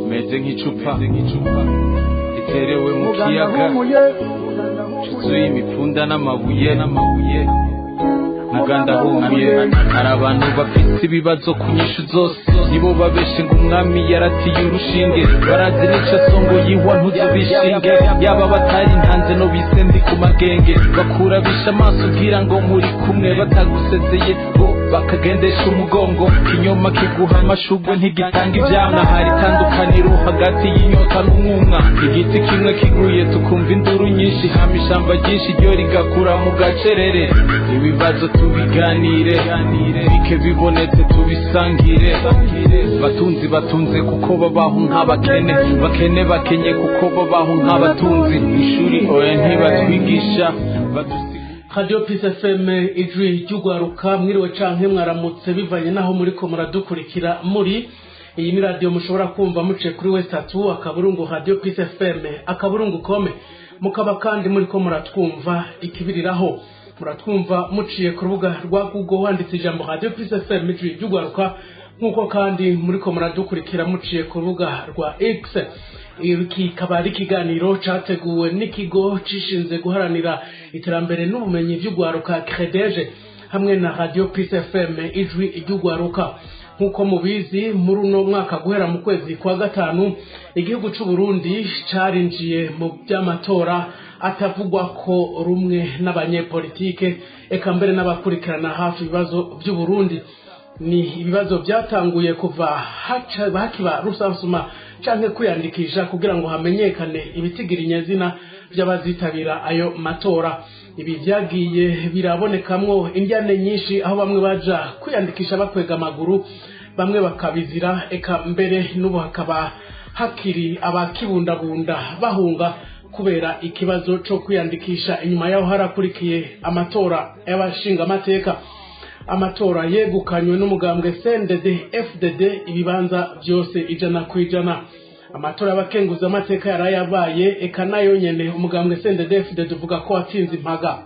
Meze nk'icupa riterewe mu kiyaga cuzuye imipfunda n'amabuye. Muganda humuye, hari abantu bafise ibibazo ku nyishu zose. Nibo babeshe ngo umwami yaratiye urushinge. Barazi n'ico songo yihwa ntuzubishinge. Yaba batari ntanze no bise ndi ku magenge. Bakurabisha amaso ugira ngo muri kumwe, batagusezeye bo bakagendesha umugongo. Kinyoma kiguha amashugwe ntigitanga ivyamwa. Hari itandukaniro hagati y'inyota n'umwumwa. Igiti kimwe kiguye tukumva induru nyinshi, hama ishamba ryinshi ryo rigakura mu gacerere. Ibibazo tubiganire, bike bibonetse tubisangire. Batunzi batunze kuko babaho nk'abakene, bakene bakenye kuko babaho nk'abatunzi. Ishuri oya ntibatwigisha badusiga. Radio Peace FM, ijwi ry'ugwaruka. Mwiriwe canke mwaramutse bivanye naho muriko muradukurikira muri. Iyi ni radio mushobora kumva muciye kuri w3.radiopeacefm.com. Mukaba kandi muriko muratwumva ikibiriraho, muratwumva muciye ku rubuga rwa Google wanditse ijambo Radio Peace FM, ijwi ry'ugwaruka, nk'uko kandi muriko muradukurikira muciye ku rubuga rwa X. Iki kikaba ari ikiganiro categuwe n'ikigo cishinze guharanira iterambere n'ubumenyi vy'ugwaruka, CREDEJ, hamwe na Radio Peace FM, ijwi ry'ugwaruka. Nk'uko mubizi, muri uno mwaka guhera mu kwezi kwa gatanu igihugu c'u Burundi carinjiye mu by'amatora atavugwa ko rumwe n'abanyepolitike, eka mbere n'abakurikirana hafi ibibazo vy'u Burundi. Ni ibibazo byatanguye kuva hakiba rusansuma canke kwiyandikisha kugira ngo hamenyekane ibitigiri nyazina by'abazitabira ayo matora. Ibi vyagiye birabonekamwo indyane nyinshi, aho bamwe baja kwiyandikisha bakwega amaguru, bamwe bakabizira, eka mbere n'ubu hakaba hakiri abakibundabunda bahunga kubera ikibazo co kwiyandikisha. Inyuma yaho harakurikiye amatora y'abashingamateka, amatora yegukanywe n'umugambwe CNDD FDD ibibanza byose 100%. Amatora y'abakenguza amateka yarayabaye, eka nayo nyene umugambwe CNDD FDD uvuga ko watsinze impaga,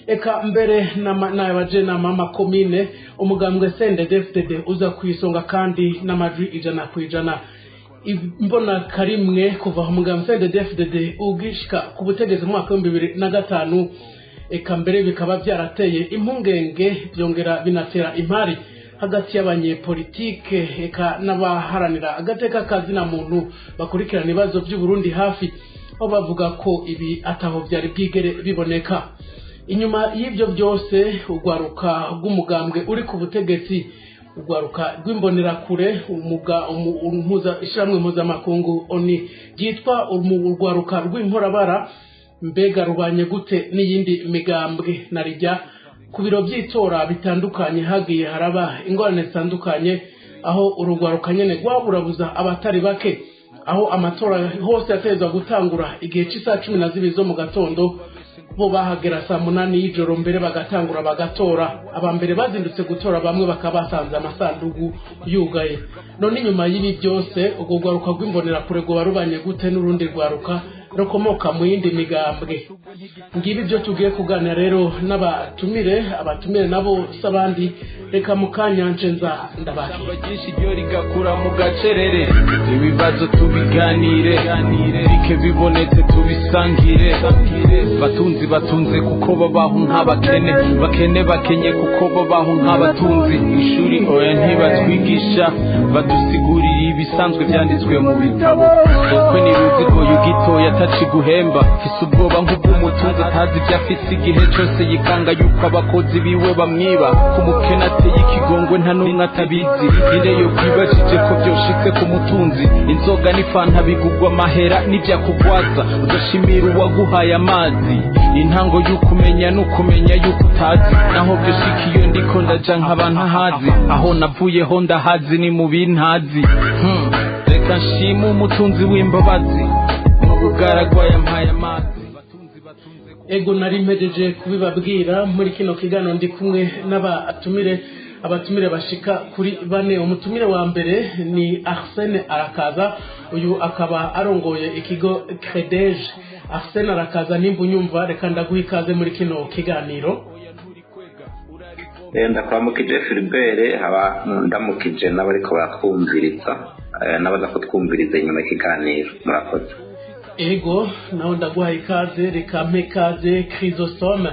eka mbere n'abajenama b'amakomine umugambwe CNDD FDD uza ku isonga kandi n'amajwi 100%. Imbona karimwe kuva umugambwe CNDD FDD ugishika ku butegetsi mu mwaka w'2005. Eka mbere bikaba byarateye impungenge, byongera binatera impari hagati y'abanyepolitike eka n'abaharanira agateka kazina muntu bakurikirana ibibazo by'u Burundi hafi, aho bavuga ko ibi ataho byari bwigere biboneka. Inyuma y'ibyo byose, urwaruka rw'umugambwe uri ku butegetsi, urwaruka rw'imbonerakure, ishyirahamwe mpuzamakungu ONU ryitwa urwaruka rw'inkorabara, mbega rubanye gute n'iyindi migambwe? Na rijya ku biro by'itora bitandukanye hagiye haraba ingorane zitandukanye, aho urugwaruka nyene rwaburabuza abatari bake, aho amatora hose yatezwa gutangura igihe c'isaha 12 zo mu gatondo, bo bahagera saa 8 y'ijoro, mbere bagatangura bagatora. Aba mbere bazindutse gutora bamwe bakaba basanze amasandugu yugaye. None inyuma y'ibi byose, urwo rwaruka rw'imbonerakure rwoba rubanye gute n'urundi rwaruka rukomoka mu yindi migambwe? Ngibi ibyo tugiye kuganira rero n'abatumire. Abatumire nabo s'abandi, reka mu kanya nce nza ndabakira. Ryinshi ryo rigakura mu gacerere. Ibibazo tubiganire, bike bibonetse tubisangire. Batunzi batunze kuko babaho nk'abakene, bakene bakenye kuko babaho nk'abatunzi. Ishuri oya ntibatwigisha, badusigurira ibisanzwe byanditswe mu bitabo. Sokwe niruzigoye ugitoya ataciguhemba. Mfise ubwoba nk'ubw'umutunzi atazi ibyo afise, igihe cose yikanga yuko abakozi biwe bamwiba. Ku mukene ateye ikigongwe nta n'umwe atabizi. Inde yo kwibajije ko vyoshitse ku mutunzi? Inzoga n'ifanta bigugwa amahera n'ivyakugwaza. Udashimira uwaguhaye amazi. Intango y'ukumenya n'ukumenya yuko utazi. Naho vyoshika iyo ndiko ndaja nkaba ntahazi, aho navuyeho ndahazi, ni mu bintazi. Reka nshime umutunzi w'imbabazi, mu bugaragwa yampaye amazi. Ego, nari mpejeje kubibabwira. Muri kino kiganiro ndi kumwe n'abatumire, abatumire bashika kuri bane. Umutumire wa mbere ni Arsene Arakaza, uyu akaba arongoye ikigo CREDEJ. Arsene Arakaza, nimba unyumva, reka ndaguha ikaze muri kino kiganiro. Ndakuramukije Philbert, haba ndamukije n'abariko baratwumviriza. n'abaza kutwumviriza inyuma y'ikiganiro. Murakoze. Ego, nawe ndaguhaye ikaze. Reka mpe ikaze Chrysostome.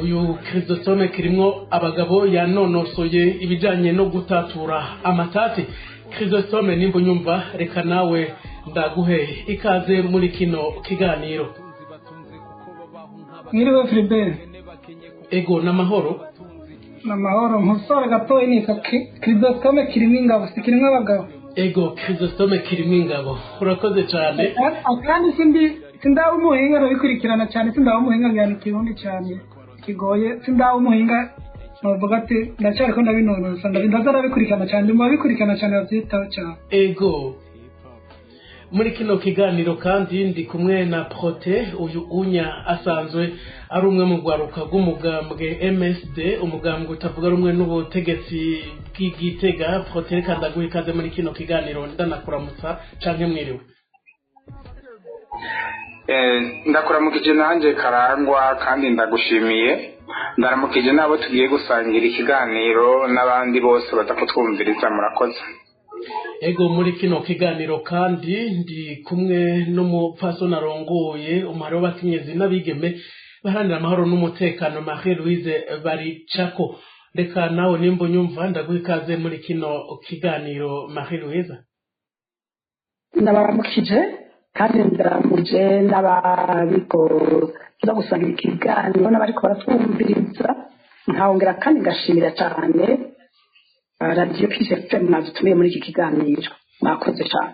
Uyu Chrysostome kirimwo abagabo yanonosoye ibijyanye no gutatura amatati. Chrysostome, nimba unyumva, reka nawe ndaguhe ikaze muri kino kiganiro. Mwiriwe, Philibert. Ego, n'amahoro. N'amahoro. Nkusore gatoya, nitwa Chrysostome kirimo ingabo, si kirimo abagabo. Ego, Chrysostome kirimo ingabo, urakoze cyane. Kandi sindi sindaba umuhinga, ndabikurikirana cyane, sindaba umuhinga, ngira ni ikirundi cyane kigoye, sindaba umuhinga, navuga ati ndacyariko ndabinonosa, ndaza ndabikurikirana cyane, ndi mu babikurikirana cyane, babyitaho cyane. Ego, muri kino kiganiro kandi ndi kumwe na Prote. Uyu unya asanzwe ari umwe mu rwaruka rw'umugambwe MSD, umugambwe utavuga rumwe n'ubutegetsi bw'Igitega. Prote, reka ndaguha ikaze muri kino kiganiro, ndanakuramutsa canke mwiriwe. Ndakuramukije nanjye, Karangwa, kandi ndagushimiye. Ndaramukije n'abo tugiye gusangira ikiganiro n'abandi bose baza kutwumviriza. Murakoze. Ego, muri kino kiganiro kandi ndi kumwe n'umupfasoni arongoye umuhari w'abakenyezi n'abigeme baharanira amahoro n'umutekano, Marie Louise Baricako. Reka nawe nimba unyumva ndaguha ikaze muri kino kiganiro, Marie Louise. Ndabaramukije kandi ndaramuje n'abariko tuza gusangira ikiganiro n'abariko baratwumviriza, nkahongera kandi ngashimira cyane Radiyo Peace FM mwadutumiye muri iki kiganiro. Mwakoze cyane.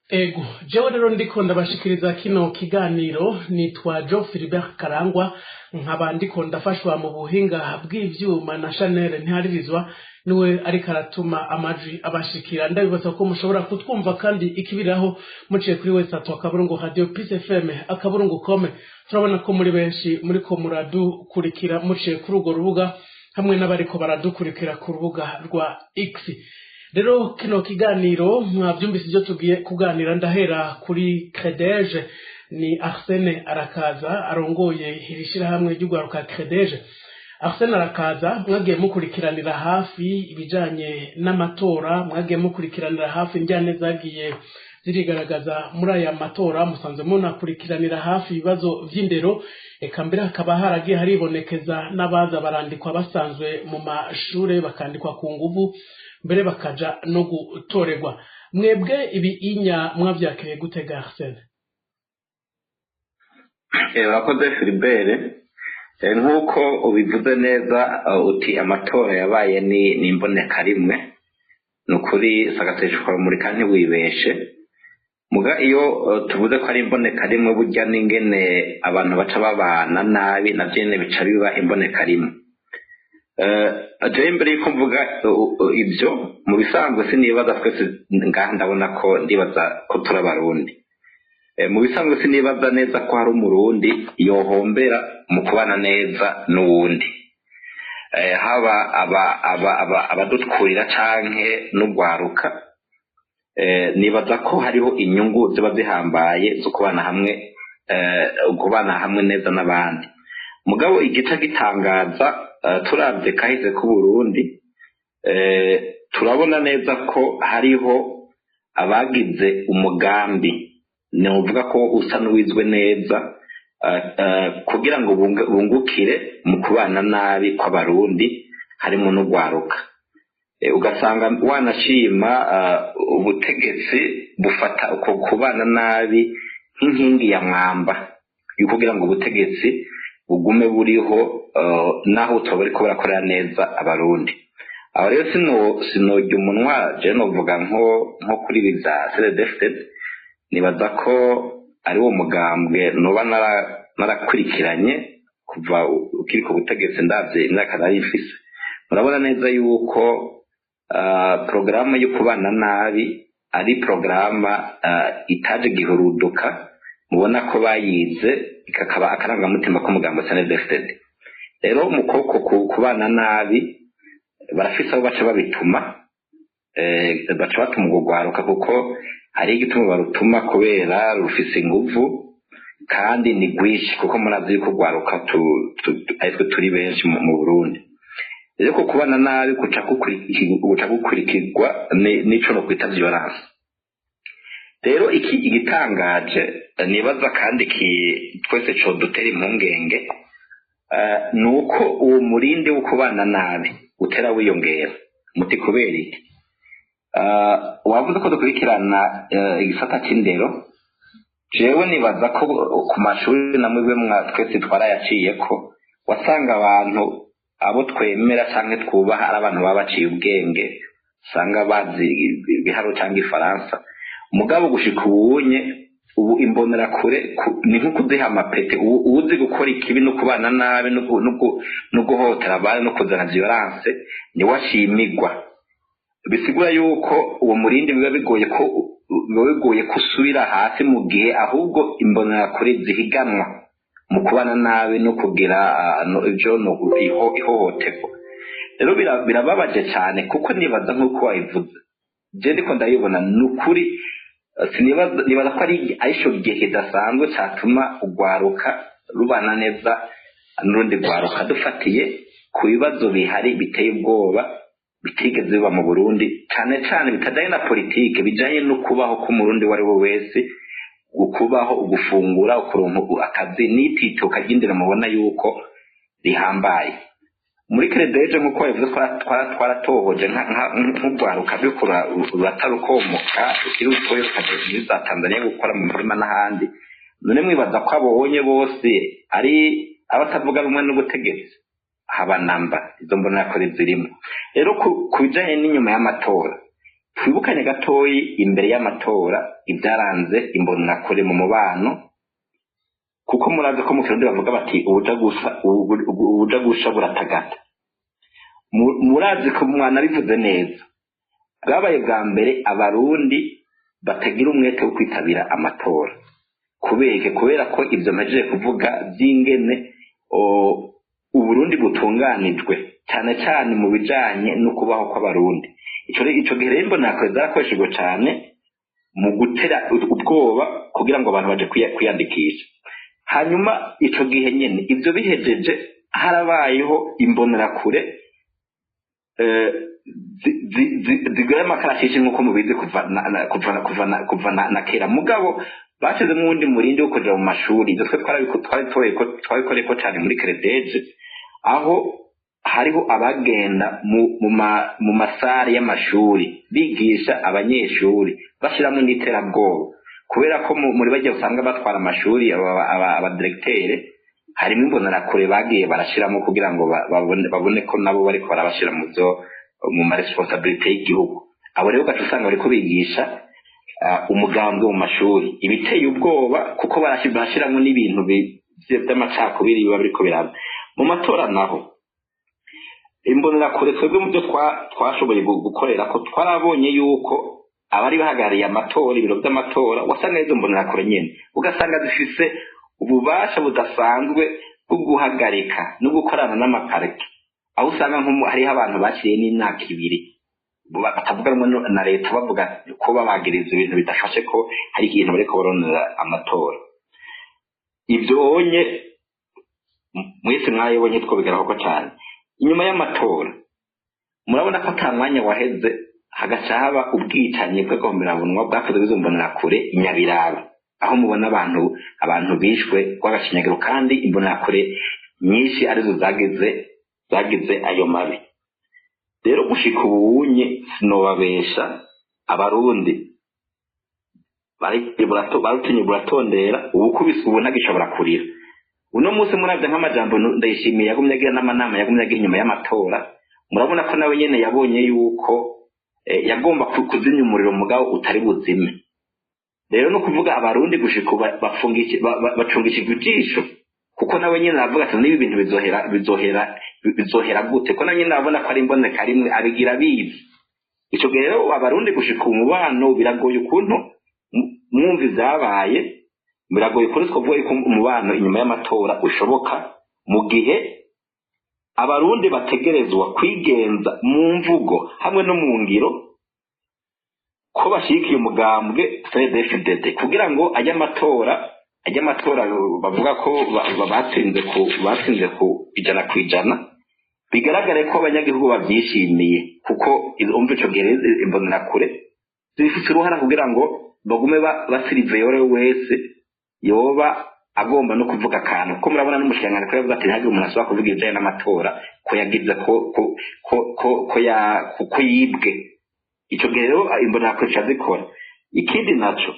Ego, jewe rero ndiko ndabashikiriza kino kiganiro nitwa Joe Philibert Karangwa, nkaba ndiko ndafashwa mu buhinga bw'ivyuma na Chanel Ntiharirizwa, niwe ariko aratuma amajwi abashikira. Ndabibutsa ko mushobora kutwumva kandi ikibiraho muciye kuri w3.radiopcfm.com. Turabona ko muri benshi muriko muradukurikira muciye kuri urwo rubuga, hamwe n'abariko baradukurikira ku rubuga rwa X. Rero kino kiganiro mwabyumvise ibyo tugiye kuganira. Ndahera kuri Credeje, ni Arsene Arakaza arongoye iri shyirahamwe ry'urwaruka Credeje. Arsene Arakaza, mwagiye mukurikiranira hafi ibijanye n'amatora, mwagiye mukurikiranira hafi injyane zagiye zirigaragaza muri aya matora, musanze munakurikiranira hafi ibibazo vy'indero, eka mbere hakaba haragiye haribonekeza n'abaza barandikwa basanzwe mu mashure, bakandikwa ku nguvu, mbere bakaja no gutorerwa. Mwebwe ibi inya mwavyakiriye gute ga Arsene? Urakoze, Philibert. Nk'uko ubivuze neza uti amatora yabaye ni imboneka rimwe, ni ukuri sagateshwa rumurika, ntiwibeshe. Muga iyo tuvuze ko ari imboneka rimwe, burya n'ingene abantu baca babana nabi navyo nyene bica biba imboneka rimwe. Jewe imbere yuko mvuga ibyo, mu bisanzwe sinibaza, twese ngaha ndabona ko ndibaza ko turi Abarundi. Mu bisanzwe sinibaza neza ko hari Umurundi yohombera mu kubana neza n'uwundi, haba abadutwurira canke n'ugwaruka. Nibaza ko hariho inyungu ziba zihambaye zo kubana hamwe, kubana hamwe neza n'abandi. Mugabo igica gitangaza, turavye kahise k'Uburundi, turabona neza ko hariho abagize umugambi novuga ko usa n'uwizwe neza kugira ngo bungukire mu kubana nabi kw'Abarundi, harimo n'ugwaruka. Ugasanga wanashima ubutegetsi bufata uko kubana nabi nk'inkingi ya mwamba yo kugira ngo ubutegetsi bugume buriho naho utoba buriko burakorera neza Abarundi. Aho rero sinojya umunwa, je novuga nko kuri ibi vya CNDD-FDD. Nibaza ko ari wo mugambwe noba narakurikiranye kuva ukiri ku butegetsi. Ndavye imyaka nari mfise, murabona neza yuko porogaramu yo kubana nabi ari porogaramu itaje gihuruduka, mubona ko bayize ikakaba akarangamutima k'umugambi CNDD-FDD. Rero mu kuboko kubana nabi barafise aho baca babituma, baca batuma urwo rwaruka, kuko hari igituma barutuma kubera rufise inguvu kandi ni rwinshi, kuko murazi yuko urwaruka aritwe turi benshi mu Burundi. Rero ko kubana nabi guca gukurikirwa n'ico no kwita violence. Rero iki igitangaje nibaza kandi ki twese codutera impungenge, ni uko uwo murindi wo kubana nabi utera wiyongera. Muti kubera iki? Wavuze ko dukurikirana igisata c'indero. Jewe nibaza ko ku mashuri namwe twese twarayaciyeko, wasanga abantu abo twemera canke twubaha ari abantu baba baciye ubwenge, usanga bazi ibiharuro canke ifaransa. Mugabo gushika ubunye ubu imbonerakure ni nko kuziha amapete. Uwuzi gukora ikibi no kubana nabi no guhohotera abandi no kuzana violence niwe ashimigwa. Bisigura yuko uwo murindi biba bigoye ko usubira hasi, mu gihe ahubwo imbonerakure zihiganwa mu kubana nabi no kugira ivyo no ihohoterwa. Rero birababaje cyane, kuko nibaza nk'uko wabivuze, je ndiko ndabibona, ni ukuri sinibaza, nibaza ko ari ico gihe kidasanzwe catuma urwaruka rubana neza n'urundi rwaruka, dufatiye ku bibazo bihari biteye ubwoba bitigeze biba mu Burundi, cane cane bitajanye na politike, bijanye no kubaho k'Umurundi uwo ari we wese, ukubaho, ugufungura, ukuronka akazi n'itituka ry'indero mubona yuko rihambaye. Muri CREDEJ, nk'uko babivuze, twaratohoje nk'urwaruka ruriko ruratarukomoka rukiri rutoya, rukaja muri za Tanzania gukora mu mirima n'ahandi. None mwibaza ko abonye bose ari abatavuga rumwe n'ubutegetsi? Haba namba, izo mbonerakure zirimo. Rero ku bijanye n'inyuma y'amatora, twibukanye gatoyi imbere y'amatora ibyaranze imbonerakure mu mubano, kuko murazi ko mu Kirundi bavuga bati: "Ubuja gusa ubuja gusha buratagata." Murazi ko mwanabivuze neza, bwabaye bwa mbere Abarundi batagira umwete wo kwitabira amatora. Kubera kubera ko ibyo mpejeje kuvuga by'ingene Uburundi butunganijwe, cyane cyane mu bijanye no kubaho kw'Abarundi. Ico gihe rero imbonerakure zarakoreshejwe cyane mu gutera ubwoba kugira ngo abantu baje kwiyandikisha. Hanyuma ico gihe nyene ivyo bihejeje, harabayeho imbonerakure zigira amakarashishi, nk'uko mubizi kuva na kera. Mugabo bashyizemo uwundi murindi wo kuja mu mashuri. Ivyo twe twabikoreyeko cane muri CREDEJ, aho hariho abagenda mu masare y'amashuri bigisha abanyeshuri, bashiramo n'iterabwoba, kubera ko muri bagiye usanga batwara amashuri, abadirecteur, harimo imbonerakure bagiye barashiramo kugira ngo babone ko nabo bariko barabashira mu byo mu maresponsabilités y'igihugu. Abo rero ugaca usanga bariko bigisha umugambwe mu mashuri, ibiteye ubwoba, kuko barashiramo n'ibintu vy'amacakubiri biba biriko biraba. Mu matora naho, imbonerakure twebwe mu byo twashoboye gukorera ko, twarabonye yuko abari bahagarariye amatora, ibiro by'amatora, wasanga izo mbonerakure nyene, ugasanga zifise ububasha budasanzwe bwo guhagarika no gukorana n'amaparike, aho usanga hariho abantu bakiriye n'imyaka 2 batavuga rumwe na leta, bavuga ko babagiriza ibintu bidafashe, ko hari ikintu bariko baronera amatora. Ibyo onye mwese mwayibonye, twobigeraho cyane. Inyuma y'amatora murabona ko ata mwanya waheze hagaca haba ubwicanyi bw'agahomerabunwa bwakozwe n'izo mbonerakure i Nyabiraba, aho mubona abantu bishwe rw'agashinyagiro, kandi imbonerakure nyinshi arizo zagize ayo mabi. Rero gushika ubunye sinobabesha, Abarundi barutinye buratondera. Ubukubise ubu ntagishobora kurira. Uno munsi muravye nk'amajambo Ndayishimiye yagumye agira n'amanama yagumye agira inyuma y'amatora, murabona ko nawe nyene yabonye yuko yagomba kuzimya umuriro, mugabo utari buzime. Rero no kuvuga Abarundi gushika ubu bacungishijwe ijisho, kuko nawe nyene aravuga ati: "Niba ibintu bizohera gute?" Ko nawe nyene arabona ko ari imboneka rimwe, abigira abizi. Ico gihe rero Abarundi gushika umubano biragoye ukuntu mwumva ivyabaye, biragoye kuri twavuga yuko umubano inyuma y'amatora ushoboka, mu gihe Abarundi bategerezwa kwigenza mu mvugo hamwe no mu ngiro ko bashigikiye umugambwe CNDD-FDD, kugira ngo ajye amatora bavuga ko batsinze ku 100%, bigaragare ko abanyagihugu bavyishimiye. Kuko umva, ico gihe imbonerakure Zibifise uruhara kugira ngo bagume basiriveyore wese yoba agomba no kuvuga akantu, kuko murabona n'umushikiranganji ko yavuze ati ntihagire umuntu asubira kuvuga ibijanye n'amatora, ko yagize ko yibwe. Ico gihe rero imbonerakure zica zikora. Ikindi naco,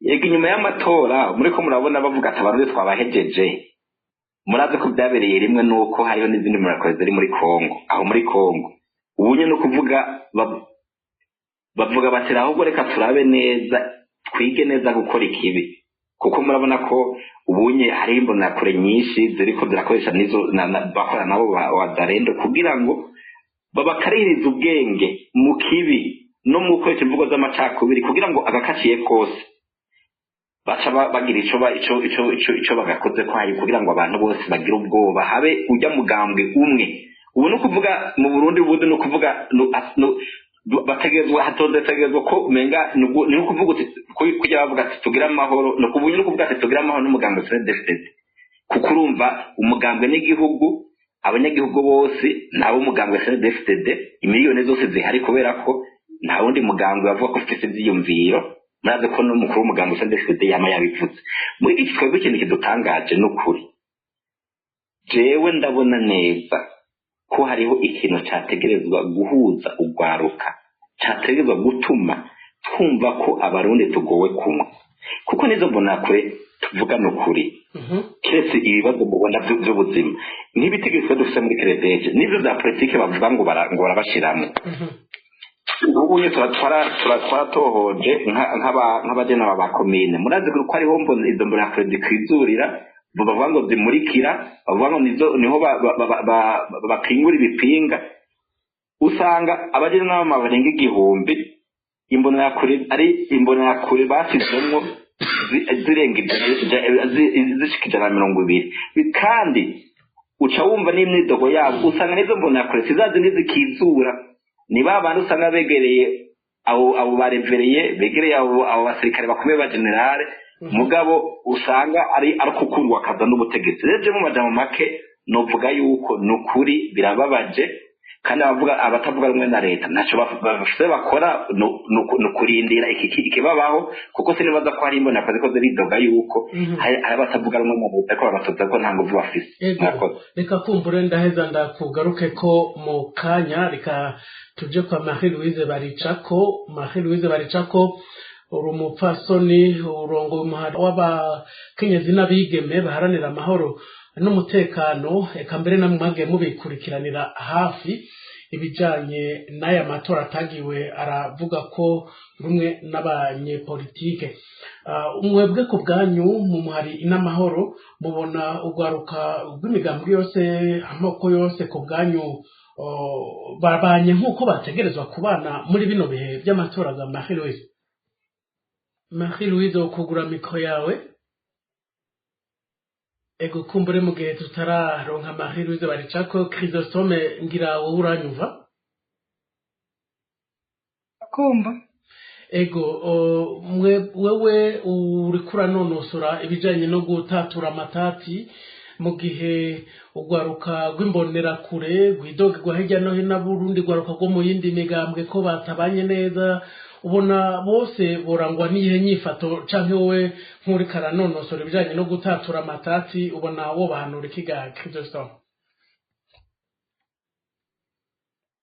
yego, inyuma y'amatora muriko murabona bavuga ati abarundi twabahejeje. Murazi ko byabereye rimwe nuko hariho n'izindi mbonerakure ziri muri Kongo. Aho muri Kongo ubu nyene no kuvuga bavuga bati ahubwo reka turabe neza, twige neza gukora ikibi, kuko murabona ko ubunye hariho imbonerakure nyinshi ziriko zirakoresha nizo bakora nabo wazarendo kugira ngo babakaririze ubwenge mu kibi no mu gukoresha imvugo z'amacakubiri, kugira ngo agakaciye kose baca bagira ico ico bagakoze ko hari, kugira ngo abantu bose bagire ubwoba, habe ujya mugambwe umwe. Ubu no kuvuga mu Burundi ubundi no kuvuga bategerezwa hatonze tegerezwa ko umenga ni ukuvuga uti kujya bavuga ati tugire amahoro, no kuvuga no kuvuga ati tugire amahoro n'umugambwe CNDD-FDD, kuko urumva umugambwe n'igihugu, abanyagihugu bose nabo umugambwe CNDD-FDD, imiliyoni zose zihari, kubera ko nta wundi mugambwe bavuga ko ufite ivyiyumviro. Murazi ko n'umukuru w'umugambwe CNDD-FDD yama yabivuze. Muri iki twebwe ikintu kidutangaje n'ukuri, jewe ndabona neza ko hariho ikintu categerezwa guhuza urwaruka, categerezwa gutuma twumva ko abarundi tugowe kumwe, kuko nizo mbonakure tuvugana ukuri, keretse ibibazo mubona vy'ubuzima nk'ibitegeko dufise muri keredeje n'ivyo vya politike bavuga ngo ngo barabashiramwo. Ubu nye twaratohoje nk'abajenama ba komine, murazi ko hariho izo mbonakure zikwizurira, bavuga ngo zimurikira, bavuga ngo nizo niho bapingura ibipinga. Usanga abajenama barenga 1000, imbonerakure ari imbonerakure basizemwo zirenga zishika 120, kandi uca wumva n'imyidogo yabo. Usanga n'izo mbonerakure sizazi zikizura, ni ba bandi usanga begereye abo barevereye, begereye abo basirikare bakomeye ba generale, mugabo usanga ari kukundwa akaza n'ubutegetsi. Rero je mu majambo make novuga yuko nukuri birababaje, kandi abavuga abatavuga rumwe na leta ntaco bafise bakora, no kurindira ikibabaho, kuko sinibaza ko hari imbonakazi ko ziridoga yuko hari abatavuga rumwe na leta ko babatoza ko nta nguvu bafise. Murakoze. Reka kumbure ndaheza ndakugaruke ko mu kanya. Reka tuje kwa Marie Louise Baricako. Marie Louise Baricako, uri umupfasoni, urongoye umuhari w'abakenyezi n'abigeme baharanira amahoro n'umutekano, eka mbere namwe mwagiye mubikurikiranira hafi ibijanye n'aya matora atagiwe aravuga ko rumwe n'abanyepolitike. Mwebwe ku bwanyu mu muhari n'amahoro mubona urwaruka rw'imigambi yose, amoko yose, ku bwanyu babanye nk'uko bategerezwa kubana muri bino bihe by'amatora ga Marie Louise? Marie Louise, wokugura mikoro yawe. Ego, kumbure mu gihe tutararonka Marie Louise Baricako, Chrysostome, ngira wowe uranyumva? Kumva. Ego, wewe uriko uranonosora ibijanye no gutatura amatati mu gihe urwaruka rw'imbonerakure rwidogerwa hirya no hino, urundi rwaruka rwo mu yindi migambwe ko batabanye neza, ubona bose borangwa n'iyihe nyifato, canke wowe nk'uriko aranonosora ibijanye no gutatura amatati ubona wobahanura iki ga Chrysostome?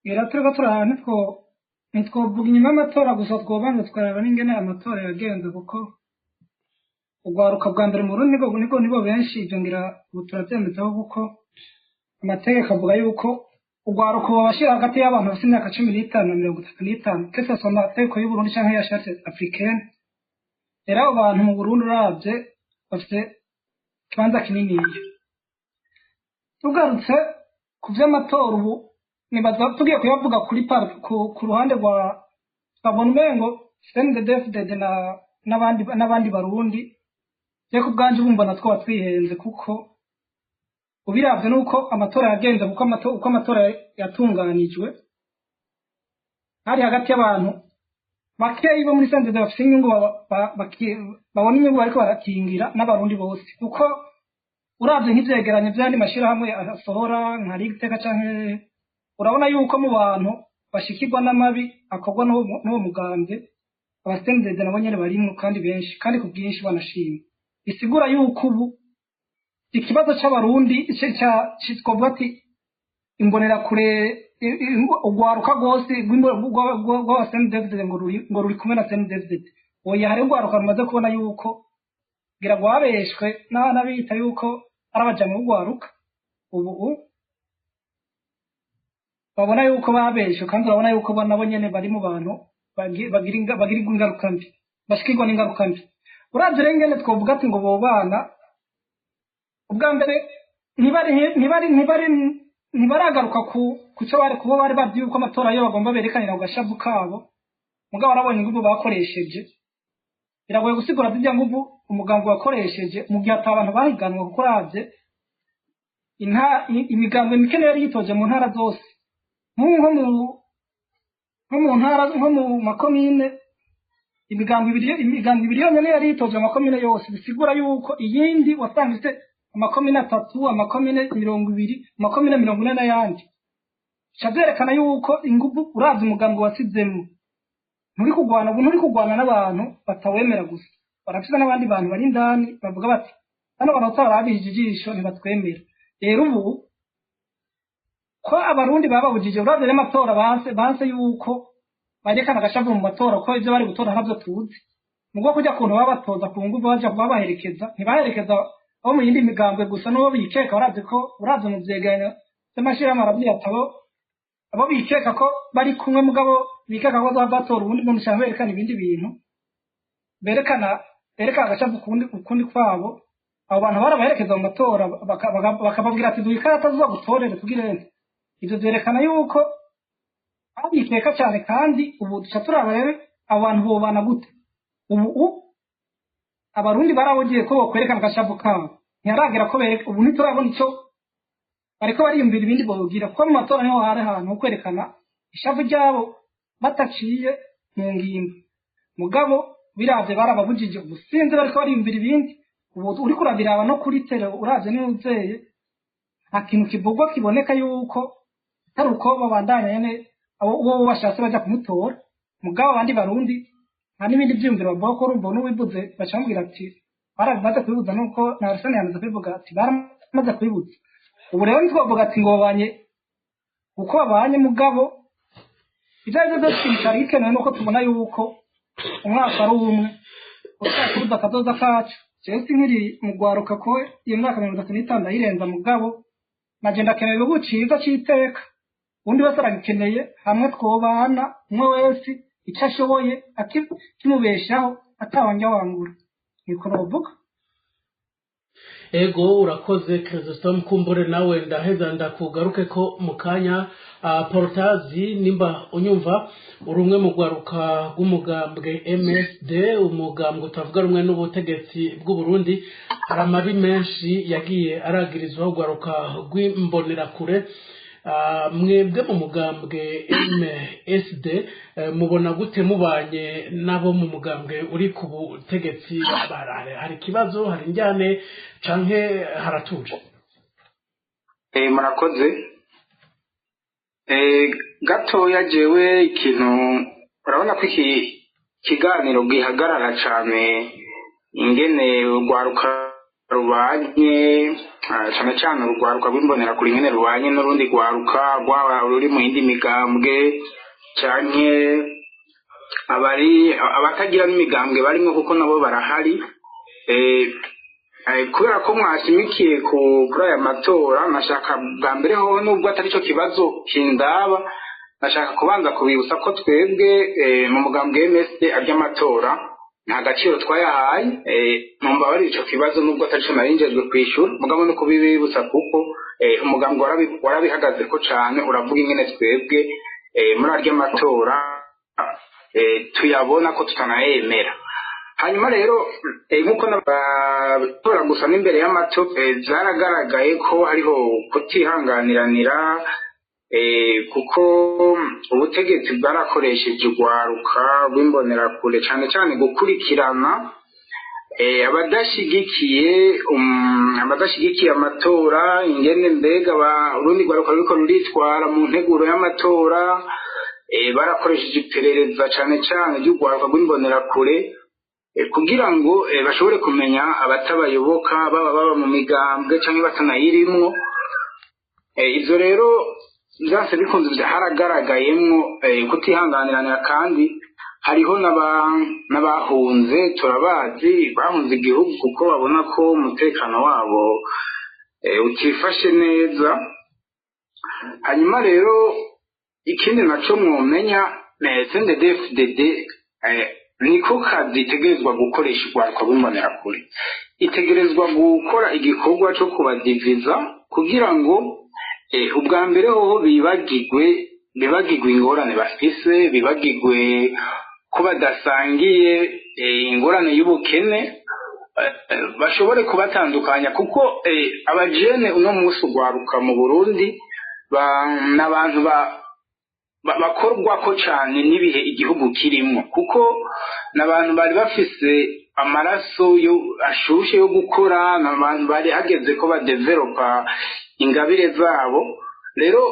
Rero turiko turaraba ntitwovuga inyuma y'amatora gusa, twobanza tukaraba n'ingene amatora yagenze, kuko urwaruka bwa mbere mu Burundi nibo benshi. Ivyo ngira ubu turavyemezaho, kuko amategeko avuga yuko urwaruka bobashira hagati y'abantu bafise imyaka 15 na 35, que ce soit amategeko y'Uburundi canke ya charte africaine. Rero abo bantu mu Burundi uravye bafise ikibanza kininiya. Tugarutse ku vy'amatora, ubu nibaza tugiye kuyavuga kuri ku ruhande rwa babona umengo CNDD-FDD n'abandi barundi, je ku bwanje bumva natwo batwihenze, kuko ubiravye nuko amatora yagenze, kuko uko amatora yatunganijwe hari hagati y'abantu bakeyi bo muri CNDD bafise inyungu, babona inyungu bariko barakingira n'abarundi bose, kuko uravye nk'ivyegeranyo vy'ayandi mashirahamwe asohora nka Rigiteka canke, urabona yuko mu bantu bashikirwa n'amabi akorwa n'uwo mugambwe, aba CNDD nabo nyene barimwo kandi benshi kandi ku bwinshi banashima. Bisigura yuko ubu ikibazo c'Abarundi twovuga ati Imbonerakure, urwaruka rwose rw'aba CNDD ngo ruri kumwe na CNDD. Oya, hari urwaruka rumaze kubona yuko ngira rwabeshwe n'abita yuko ari abajama b'urwaruka. Ubu babona yuko babeshwe, kandi urabona yuko nabo nyene bari mu bantu bagirirwa ingaruka mbi, bashikirwa n'ingaruka mbi. Uravye rero ingene twovuga ati ngo bobana, ubwa mbere ntibari ntibaragaruka ku cyo bari kuba bari bazi yuko amatora yo bagomba berekanira ku gashavu kabo. Mugabo warabonye inguvu bakoresheje, biragoye gusigura zirya nguvu umugambi wakoresheje mu gihe ata bantu bahiganwa, kuko uravye imigambwe mike yari yitoje mu ntara zose, nko mu ntara, nko mu makomine, imigambi ibiri yonyene yari yitoje mu makomine yose. Bisigura yuko iyindi wasanga ifite amakomine 3, amakomine 20, amakomine 40 n'ayandi. Bica vyerekana yuko inguvu, uravye umugambi wasizemwo, nturi kurwana ubu, nturi kurwana n'abantu batawemera gusa, barafise n'abandi bantu bari indani bavuga bati hano bantu batarabije ijisho ntibatwemera. Rero ubu ko Abarundi bababujije, uravye n'amatora banse yuko barekana agashavu mu matora, ko ivyo bari gutora ntavyo tuzi. Mugabo kujya kuntu baba batoza ku nguvu, baja babaherekeza, ntibaherekeza abo mu yindi migambwe gusa, n'uwo bikeka. Uravye ko uravye mu vyegeranyo vy'amashirahamwe aravye abo bikeka ko bari kumwe, mugabo bikeka ko bazoba batora uwundi muntu canke berekana ibindi bintu, berekana agashavu ukundi kwabo. Abo bantu barabaherekeza mu matora, bakababwira ati duha ikarata tuzogutorere tugirente. Ivyo vyerekana yuko babikeka cyane. Kandi ubu duca turaba rero abo bantu bobana gute? Ubu Abarundi barabogeye ko bokwerekana agashavu kabo, ntiharagera ko bereka. Ubu ntiturabona ico bariko bariyumvira ibindi bogira, kuko mu matora niho hari ahantu ho kwerekana ishavu ryabo bataciye mu ngimba. Mugabo biravye barababujije, ubu sinzi bariko bariyumvira ibindi. Ubu uriko urabiraba no kuri tele, uravye n'uzeye, nta kintu kivugwa kiboneka yuko atari uko babandanya nyene abo uwo bashatse baja kumutora. Mugabo abandi Barundi nta n'ibindi vyiyumviro bavuga, ko urumva n'uwivuze baca bamubwira ati baramaze kubibuza, nuko na Arsene yamaze kubivuga ati baramaze kubibuza. Ubu rero ntitwavuga ati ngo babanye uko babanye, mugabo ibyo ari byo byose ikintu cari gikenewe nuko tubona yuko umwaka ari umwe ushaka kubuza akazoza kacu. Jewe sinkiri mu gwaruka, ko iyo myaka 35 ndayirenza, mugabo naje ndakeneye igihugu ciza c'iteka, undi wese aragikeneye, hamwe twobana umwe wese icyo ashoboye kimubeshaho atawanja wangura, niko novuga. Ego, urakoze Chrysostome. Kumbure nawe ndaheza ndakugaruke ko mu kanya. Portazi, nimba unyumva, uri umwe mu rwaruka rw'umugambwe MSD, umugambwe utavuga rumwe n'ubutegetsi bw'u Burundi. Hari amabi menshi yagiye aragirizwaho urwaruka rw'Imbonerakure. Mwebwe mu mugambwe MSD mubona gute mubanye nabo mu mugambwe uri ku butegetsi? Hari ikibazo, hari injyane canke haratuje? Murakoze. Gatoya jewe ikintu, urabona ko iki kiganiro gihagarara cane ingene urwaruka rubanye, cane cane urwaruka rw'Imbonerakure ingene rubanye n'urundi rwaruka rwaba ruri mu yindi migambwe canke abari abatagira n'imigambwe barimwo, kuko nabo barahari. Kubera ko mwashimikiye kuri aya matora, nashaka bwa mbere hoho, nubwo atari cyo kibazo kindaba, nashaka kubanza kubibutsa ko twebwe mu mugambwe MSD ary'amatora nta gaciro twayahaye. Mumbabarire, ico kibazo nubwo atari cyo narinjejwe kwishura, mugabo no kubibibutsa kuko umugambwe warabihagazeko cane, uravuga ingene twebwe muri arya matora tuyabona ko tutanayemera. Hanyuma rero nk'uko n'abatora gusa n'imbere y'amatora vyaragaragaye ko hariho kutihanganiranira, kuko ubutegetsi bwarakoresheje urwaruka rw'Imbonerakure cane cane gukurikirana abadashigikiye amatora, ingene mbega urundi rwaruka ruriko ruritwara mu nteguro y'amatora. Barakoresheje iperereza cane cane ry'urwaruka rw'imbonerakure kugira ngo bashobore kumenya abatabayoboka, baba baba mu migambwe canke batanayirimwo. Ivyo rero vyanse bikunze haragaragayemwo kutihanganiranira, kandi hariho n'abahunze, turabazi, bahunze igihugu kuko babona ko umutekano wabo utifashe neza. Hanyuma rero ikindi naco mwomenya, CNDD-FDD niko kazi itegerezwa gukoresha urwaruka rw'imbonerakure, itegerezwa gukora igikorwa co kubadiviza kugira ngo ubwa mbere hoho bibagirwe ingorane bafise, bibagirwe ko badasangiye ingorane y'ubukene, bashobore kubatandukanya, kuko abajene uno munsi, urwaruka mu Burundi, n'abantu bakorwako cane n'ibihe igihugu kirimwo, kuko n'abantu bari bafise amaraso yo ashushe yo gukora, n'abantu bari hageze ko badevelopa ingabire zabo. Rero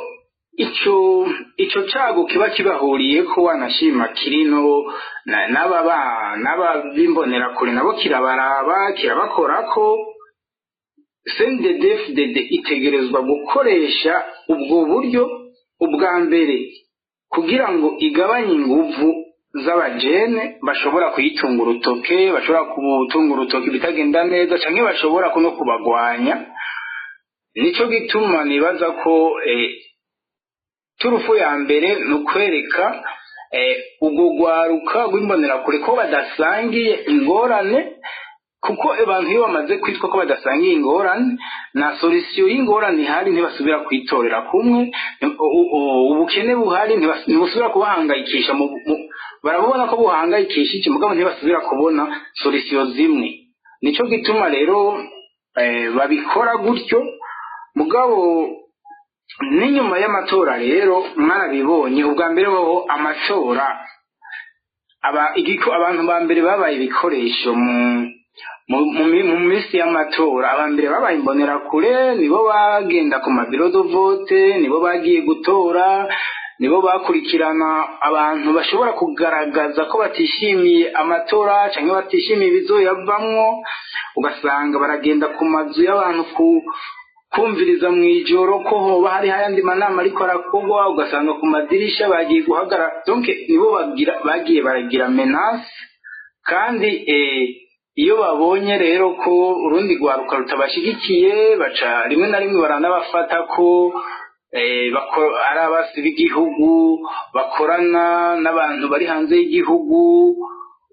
ico cago kiba kibahuriye ko wanashima kirino n'aba n'aba b'imbonerakure nabo kirabaraba, kirabakorako. CNDD-FDD itegerezwa gukoresha ubwo buryo ubwa mbere kugira ngo igabanye inguvu z'abajene bashobora kuyitunga urutoke, bashobora kutunga urutoke ibitagenda neza, canke bashobora no kubagwanya. Nico gituma nibaza ko turufu ya mbere ni ukwereka ubwo rwaruka rw'imbonerakure ko badasangiye ingorane, kuko abantu iyo bamaze kwitwa ko badasangiye ingorane, na solution y'ingorane ihari ntibasubira kwitorera kumwe. Ubukene buhari ntibusubira kubahangayikisha, barabona ko buhangayikishije, mugabo ntibasubira kubona solution zimwe. Nico gituma rero babikora gutyo. Mugabo n'inyuma y'amatora rero mwarabibonye, ubwa mbere hoho amatora abantu ba mbere babaye ibikoresho mu minsi y'amatora, aba mbere babaye imbonerakure, nibo bagenda ku mabiro de vote, nibo bagiye gutora, nibo bakurikirana abantu bashobora kugaragaza ko batishimiye amatora cyangwa batishimiye ibizoyavamwo. Ugasanga baragenda ku mazu y'abantu ku kumviriza mu ijoro ko hoba hari ayandi manama ariko arakorwa, ugasanga ku madirisha bagiye guhagarara. Donc nibo bagira bagiye baragira menace. Kandi iyo babonye rero ko urundi rwaruka rutabashigikiye, baca rimwe na rimwe baranabafata ko ari abasi b'igihugu bakorana n'abantu bari hanze y'igihugu.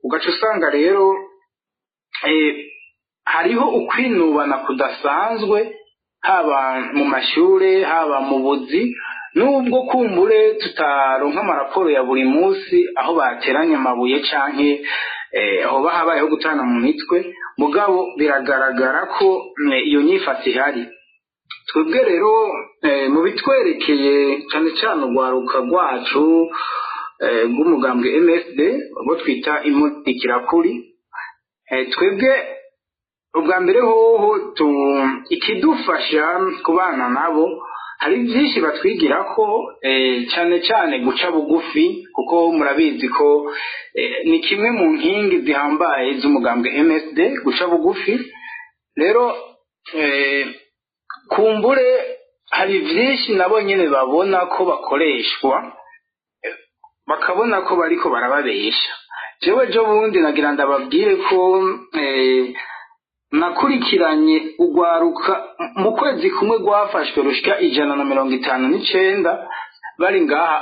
Ugaca usanga rero hariho ukwinubana kudasanzwe, haba mu mashure, haba mu buzi, nubwo kumbure tutaronka amaraporo ya buri munsi aho bateranye amabuye canke hoba habayeho gutana mu mitwe, mugabo biragaragara ko iyo nyifato ihari. Twebwe rero mu bitwerekeye, cane cane urwaruka rwacu rw'umugambwe MSD, abo twita imurikirakuri, twebwe ubwa mbere hoho ikidufasha kubana nabo, hari byinshi batwigira ko, cyane cyane guca bugufi, kuko murabizi ko ni kimwe mu nkingi zihambaye z'umugambwe MSD, guca bugufi. Rero kumbure hari byinshi nabo nyine babona ko bakoreshwa, bakabona ko bariko barababesha. Jewe jo bundi nagira ndababwire ko nakurikiranye urwaruka mu kwezi kumwe rwafashwe rushika 159 bari ngaha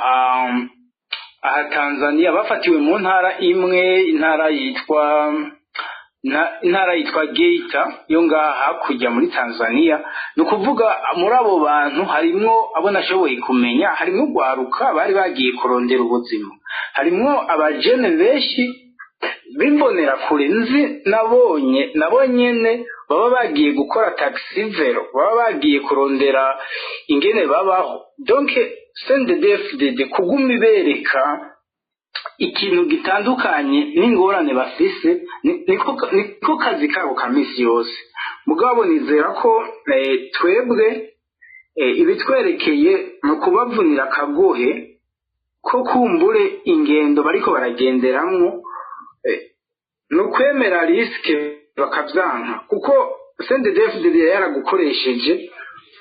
aha Tanzania, bafatiwe mu ntara imwe, intara yitwa Geita yo ngaha hakurya muri Tanzania. Ni ukuvuga muri abo bantu harimwo abo nashoboye kumenya, harimwo urwaruka bari bagiye kurondera ubuzima, harimwo abajene benshi b'imbonerakure nzi nabonye, nabo nyene baba bagiye gukora taxi vélo, baba bagiye kurondera ingene babaho. Donc CNDD-FDD kuguma ibereka ikintu gitandukanye n'ingorane bafise niko kazi kabo ka misi yose. Mugabo nizera ko twebwe ibitwerekeye mu kubavunira akagohe. Ko kumbure ingendo bariko baragenderamwo ni ukwemera risque bakavyanka, kuko CNDD-FDD yaragukoresheje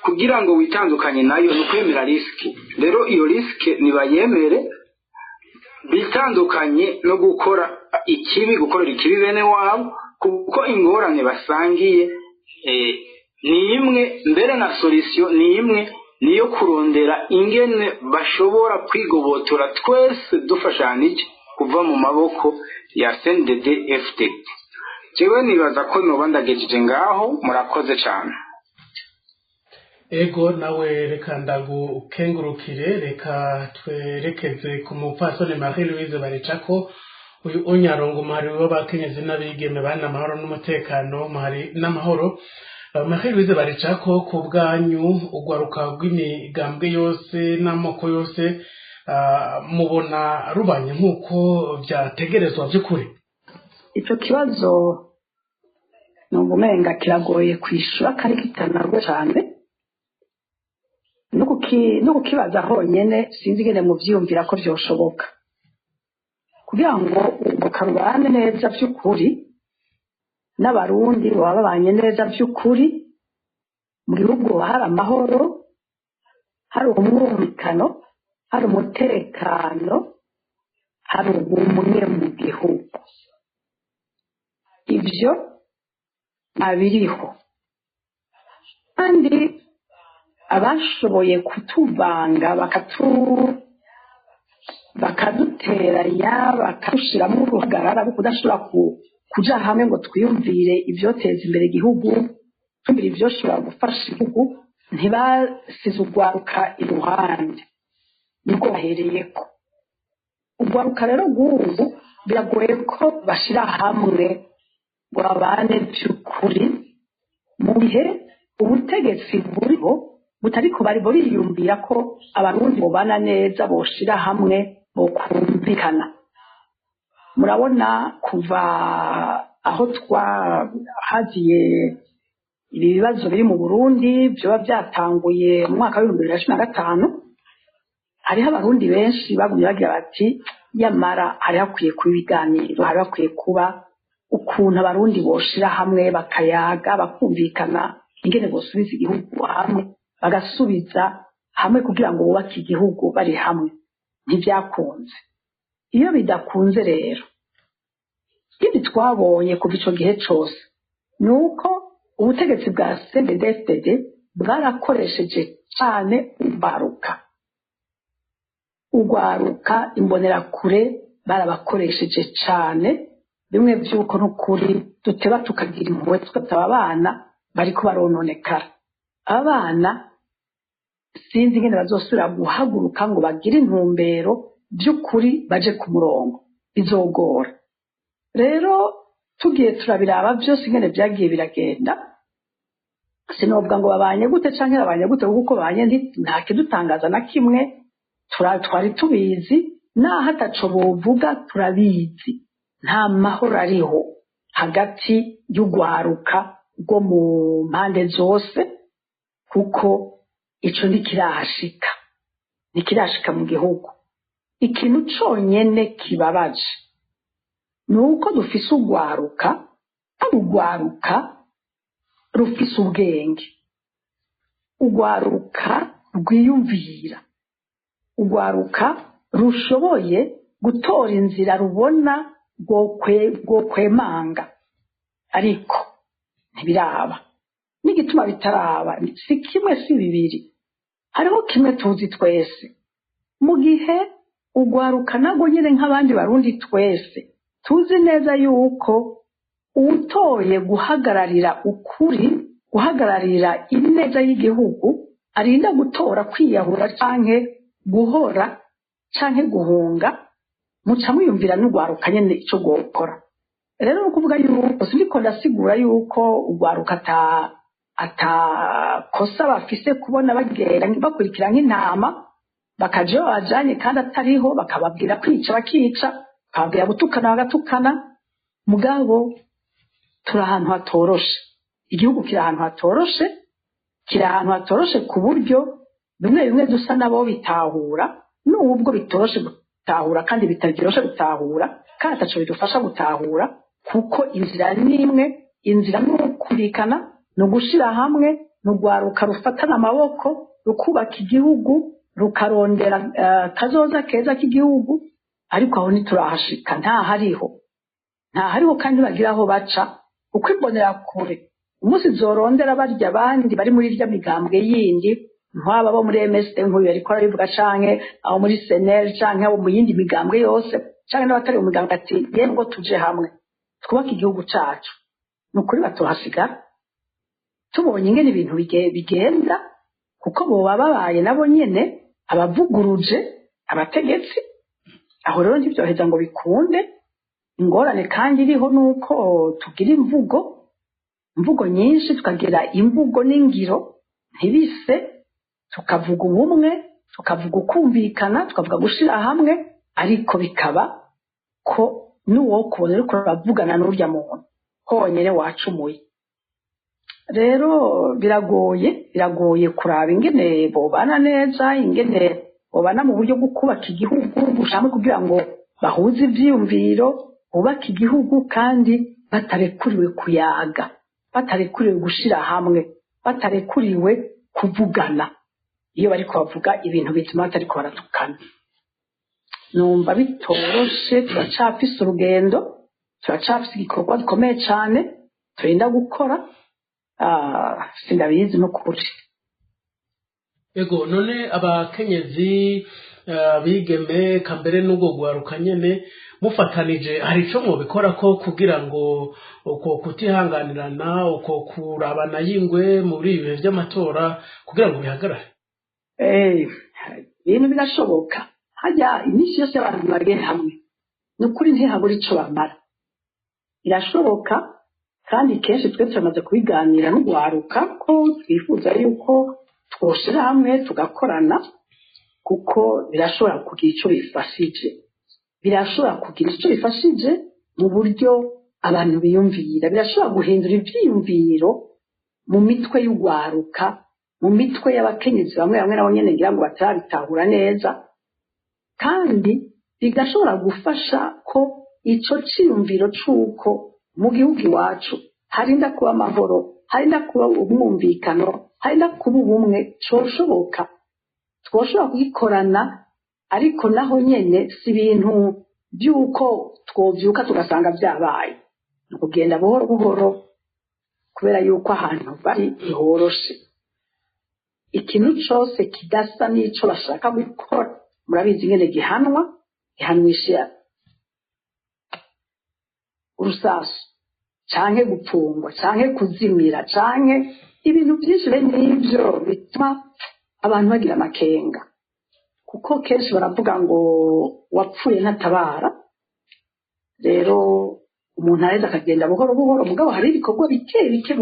kugira ngo witandukanye nayo, ni ukwemera risque. Rero iyo risque nibayemere, bitandukanye no gukora ikibi, gukorera ikibi bene wabo, kuko ingorane basangiye ni imwe, mbere na solution ni imwe, niyo kurondera ingene bashobora kwigobotora twese dufashanije kuva mu maboko ya CNDD FDD. Jewe nibaza ko noba ndagejeje ngaho. Murakoze cane. Ego, nawe reka ndagukengurukire. Reka twerekeze ku mupfasoni Marie Louise Baricako. Uyu unyarongo umuhari w'abakenyezi n'abigeme bana amahoro n'umutekano, muhari n'amahoro. Marie Louise Baricako, ku bwanyu urwaruka rw'imigambwe yose n'amoko yose mubona rubanye nk'uko vyategerezwa vy'ukuri? Ico kibazo numva umenga kiragoye kwishura kandi kitanagoye cane no kukibaza honyene. Sinzi ingene muvyiyumvira ko vyoshoboka kugira ngo urwaruka rubane neza vy'ukuri n'Abarundi baba babanye neza vy'ukuri mu gihugu, hari amahoro, hari umwumvikano, hari umutekano, hari ubumwe mu gihugu. Ivyo abiriho kandi abashoboye kutuvanga bakaduteranya, bakadushiramo uruhagarara rwo kudashobora kuja hamwe ngo twiyumvire ivyoteza imbere igihugu, twiyumvire ivyoshobora gufasha igihugu, ntibasize urwaruka iruhande, nibwo bahereyeko. Urwaruka rero rw'ubu biragoye ko bashira hamwe ngo babane by'ukuri mu bihe ubutegetsi buriho butariko bari buriyumvira ko Abarundi bobana neza, boshira hamwe, bokumvikana. Murabona kuva aho twahaziye ibi bibazo biri mu Burundi, vyoba byatanguye mu mwaka wa 2015, hariho Abarundi benshi bagumye bagira bati: "Yamara hari hakwiye kuba ibiganiro, hari hakwiye kuba ukuntu Abarundi boshira hamwe bakayaga, bakumvikana ingene bosubiza igihugu hamwe, bagasubiza hamwe kugira ngo bubake igihugu bari hamwe." Ntibyakunze. Iyo bidakunze rero, ikindi twabonye kuva ico gihe cose ni uko ubutegetsi bwa CNDD-FDD bwarakoresheje cane urwaruka. Urwaruka, imbonerakure, barabakoresheje cane, bimwe vy'uko n'ukuri duteba tukagira impuhwe tugataba abana bariko barononekara. Abana sinzi ingene bazosubira guhaguruka ngo bagire intumbero by'ukuri, baje ku murongo, bizogora. Rero tugiye turabiraba byose ingene byagiye biragenda, sinovuga ngo babanye gute canke babanye gute, kuko babanye nta kidutangaza na kimwe. Twari tubizi, naho ataco bovuga turabizi, nta mahoro ariho hagati y'urwaruka rwo mu mpande zose, kuko ico ntikirahashika, ntikirashika mu gihugu. Ikintu conyene kibabaje ni uko dufise urwaruka, ari urwaruka rufise ubwenge, urwaruka rwiyumvira, urwaruka rushoboye gutora inzira rubona rwokwemanga, ariko ntibiraba. N'igituma bitaraba si kimwe, si bibiri, hariho kimwe tuzi twese: mu gihe urwaruka narwo nyine nk'abandi Barundi twese tuzi neza yuko uwutoye guhagararira ukuri, guhagararira ineza y'igihugu, arinda gutora kwiyahura canke guhora canke guhunga, muca mwiyumvira n'urwaruka nyene ico rwokora. Rero ni ukuvuga yuko siniko ndasigura yuko urwaruka atakosa bafise kubona bagenda bakurikira nk'intama, bakaja iyo babajanye kandi atariho, bakababwira kwica bakica, bakababwira gutukana bagatukana. Mugabo turi ahantu hatoroshe, igihugu kiri ahantu hatoroshe, kiri ahantu hatoroshe ku buryo bimwe bimwe dusa nabo bitahura. Nubwo bitoroshe gutahura kandi bitaryoroshe gutahura, kandi ataco bidufasha gutahura, kuko inzira ni imwe. Inzira ni ukumvikana, ni ugushira hamwe, ni urwaruka rufatana amaboko rukubaka igihugu, rukarondera kazoza keza k'igihugu. Ariko aho ntiturahashika, ntahariho, ntahariho, kandi bagira aho baca uko imbonera kure umunsi zorondera barya abandi bari muri irya migambwe yindi, nk'aba bo muri MSD nk'uyu ariko arabivuga, canke abo muri CNL, canke abo mu yindi migambwe yose, canke n'abatari mu migambwe, ati yemwe ngo tuje hamwe twubake igihugu cacu. Ni ukuri batohasigara tubonye ingene ibintu bigenda, kuko boba babaye nabo nyene abavuguruje abategetsi. Aho rero ntibyoheza ngo bikunde. Ingorane kandi iriho nuko tugira imvugo nyinshi, tukagira imvugo n'ingiro ntibise. Tukavuga ubumwe, tukavuga ukumvikana, tukavuga gushira hamwe, ariko bikaba ko n'uwo kubona ariko uravugana n'urya muntu honyine wacumuye. Rero biragoye, biragoye kuraba ingene bobana neza, ingene bobana mu buryo bwo kubaka igihugu hamwe, kugira ngo bahuze ivyiyumviro, bubake igihugu, kandi batarekuriwe kuyaga, batarekuriwe gushira hamwe, batarekuriwe kuvugana. Iyo bariko bavuga ibintu bituma batariko baratukana, numva bitoroshe. Turacafise urugendo, turacafise igikorwa gikomeye cane turinda gukora. Sindabizi n'ukuri. Ego, none abakenyezi, abigeme kambere n'ubwo gwaruka nyene mufatanije, hari ico mwobikora ko kugira ngo uko kutihanganirana, uko kurabana yingwe muri ibi bihe vy'amatora, kugira ngo bihagarare? Ibintu birashoboka. Hajya iminsi yose abantu bagiye hamwe, ni ukuri ntihabura ico bamara. Birashoboka, kandi kenshi twe turamaze kubiganira n'ugwaruka ko twifuza yuko twoshira hamwe tugakorana, kuko birashobora kugira ico bifashije, birashobora kugira ico bifashije mu buryo abantu biyumvira, birashobora guhindura ivyiyumviro mu mitwe y'ugwaruka, mu mitwe y'abakenyezi bamwe bamwe nabo nyene ngira ngo batarabitahura neza. Kandi bigashobora gufasha ko ico ciyumviro c'uko mu gihugu iwacu harinda kuba amahoro, harinda kuba umwumvikano, harinda kuba ubumwe, coshoboka, twoshobora kugikorana. Ariko naho nyene si ibintu by'uko twovyuka tugasanga vyabaye, ni ukugenda buhoro buhoro, kubera yuko ahantu bari ntihoroshe. Ikintu cose kidasa n'ico bashaka gukora, murabizi ingene gihanwa, gihanwisha urusasu, canke gupfungwa, canke kuzimira, canke ibintu byinshi bene ivyo bituma abantu bagira amakenga, kuko kenshi baravuga ngo wapfuye ntatabara. Rero umuntu araheza akagenda buhoro buhoro, mugabo hari ibikorwa bike bike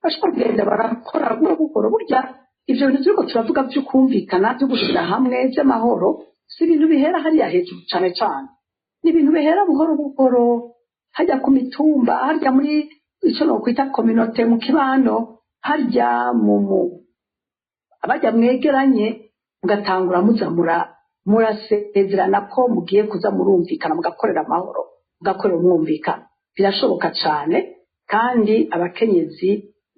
bashobora kugenda barakora buhoro buhoro. Burya ivyo bintu turiko turavuga vy'ukumvikana, vyo gushira hamwe, vy'amahoro, si ibintu bihera hariya hejuru cane cane, ni ibintu bihera buhoro buhoro hajya ku mitumba, harya muri ico nokwita communauté, mu kibano, harya mu abajya mwegeranye, mugatangura muza murasezerana ko mugiye kuza murumvikana, mugakorera amahoro, mugakorera umwumvikano. Birashoboka cane, kandi abakenyezi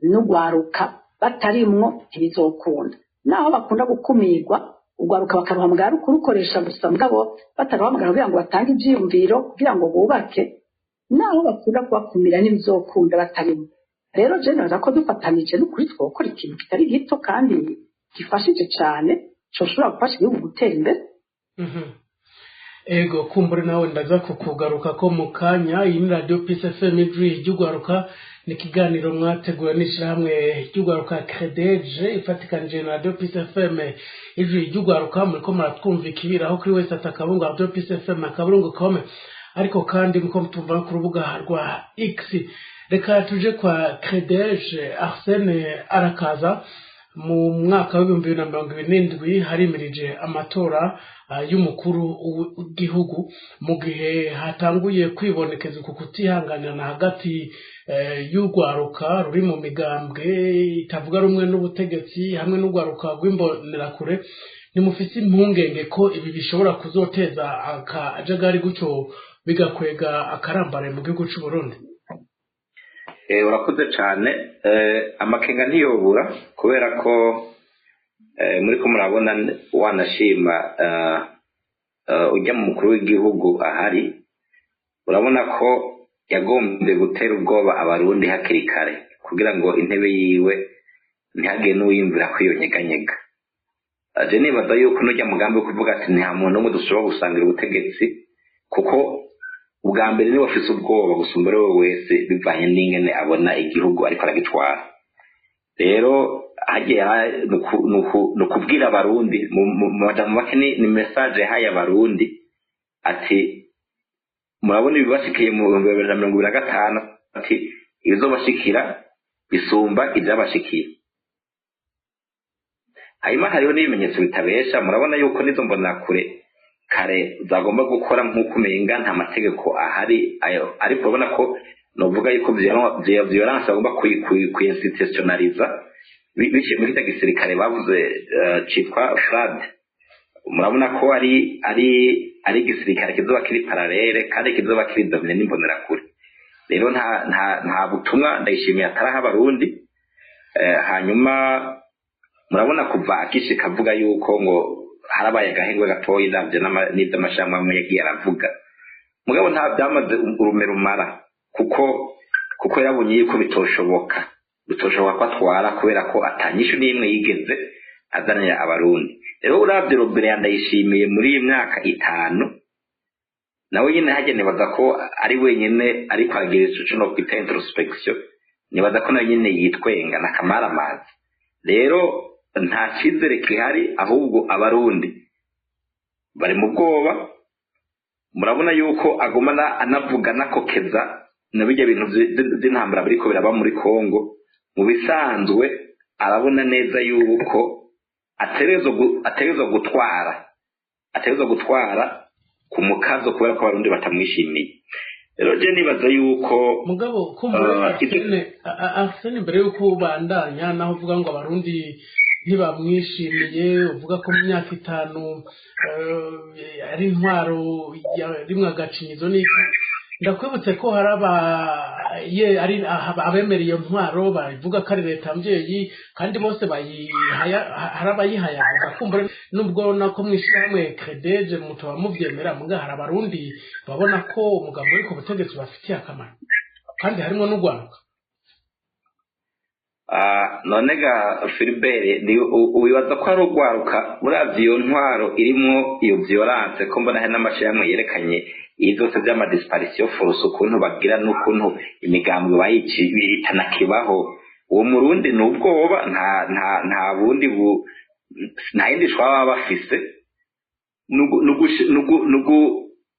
n'ugwaruka batarimwo ntibizokunda. Naho bakunda gukumirwa, ugwaruka bakaruhamagara kurukoresha gusa, mugabo bataruhamagara kugira ngo batange ivyiyumviro, kugira ngo bubake, naho bakunda kubakumira, ntibizokunda batarimwo. Rero je nibaza ko dufatanije n'ukuri twokora ikintu kitari gito kandi gifashije cane, coshobora gufasha igihugu gutera imbere. Ego, kumbure nawe ndaza kukugaruka ko mu kanya. Iyi ni Radio Peace FM, ijwi ry'ugwaruka, ni ikiganiro mwateguwe n'ishirahamwe ry'ugwaruka Credeje ifatikanije na Radio Peace FM, ijwi ry'ugwaruka. Muriko muratwumva ikibiraho kuri wese atakabungu Radio Peace FM akaburungu com, ariko kandi muko mutumva ku rubuga rwa X. Reka tuje kwa Credeje. Arsene Arakaza, mu mwaka w'2027 harimirije amatora y'umukuru w'igihugu, mu gihe hatanguye kwibonekeza uku kutihanganirana hagati y'urwaruka ruri mu migambwe itavuga rumwe n'ubutegetsi hamwe n'urwaruka rw'imbonerakure. Ntimufise impungenge ko ibi bishobora kuzoteza akajagari, gutyo bigakwega akarambaraye mu gihugu c'u Burundi? Urakoze cyane. Amakenga ntiyobura, kubera ko muri ko murabona, wanashima ujya mu mukuru w'igihugu ahari, urabona ko yagombye gutera ubwoba Abarundi hakiri kare kugira ngo intebe yiwe ntihagire n'uwiyumvira ko iyo nyeganyega. Je nibaza yuko nujya mugambi wo kuvuga ati nta muntu n'umwe dushobora gusangira ubutegetsi, kuko ubwa mbere niwe afise ubwoba gusumba ari we wese, bivanye n'ingene abona igihugu ariko aragitwara. Rero hagiye ni ukubwira Abarundi mu majambo make, ni message yahaye Abarundi ati murabona ibibashikiye mu 2025, ati ibizobashikira bisumba ivyabashikiye. Hanyuma hariho n'ibimenyetso bitabesha. Murabona yuko n'izo mbonakure kare zagomba gukora nk'uko umenga nta mategeko ahari ayo, ariko urabona ko novuga yuko violence bagomba kuinstitutionaliza biciye muri kirya gisirikare bavuze citwa FRAD. Murabona ko ari igisirikare kizoba kiri parallèle kandi kizoba kiri dominé n'imbonerakure. Rero nta butumwa Ndayishimiye ataraha Abarundi. Hanyuma murabona kuva akishika avuga yuko ngo harabaye agahengwe gatoyi, ndavye n'ivy'amashirahamwe amwe yagiye aravuga, mugabo nta byamaze urume rumara, kuko yabonye yuko bitoshoboka ko atwara, kubera ko atanyishu n'imwe yigeze azanira Abarundi. Rero uravye robere ya Ndayishimiye muri iyi myaka 5, nawe nyine hajya nibaza ko ari wenyine ariko aragira ico no kwita introspection, nibaza ko nawe nyine yitwenga na kamaramazi. Rero nta cyizere gihari, ahubwo Abarundi bari mu bwoba. Murabona yuko aguma anavuga anakokeza na bijya bintu vy'intambara biriko biraba muri Kongo. Mu bisanzwe arabona neza yuko ategerezwa gutwara ku mukazo, kubera ko Abarundi batamwishimiye. Rero je nibaza yuko Mugabo kumbure, Arsene, mbere yuko ubandanya, naho uvuga ngo Abarundi ntibamwishimiye, uvuga ko mu myaka 5 ari intwaro rimwe agacinyizo n'iki, ndakwibutse ko hari aba ye ari abemera iyo ntwaro, bavuga ko ari leta mvyeyi, kandi bose bayihaya, hari abayihayaguza. Kumbure nubwo nako mwishirahamwe Credeje mutoba muvyemera, muga hari Abarundi babona ko umugambi uri ku butegetsi bafitiye akamaro, kandi harimwo n'urwaruka. None ga Philbert, wibaza ko ari urwaruka? Uravye iyo ntwaro irimwo iyo violence, ko mbona hari n'amashirahamwe yerekanye ibi vyose vy'ama disparitions forcées, ukuntu bagira n'ukuntu imigambwe bayici itanakibaho, uwo Murundi ni ubwoba, nta bundi bu nta yindi shwa baba bafise.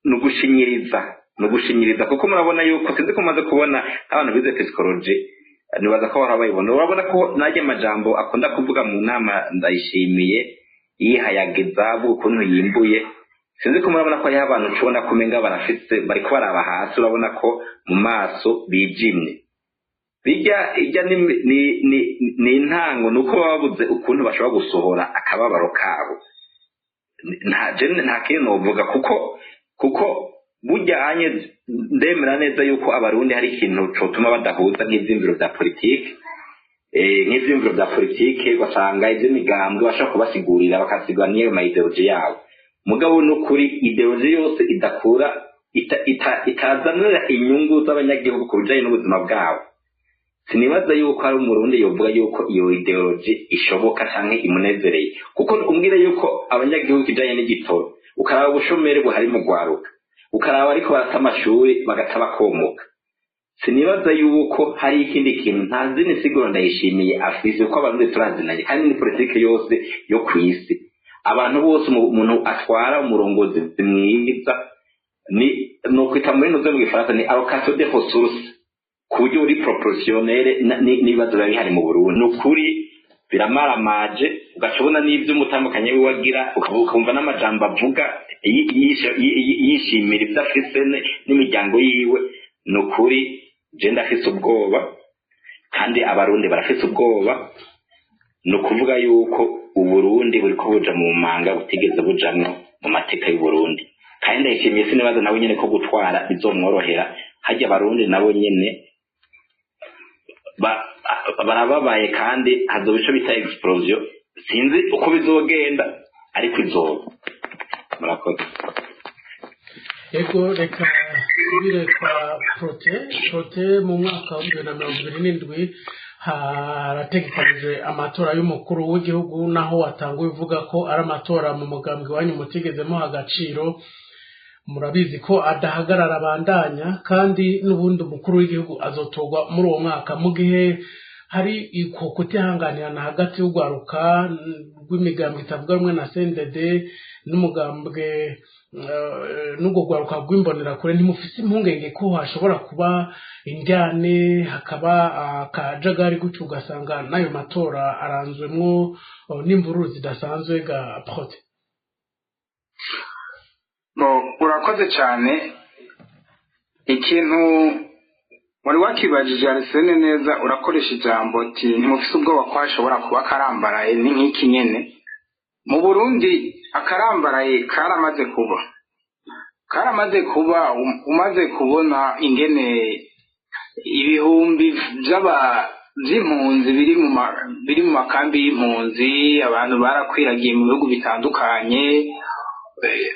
Nugushinyiriza, kuko murabona yuko, sinzi ko mumaze kubona nk'abantu bize psychology, nibaza ko bahora bayibona, urabona ko najya amajambo akunda kuvuga mu nama Ndayishimiye yihayagiza, avuga ukuntu yimbuye, sinzi ko murabona ko hariho abantu ucubona ko umenga barafise, bariko baraba hasi, urabona ko mu maso bijimye. Bijya ijya ni intango, ni uko baba babuze ukuntu bashobora gusohora akababaro kabo. Nta je nta kintu novuga, kuko burya ndemera neza yuko Abarundi hari ikintu cotuma badahuza nk'ivyiyumviro vya politike, ugasanga ivy'imigambwe bashobora kubasigurira, bakasigura n'iyo ma idéologie yabo. Mugabo n'ukuri idéologie yose idakura itazanira inyungu z'abanyagihugu ku bijanye n'ubuzima bwabo, sinibaza yuko hari Umurundi yovuga yuko iyo idéologie ishoboka canke imunezereye. Kuko umbwire yuko abanyagihugu kijanye n'igitoro, ukaraba ubushomeri buhari mu rwaruka, ukaraba ariko barata amashuri bagata bakomoka, sinibaza yuko hari ikindi kintu, nta zindi siguro Ndayishimiye afise, kuko Abarundi turazinanye, kandi ni politike yose yo kw'isi. Abantu bose, umuntu atwara, umurongozi mwiza ni nokwita muri nuze mu Gifaransa ni allocation des ressources ku buryo buri proportionnel n'ibibazo biba bihari mu Burundi. Ni ukuri biramaramaje, ugaca ubona n'ivyo umutandukanye wiwe agira, ukumva n'amajambo avuga yishimira ivyo afise n'imiryango yiwe. Ni ukuri je ndafise ubwoba, kandi Abarundi barafise ubwoba. Ni ukuvuga yuko Uburundi buriko buja mu manga butigeze bujamwo mu mateka y'Uburundi. Kandi Ndayishimiye sinibaza nawe nyene ko gutwara bizomworohera. Harya Abarundi nabo nyene barababaye, kandi hazoba ico bita explosion. Sinzi uko bizogenda, ariko izoba. Murakoze. Ego, reka nsubire kwa Prote. Prote, mu mwaka wa 2027 harategekanijwe amatora y'umukuru w'igihugu, naho watanguye uvuga ko ari amatora mu mugambwe wanyu mutigezemo agaciro. Murabizi ko adahagarara, abandanya, kandi n'ubundi umukuru w'igihugu azotorwa muri uwo mwaka. Mu gihe hari uko kutihanganirana hagati y'urwaruka rw'imigambwe itavuga rumwe na CNDD n'umugambwe n'urwo rwaruka rw'Imbonerakure, ntimufise impungenge ko hashobora kuba indyane, hakaba akajagari gutyo, ugasanga n'ayo matora aranzwemwo n'imvururu zidasanzwe, ga Prote? Bo, urakoze cyane. Ikintu wari wakibajije, Arsene, neza urakoresha ijambo ati ntimufise ubwoba ko hashobora kuba akarambaraye. Ni nk'iki nyene mu Burundi akarambaraye karamaze kuba, karamaze kuba. Umaze kubona ingene ibihumbi vy'aba vy'impunzi biri mu makambi y'impunzi, abantu barakwiragiye mu bihugu bitandukanye.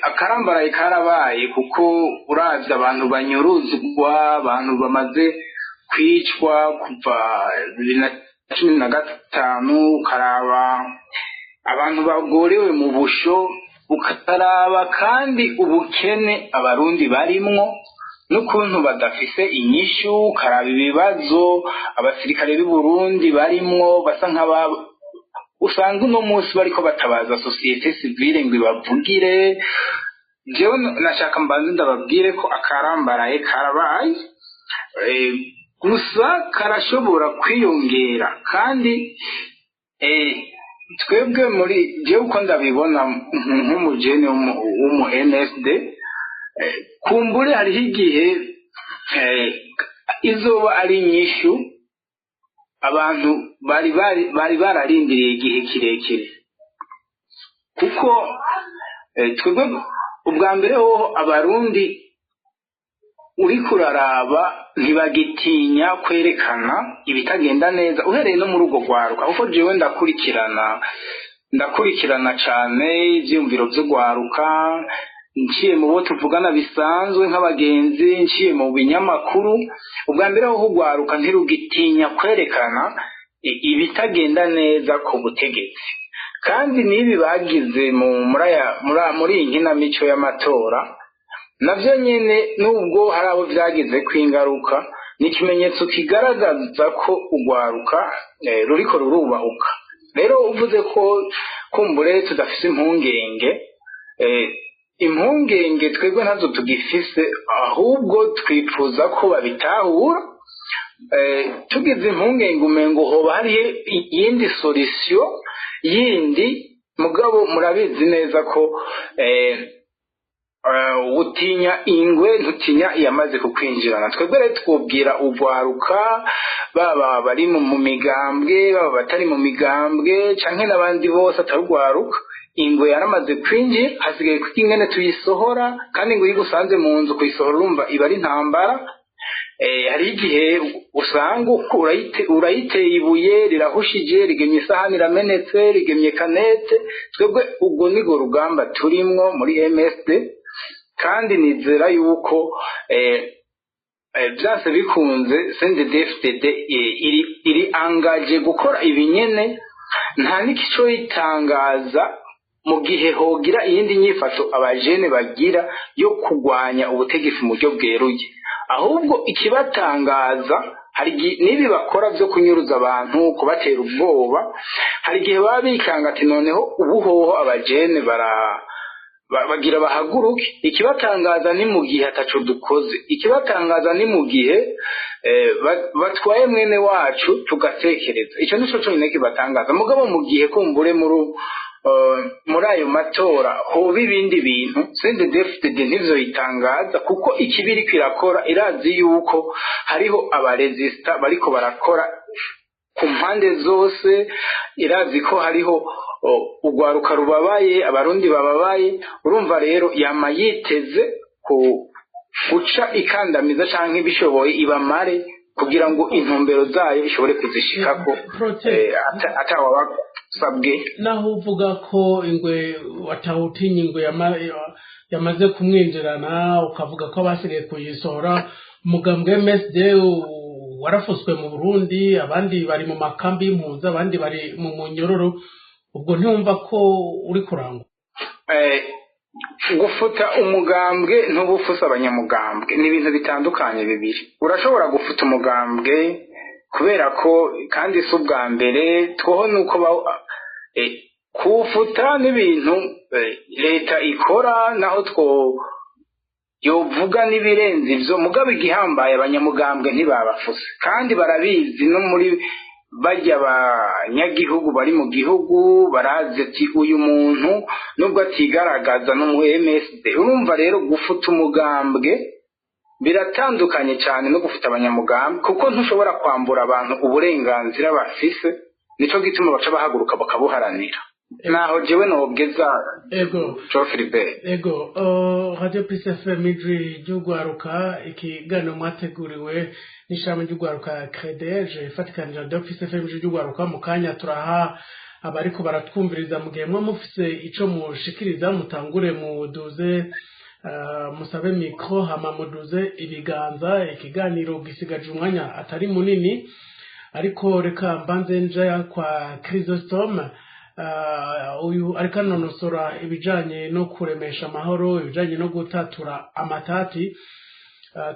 Akarambaraye karabaye, kuko uravye abantu banyuruzwa, abantu bamaze kwicwa kuva 2015, ukaraba abantu bagorewe mu busho, ukaraba kandi ubukene Abarundi barimwo n'ukuntu badafise inyishu, ukaraba ibibazo abasirikare b'u Burundi barimwo, basa nk'aba usanga uno munsi bariko batabaza société civile ngo ibavugire. Jewe nashaka mbanze ndababwire ko akarambaraye karabaye, gusa karashobora kwiyongera. Kandi twebwe muri jewe uko ndabibona nk'umujene w'umu MSD, kumbure hariho igihe izoba ari inyishu abantu bari bararindiriye igihe kirekire, kuko twebwe ubwa mbere hoho Abarundi uriko uraraba ntibagitinya kwerekana ibitagenda neza, uhereye no muri urwo rwaruka, kuko jewe ndakurikirana cane ivyiyumviro vy'urwaruka, nciye mu bo tuvugana bisanzwe nk'abagenzi, nciye mu binyamakuru. Ubwa mbere hoho urwaruka ntirugitinya kwerekana ibitagenda neza ku butegetsi. Kandi n'ibi bagize mu muri iyi nkinamico y'amatora navyo nyene, nubwo hari abo vyagizeko ingaruka, ni ikimenyetso kigaragaza ko urwaruka ruriko rurubahuka. Rero uvuze ko kumbure tudafise impungenge, impungenge twebwe ntazo tugifise, ahubwo twifuza ko babitahura. Tugize impungenge umengo hoba hariho iyindi solution yindi, mugabo murabizi neza ko utinya ingwe ntutinya iyamaze kukwinjirana. Twebwe rero twobwira urwaruka, baba bari mu migambwe, baba batari mu migambwe, canke n'abandi bose atari urwaruka: ingwe yaramaze kwinjira, hasigaye kuko ingene tuyisohora. Kandi ngo iyo igusanze mu nzu, kuyisohora urumva iba ari intambara. Hariho igihe usanga urayiteye ibuye rirahushije, rigemye isahani iramenetse, rigemye canette. Twebwe ubwo nirwo rugamba turimwo muri MSD, kandi nizera yuko vyanse bikunze CNDD-FDD iri engagée gukora ibinyene. Nta n'ikico yitangaza mu gihe hogira iyindi nyifato abajene bagira yo kugwanya ubutegetsi mu buryo bweruye. Ahubwo ikibatangaza, hari n'ibi bakora vyo kunyuruza abantu, kubatera ubwoba, hari igihe baba bikanga ati noneho ubuhoho abajene bara bagira bahaguruke. Ikibatangaza ni mu gihe ataco dukoze, ikibatangaza ni mu gihe batwaye mwene wacu tugatekereza. Ico nico conyine kibatangaza. Mugabo mu gihe kumbure muri ayo matora hoba ibindi bintu, CNDD-FDD ntivyo yitangaza, kuko ikibi iriko irakora irazi yuko hariho abarezista bariko barakora ku mpande zose, irazi ko hariho Ugwaruka rubabaye, Abarundi bababaye. Urumva rero yama yiteze ku guca ikandamiza canke bishoboye ibamare, kugira ngo intumbero zayo ishobore kuzishikako atawabasabwe. Naho uvuga ko ingwe watawutinya, ingwe yamaze kumwinjirana, ukavuga ko abasigaye kuyisohora, umugambwe MSD warafuswe mu Burundi, abandi bari mu makambi y'impunzi, abandi bari mu munyororo. Ubwo ntiwumva ko uri kurangwa? Gufuta umugambwe ntubufuse abanyamugambwe, ni ibintu bitandukanye bibiri. Urashobora gufuta umugambwe kubera ko, kandi si ubwa mbere twoho, nuko kuwufuta n'ibintu leta ikora, naho two yovuga n'ibirenze ivyo. Mugabo igihambaye, abanyamugambwe ntibabafuse, kandi barabizi. No muri bajya abanyagihugu bari mu gihugu barazi ati uyu muntu nubwo atigaragaza no mu MSD. Urumva rero gufuta umugambwe biratandukanye cyane no gufuta abanyamugambwe, kuko ntushobora kwambura abantu uburenganzira bafise. Nico gituma baca bahaguruka bakabuharanira. Naho jewe nobweza. Ego. Jo Philibert. Ego, Radio Peace FM, ijwi ry'ugwaruka, ikiganiro mwateguriwe n'ishami ry'ugwaruka CREDEJ ifatikanije Radio Peace FM, ijwi ry'ugwaruka. Mu kanya turaha abariko baratwumviriza, mu gihe mwe mufise ico mushikiriza, mutangure muduze, musabe micro, hama muduze ibiganza. Ikiganiro gisigaje umwanya atari munini, ariko reka mbanze nja kwa Chrysostome. Uyu ariko anonosora ibijanye no kuremesha amahoro, ibijanye no gutatura amatati.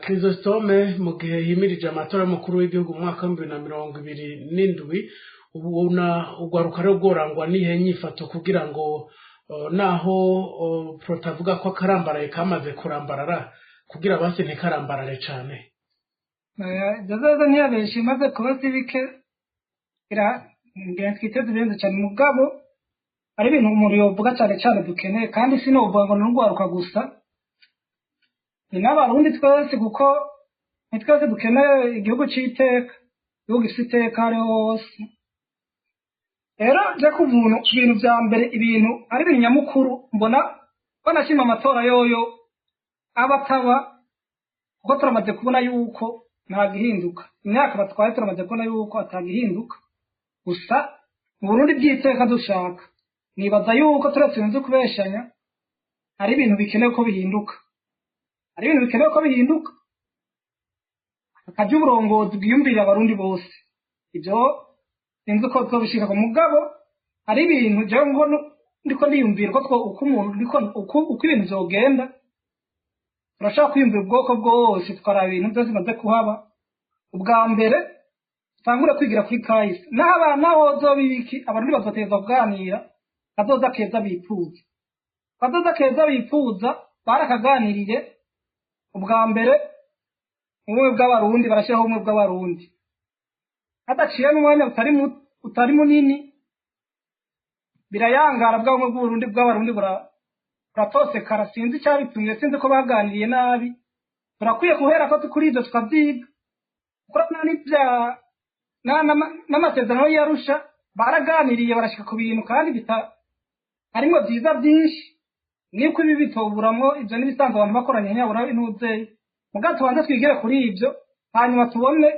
Chrysostome, mu gihe himirije amatora y'umukuru w'igihugu mu mwaka wa 2027, ubona urwaruka rero rworangwa n'ihe nyifato kugira ngo, naho Protavuga ko akarambaraye kamaze kurambarara, kugira basi ntikarambarare cane? Ibyo ntiyabeshe, imaze kuba si bike, ngira twiteze ibirenze cyane. Mugabo ari ibintu umuntu yovuga cyane cyane dukeneye, kandi sinovuga ngo ni urwaruka gusa, ni n'Abarundi twese, kuko ni twese dukeneye igihugu c'iteka, igihugu gifite iteka ariho hose. Rero jya ku buntu, ibintu vya mbere, ibintu ari ibintu nyamukuru mbona, banashima amatora yoyo aba ataba, kuko turamaze kubona yuko nta gihinduka. Imyaka batwaye turamaze kubona yuko atagihinduka. Gusa mu Burundi by'iteka dushaka, nibaza yuko turetse ibintu vyo kubeshanya, hari ibintu bikenewe ko bihinduka, hari ibintu bikenewe ko bihinduka, hakajya uburongozi bwiyumvirira Abarundi bose. Ibyo sinzi uko twobishika ku mugabo hari ibintu jewe ngo ndiko ndiyumvira uko uko umuntu ndiko uko ibintu vyogenda. Turashobora kwiyumvira ubwoko bwose, tukaraba ibintu byose bimaze kuhaba. Ubwa mbere tutangure kwigira kuri kahise. Naho abana naho zoba ibiki, Abarundi bazotegerezwa kuganira kazoza keza bipfuza, kazoza keza bipfuza. Barakaganiriye ubwa mbere, ubumwe bw'Abarundi, barashyiraho ubumwe bw'Abarundi hadaciye n'umwanya utari munini, birayangara, bwa bumwe bw'Uburundi bw'Abarundi buratosekara. Sinzi icyabitumye, sinzi ko baganiriye nabi. Turakwiye guhera ko kuri ibyo tukabyiga, kuko n'ibya n'amasezerano y'Arusha baraganiriye, barashika ku bintu kandi bita harimwo byiza byinshi. Niko ibi bitoburamwo, ibyo n'ibisanzwe, abantu bakoranye nyabura intuzeyi. Muga tubanze twigire kuri ibyo, hanyuma tubone,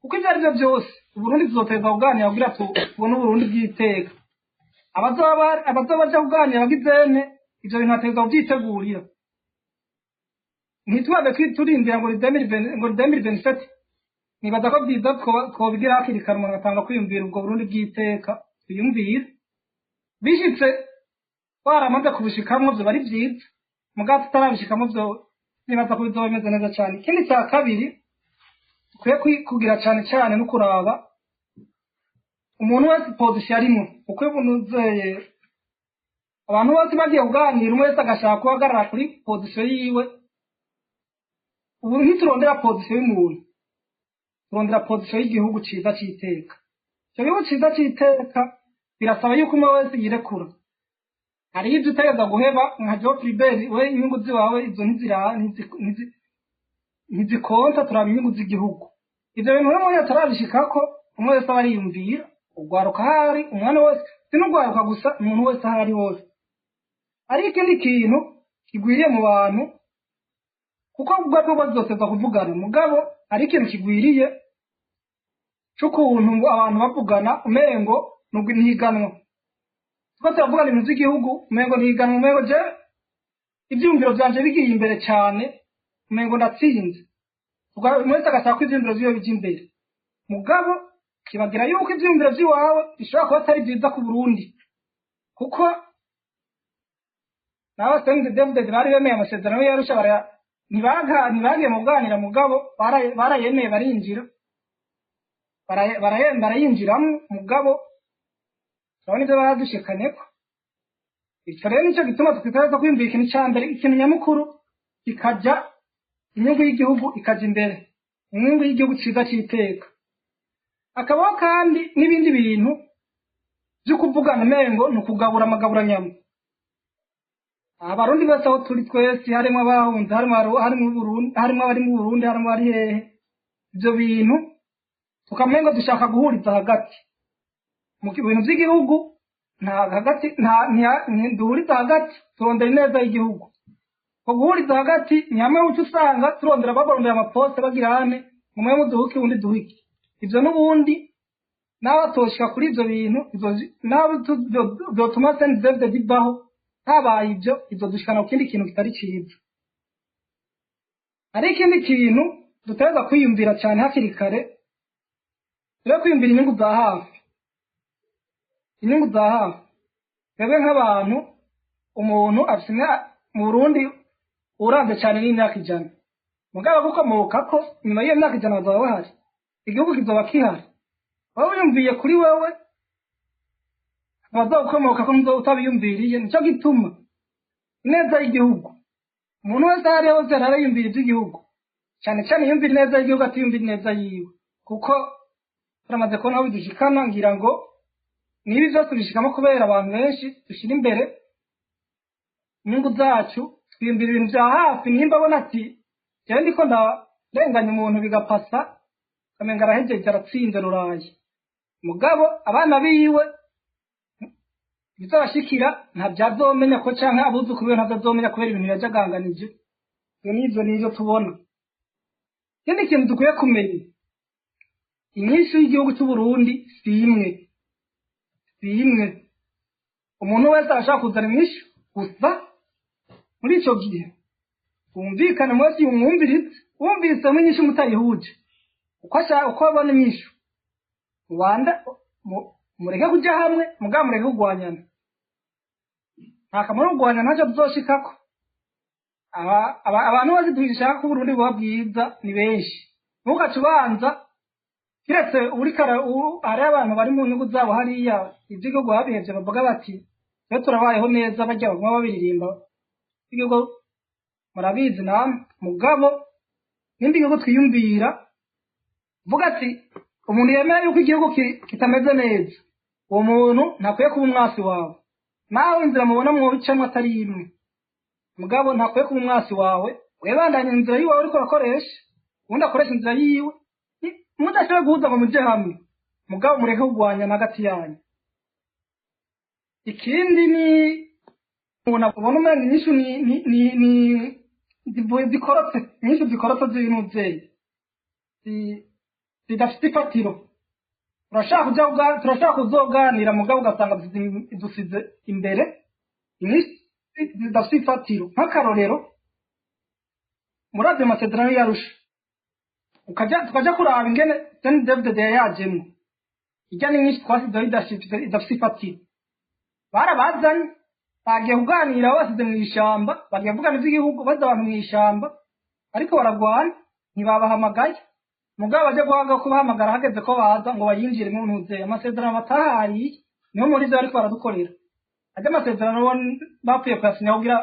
kuko ibyo ari byo byose Uburundi tuzoterwa kuganira kugira tubone Uburundi bw'iteka. Abazoba baja kuganira bagizene ivyo bintu bategerezwa kuvyitegurira. Ntitubaze turindira ngo 2027. Nibaza ko byiza twobigira hakiri kare, umuntu agatanga kwiyumvira ubwo Burundi bw'iteka twiyumvira. Bishitse twaramaze kubishikamwo vyoba ari vyiza, mugabo tutarabishikamwo vyo nibaza ko bizoba bimeze neza cane. Ikindi cya kabiri dukwiye kugira cane cane no kuraba umuntu wese position arimwo, uko ubunuzeye abantu bose bagiye kuganira, umwe wese agashaka guhagarara kuri position yiwe. Ubu ntiturondera position y'umuntu, turondera position y'igihugu ciza c'iteka. Ico gihugu ciza c'iteka birasaba yuko umwe wese yirekura. Hariho ibyo utegereza guheba nka Joe Philibert, we inyungu ziwawe izo ntizikonta, turaba inyungu z'igihugu. Ivyo bintu rero umuntu atarabishikako, umwe wese aba ariyumvira ugwaruka, hari umwana wese Si n'urwaruka gusa, umuntu wese aho ari hose. Ari ikindi kintu kigwiriye mu bantu, kuko ubwo bazoteza kuvugana, mugabo ari ikintu kigwiriye c'ukuntu abantu bavugana umengo ntiganwa. Tuko turavugana ibintu vy'igihugu, umengo ntiganwa, umengo je ivyiyumviro vyanje bigiye imbere cane, umengo ndatsinze. Wese agashaka ko ivyiyumviro vyiwe bija imbere, mugabo kibagira yuko ivyiyumviro vy'iwawe bishobora kuba atari vyiza ku Burundi, kuko nabo CNDD-FDD bari bemeye amasezerano y'Arusha, ntibagiye mu kuganira, mugabo barayemeye barinjira, barayinjiramwo, mugabo turabona ivyo baradushikaneko. Ico rero nico gituma twitegerezwa kwiyumvira ikintu ca mbere, ikintu nyamukuru kikaja inyungu y'igihugu ikaja imbere, inyungu y'igihugu ciza c'iteka. Hakabaho kandi n'ibindi bintu vyo kuvugana umengo ni ukugabura amagaburanyama. Abarundi bose aho turi twese, harimwo abahunze, harimwo abari mu Burundi, harimwo abari hehe, ivyo bintu tukamengo dushaka guhuriza hagati mu bintu vy'igihugu. Nta hagati, nta duhuriza hagati, turondera ineza y'igihugu. Ko guhuriza hagati ni hamwe uca usanga turondera, babarondera amaposite, bagira hane umwe muduhuke undi duhuke. Ivyo n'ubundi nawe atoshika kuri ivyo bintu, nawe vyotuma CNDD-FDD ivaho. Habaye ivyo, izodushikana ku kindi kintu kitari ciza. Hari ikindi kintu dutegerezwa kwiyumvira cane hakiri kare, rero kwiyumvira inyungu za hafi, inyungu za hafi. Twebwe nk'abantu, umuntu afise mu Burundi uravye cane n'imyaka 100, mugabo gukomokako nyuma y'iyo myaka 100 bazaba bahari, igihugu kizoba kihari. Wowe wiyumviye kuri wewe, abazogukomokako utabiyumviriye. Nico gituma ineza y'igihugu, umuntu wese aho ari hose arayumvira ivy'igihugu, cane cane yumvira ineza y'igihugu, atiyumvira ineza yiwe, kuko turamaze kubona aho bidushikana. Ngira ngo nibi vyose bishikamo kubera abantu benshi dushira imbere inyungu zacu, twiyumvira ibintu vya hafi. Nimba abona ati jewe ndiko ndarenganya umuntu, bigapasa, ukamenga arahejeje, aratsinze ruraye, mugabo abana biwe bizabashikira ntavyazomenya ko, canke abuzukuru biwe ntavyazomenya kubera ibintu yajaganganije. Ivyo nivyo tubona. Ikindi kintu dukwiye kumenya, inyishu y'igihugu c'Uburundi si imwe, si imwe. Umuntu wese arashaka kuzana inyishu gusa. Muri ico gihe twumvikane, mwese yumwumvirize, wumvisemo inyishu mutayihuje, uko ashaka, uko abona inyishu, rubanda mureke kuja hamwe, mugabo mureke kurwanyana. Nta kamaro kurwanyana, ntacyo tuzoshikako. Abantu bose dushaka ko Uburundi buba bwiza ni benshi. Ntugace ubanza kiretse uriko hariho abantu bari mu nyungu zabo hariya, ivy'igihugu babihevye, bavuga bati twe turabayeho neza, barya baguma babiririmba igihugu, murabizi namwe. Mugabo nimba igihugu twiyumvira, vuga ati umuntu yemera yuko igihugu kitameze neza, uwo muntu ntakwiye kuba umwasi wawe. Nawe inzira mubona mwobicamwo atari imwe, mugabo ntakwiye kuba umwasi wawe. Webandanya inzira yiwawe uriko urakoresha, uwundi akoresha inzira yiwe. Mudashoboye guhuza ngo muje hamwe, mugabo mureke kurwanyana hagati yanyu. Ikindi ni umuntu ubona umenga inyishu ni zikorotse, inyishu zikorotse z'ibintu zidafite ifatiro. Turashaka kuja turashaka kuzoganira, mugabo ugasanga dusize imbere inyishu zidafite ifatiro. Nk'akarorero, muravyo amasezerano y'Arusha, tukaja kuraba ingene CNDD-FDD yajemwo, irya ni nyinshi twasizeho idafise ifatiro. Barabazanye, bagiye kuganira basize mw'ishamba, bagiye kuvugana ivy'igihugu baza abantu mw'ishamba, ariko baragwana, ntibabahamagaye. Mugabo baje guhaga kubahamagara hageze ko baza ngo bayinjire mu ntuze amasezerano batahariye, niho muri ivyo bariko baradukorera. Ajya amasezerano bo bapfuye kuyasinya kugira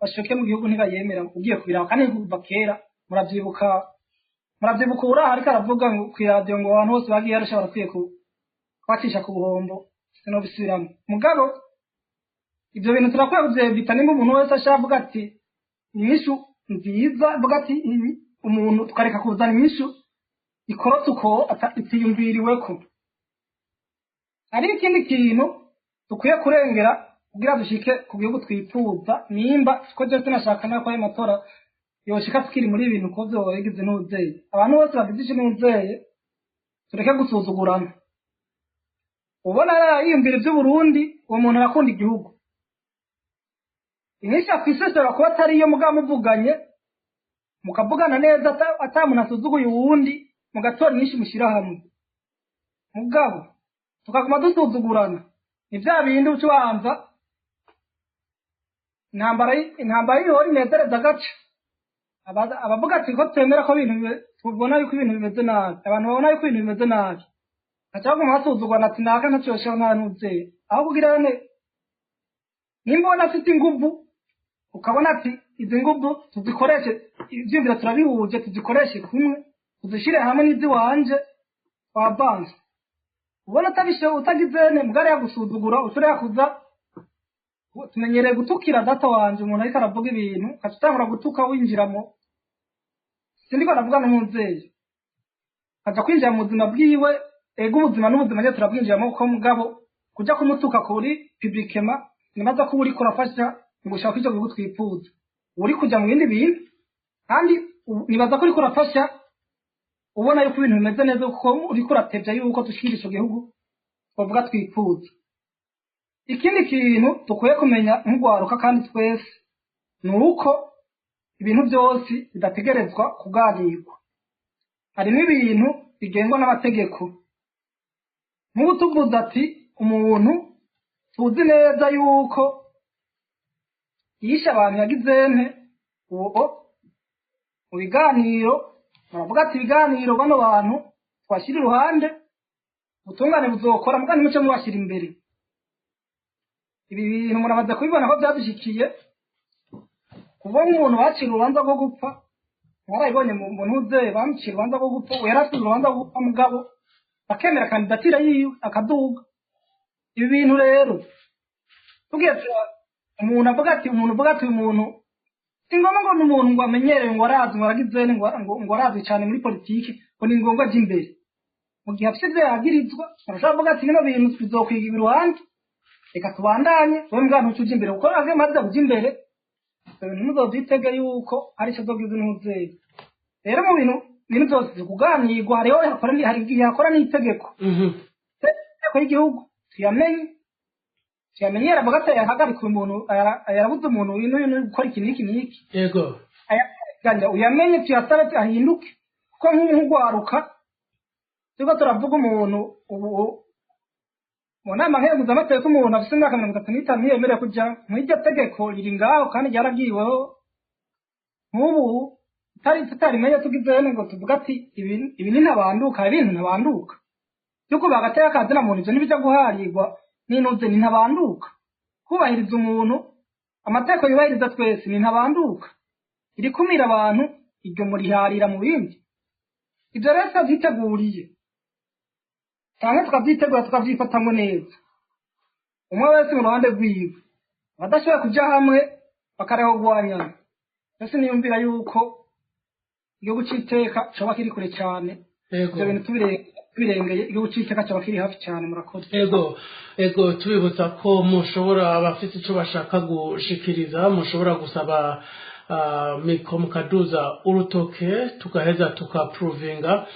bashoke mu gihugu, ntibayemera. Ugiye kubiraba kandi kuva kera, muravyibuka uraha ariko aravuga ngo kw'iradiyo ngo abantu bose bagiye Arusha barakwiye kubacisha ku buhombo, sinobisubiramwo. Mugabo ivyo bintu turakwiye kuvyevita. Nimba umuntu wese ashaka avuga ati inyishu nziza, avuga ati umuntu, tukareka kuzana inyishu ikorotse uko itiyumviriweko. Hari ikindi kintu Dukwiye kurengera kugira dushike ku gihugu twifuza. Nimba ko je sinashaka nako ayo matora yoshika tukiri muri ibintu ko vyoba bigize n'uzeye, abantu bose bagize ico n'uzeye, tureke gusuzugurana. Ubona yiyumvira ivy'Uburundi, uwo muntu arakunda igihugu. Inyinshi akwishobora kuba atari iyo, mugabo muvuganye, mukavugana neza, ata muntu asuzuguye uwundi, mugatora inyinshi mushyira hamwe. Mugabo tukaguma dusuzugurana, ni bya bindi uca ubanza intambara y'ihora inezereza agace. Abavuga ati ko twemera ko ibintu tubona yuko ibintu bimeze nabi, abantu babona yuko ibintu bimeze nabi, baca baguma basuzugurana ati naka ntacyo yoshira, nta n'uvyeyi aho kugira ne. Nimba ubona afite inguvu, ukabona ati izi nguvu tuzikoreshe, ivyiyumviro turabihuje, tuzikoreshe kumwe, tuzishire hamwe n'iziwanje wavanze. Ubona utabishe, utagize ne mugari yagusuzugura, ushobora yakuza. Tumenyereye gutukira data wanje, umuntu ariko aravuga ibintu ugaca utangura gutuka, winjiramo. Sindiko ndavuga n'umuvyeyi aja kwinjira mu buzima bwiwe. Ego, ubuzima n'ubuzima nyene turabwinjiramo kuko, mugabo kuja kumutuka kuri publiquement, nibaza ko uriko urafasha mu gushaka ico gihugu twifuza, uri kuja mu bindi bintu. Kandi nibaza ko uriko urafasha ubona yuko ibintu bimeze neza, kuko uriko uratevya yuko dushikira ico gihugu twavuga twifuza. Ikindi kintu dukwiye kumenya nk'urwaruka kandi twese ni uko ibintu byose bidategerezwa kuganirwa. Harimo ibintu bigengwa n'amategeko. Nk'ubu tuvuze ati umuntu tuzi neza yuko yishe abantu, yagize nte, uwo mu biganiro baravuga ati ibiganiro bano bantu twashyira iruhande, ubutungane buzokora, mugani muce mubashyira imbere. Ibi bintu muramaze kubibona ko byadushikiye, kuva nk'umuntu bacira urubanza rwo gupfa, mwarabibonye mu ntuze, bamucira urubanza rwo gupfa, uwo yari afite urubanza rwo gupfa, mugabo bakemera kandidatire yiwe akaduga. Ibi bintu rero tugiye umuntu avuga ati, umuntu uvuga ati uyu muntu si ngombwa ngo ni umuntu ngo amenyereye, ngo arazi, ngo aragize, ngo arazi cyane muri politiki, ngo ni ngombwa ajya imbere. Mu gihe afite ibyo yagirizwa, arashobora kuvuga ati bino bintu bizokwiga iruhande, reka tubandanye, wowe mbwa ntuce ujya imbere, kuko ave maze ujya imbere, ibyo bintu ntuzobyitege yuko ari cyo azogize n'umuvyeyi. Rero mu bintu byose kuganirwa, hariho hari igihe hakora n'itegeko, itegeko y'igihugu tuyamenye, tuyamenyera, avuga ati yahagarika uyu muntu, yarabuze umuntu uyu n'uyu n'uyu gukora iki n'iki n'iki. Ayaganira, uyamenye, tuyasabe ahinduke, kuko nk'ugwaruka turiko turavuga umuntu ubu mu nama nkenguzamateka, umuntu afise imyaka 35 ntiyemerewe kuja mw'iryo tegeko riri ngaho kandi ryaragiweho. Nk'ubu tutarimenye, tugize ngo tuvuge ati ibi ni ntabanduka, ibintu ntabanduka yuko bagateka akazina muntu, ivyo ntibija guharirwa n'intuze, ni ntabanduka. Kubahiriza umuntu, amategeko yubahiriza twese ni ntabanduka. Irikumira abantu iryo muriharira mu bindi. Ibyo rero turavyiteguriye canke tukavyitegura, tukavyifatamwo neza, umwe wese mu ruhande rwiwe. Abadashoboye kuja hamwe bakareka kugwanyana, ese niyumvira yuko igihugu c'iteka coba kiri kure cane. Ivyo bintu tubirengeye, igihugu c'iteka coba kiri hafi cane. Murakoze. Ego, tubibutsa ko mushobora, abafite ico bashaka gushikiriza, mushobora gusaba micro, mukaduza urutoke, tugaheza tukapuruvinga.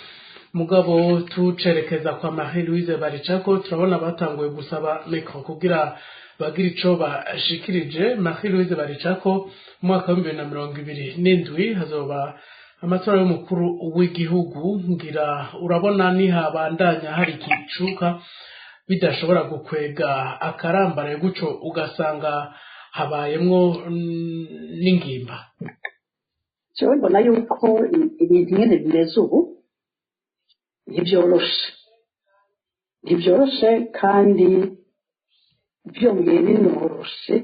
Mugabo tucerekeza kwa Marie Louise Baricako, turabona batanguye gusaba micro kugira bagira ico bashikirije. Marie Louise Baricako, mu mwaka wa 2027 hazoba amatora y'umukuru w'igihugu. Ngira urabona nihabandanya hari igicuka bidashobora gukwega akarambaraye gutyo, ugasanga habayemwo n'ingimba. Jewe mbona yuko ibintu nyene bimeze ubu ntibyoroshe, ntibyoroshe, kandi byongeye binoroshe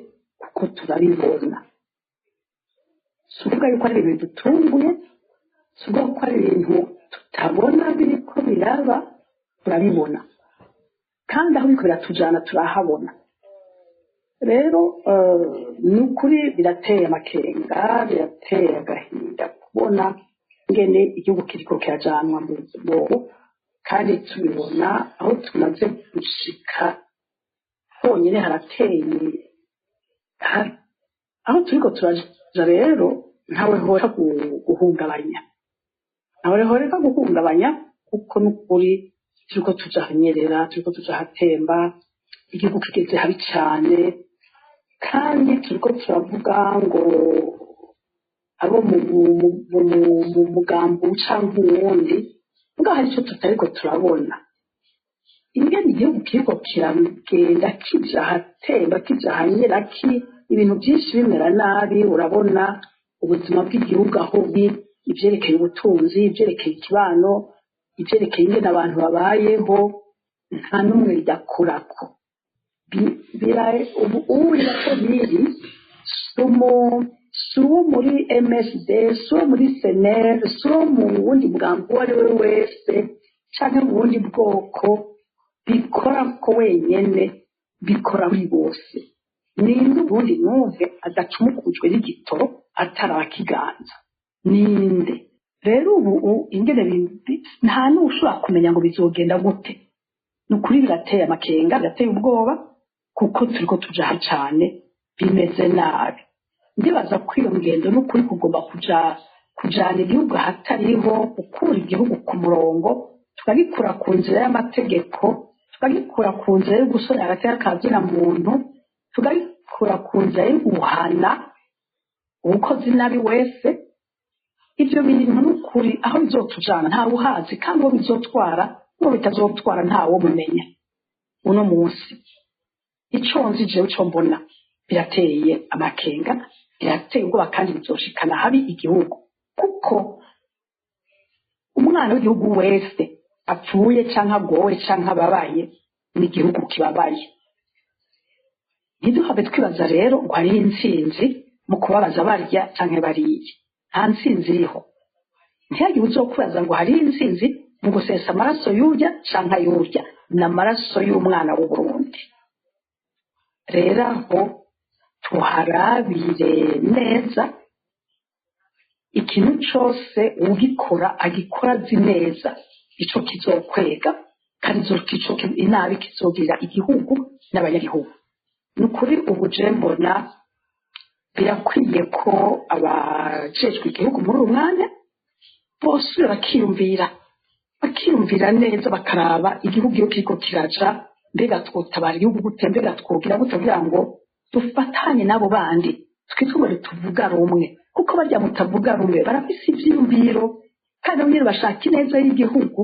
kuko turabibona. Si ukuvuga yuko ari ibintu dutunguye, si ukuvuga ko ari ibintu tutabona biriko biraba. Turabibona, kandi aho biriko biratujana turahabona. Rero ni ukuri birateye amakenga, birateye agahinda kubona ingene igihugu kiriko kirajanwa mu mwobo, kandi tubibona aho tumaze gushika. Honyine harateye aho turiko turaja. Rero ntawe hora guhungabanya, ntawe horeka guhungabanya, kuko n'ukuri turiko tuja hanyerera, turiko tuja hatemba, igihugu kigeze habi cane. Kandi turiko turavuga ngo abo mu mugambo canke uwundi, mbwa hari ico tutariko turabona, ingene igihugu kiriko kiragenda kija hatemba, kija hanyera, ibintu byinshi bimera nabi. Urabona ubuzima bw'igihugu aho buri, ivyerekeye ubutunzi, ivyerekeye ikibano, ivyerekeye ingene abantu babayeho, nta n'umwe bidakorako. Ubu ko biri, si uwo muri MSD, si uwo muri CNL, si uwo mu wundi mugambi uwo ari we wese canke mu bundi bwoko bikora ko wenyene, bikora kuri bose. Ninde ubundi numve adacumukujwe n'igitoro atarakiganza? Ninde? Rero ubu ingene nta n'ushobora kumenya ngo bizogenda gute. Ni ukuri birateye amakenga, birateye ubwoba, kuko turiko tuja cane, bimeze nabi. Ndibaza ko iyo ngendo n'ukuri kugomba kuja kujana igihugu ahatariho, gukura igihugu ku murongo, tukagikura ku nzira y'amategeko, tukagikura ku nzira yo gusonera agateka ka zina muntu, tugakura ku nzira yo guhana uwukoze inabi wese. Ibyo bintu n'ukuri aho bizotujana ntawe uhazi, kandi uwo bizotwara n'uwo bitazotwara ntawo mumenya uno munsi. Ico nzi jewe, ico mbona, birateye amakenga, birateye ubwoba, kandi bizoshikana habi igihugu, kuko umwana w'igihugu wese apfuye canke agowe canke ababaye, n'igihugu kibabaye. Ntiduhabe twibaza rero ngo hariho intsinzi mu kubabaza barya canke bariye. Nta ntsinzi iriho. Ntihagire uzokubaza ngo hariho intsinzi mu gusesa amaraso y'urya canke ay'urya. Ni amaraso y'umwana w'Uburundi. Rero aho tuharabire neza. Ikintu cose ugikora agikora azi neza ico kizokwega, kandi ico inabi kizogirira igihugu n'abanyagihugu. Ni ukuri ubu je mbona birakwiye ko abajejwe igihugu muri uyu mwanya bose bakiyumvira neza, bakaraba igihugu iyo kiriko kiraja. Mbega twotabara igihugu gute? Mbega twogira gute kugira ngo dufatanye n'abo bandi twitwubare, tuvuga rumwe? Kuko barya mutavuga rumwe barafise ivyiyumviro, kandi nabo nyene bashaka ineza y'igihugu.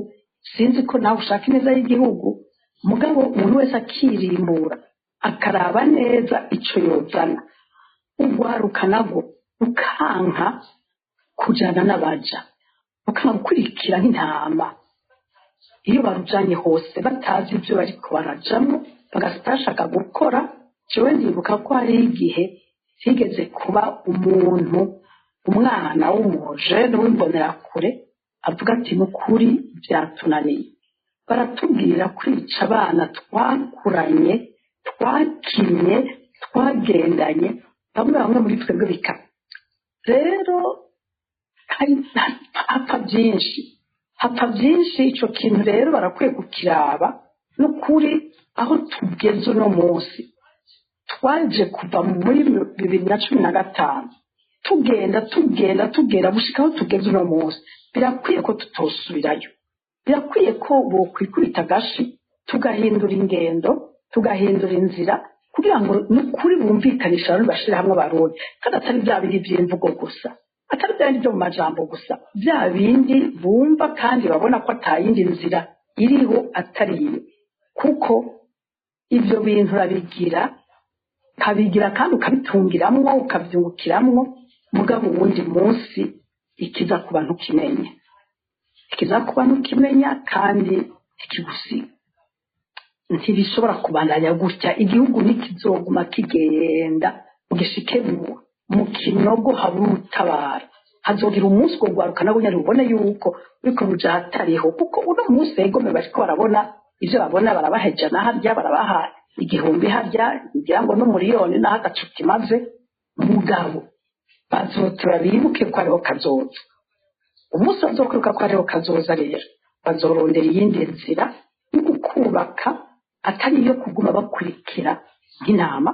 Sinzi ko nawe ushaka ineza y'igihugu, mugabo umuntu wese akirimbura, akaraba neza ico yozana. Urwaruka nabwo rukanka kujana n'abaja, rukanka gukurikira nk'intama iyo barujanye hose, batazi ibyo bariko barajamwo, bagashaka gukora. Jewe ndibuka ko hari igihe higeze kuba umuntu, umwana w'umujene w'imbonerakure, avuga ati: "Nukuri byatunaniye, baratubwira kwica abana twakuranye, twakinye, twagendanye, bamwe bamwe muri twebwe." Bika rero hapfa byinshi, hapfa byinshi. Icyo kintu rero barakwiye kukiraba. N'ukuri aho tugeze uno munsi, twaje kuva muri 2015, tugenda, tugenda, tugenda gushika aho tugeze uno munsi, birakwiye ko tutosubirayo. Birakwiye ko bokwikubita agashi, tugahindura ingendo, tugahindura inzira, kugira ngo n'ukuri bumvikanisha abantu, bashire hamwe Abarundi, kandi atari bya bindi by'imvugo gusa, atari bya bindi byo mu majambo gusa, bya bindi bumva kandi babona ko atayindi nzira iriho atari iyo. Kuko ibyo bintu urabigira, ukabigira kandi ukabitungiramwo, ukabyungukiramwo, mugabo uwundi munsi ikiza kuba ntukimenya, ikiza kuba ntukimenya kandi ikigusiga. Ntibishobora kubandanya gutya. Igihugu ntikizoguma kigenda ugishike mu kinogo habura utabara. Hazogira umunsi urwo rwaruka nabo nyene rubone yuko uriko ruja ahatariho, kuko uno munsi egome bariko barabona ivyo babona, barabahejana harya, barabaha 1000 harya, ngira ngo n'umuriyoni naho agacu kimaze. Mugabo bazotura bibuke ko ariho kazoza. Umunsi bazokwibuka ko ariho kazoza rero, bazorondera iyindi nzira yo kubaka, atari iyo kuguma bakurikira. nk'intama.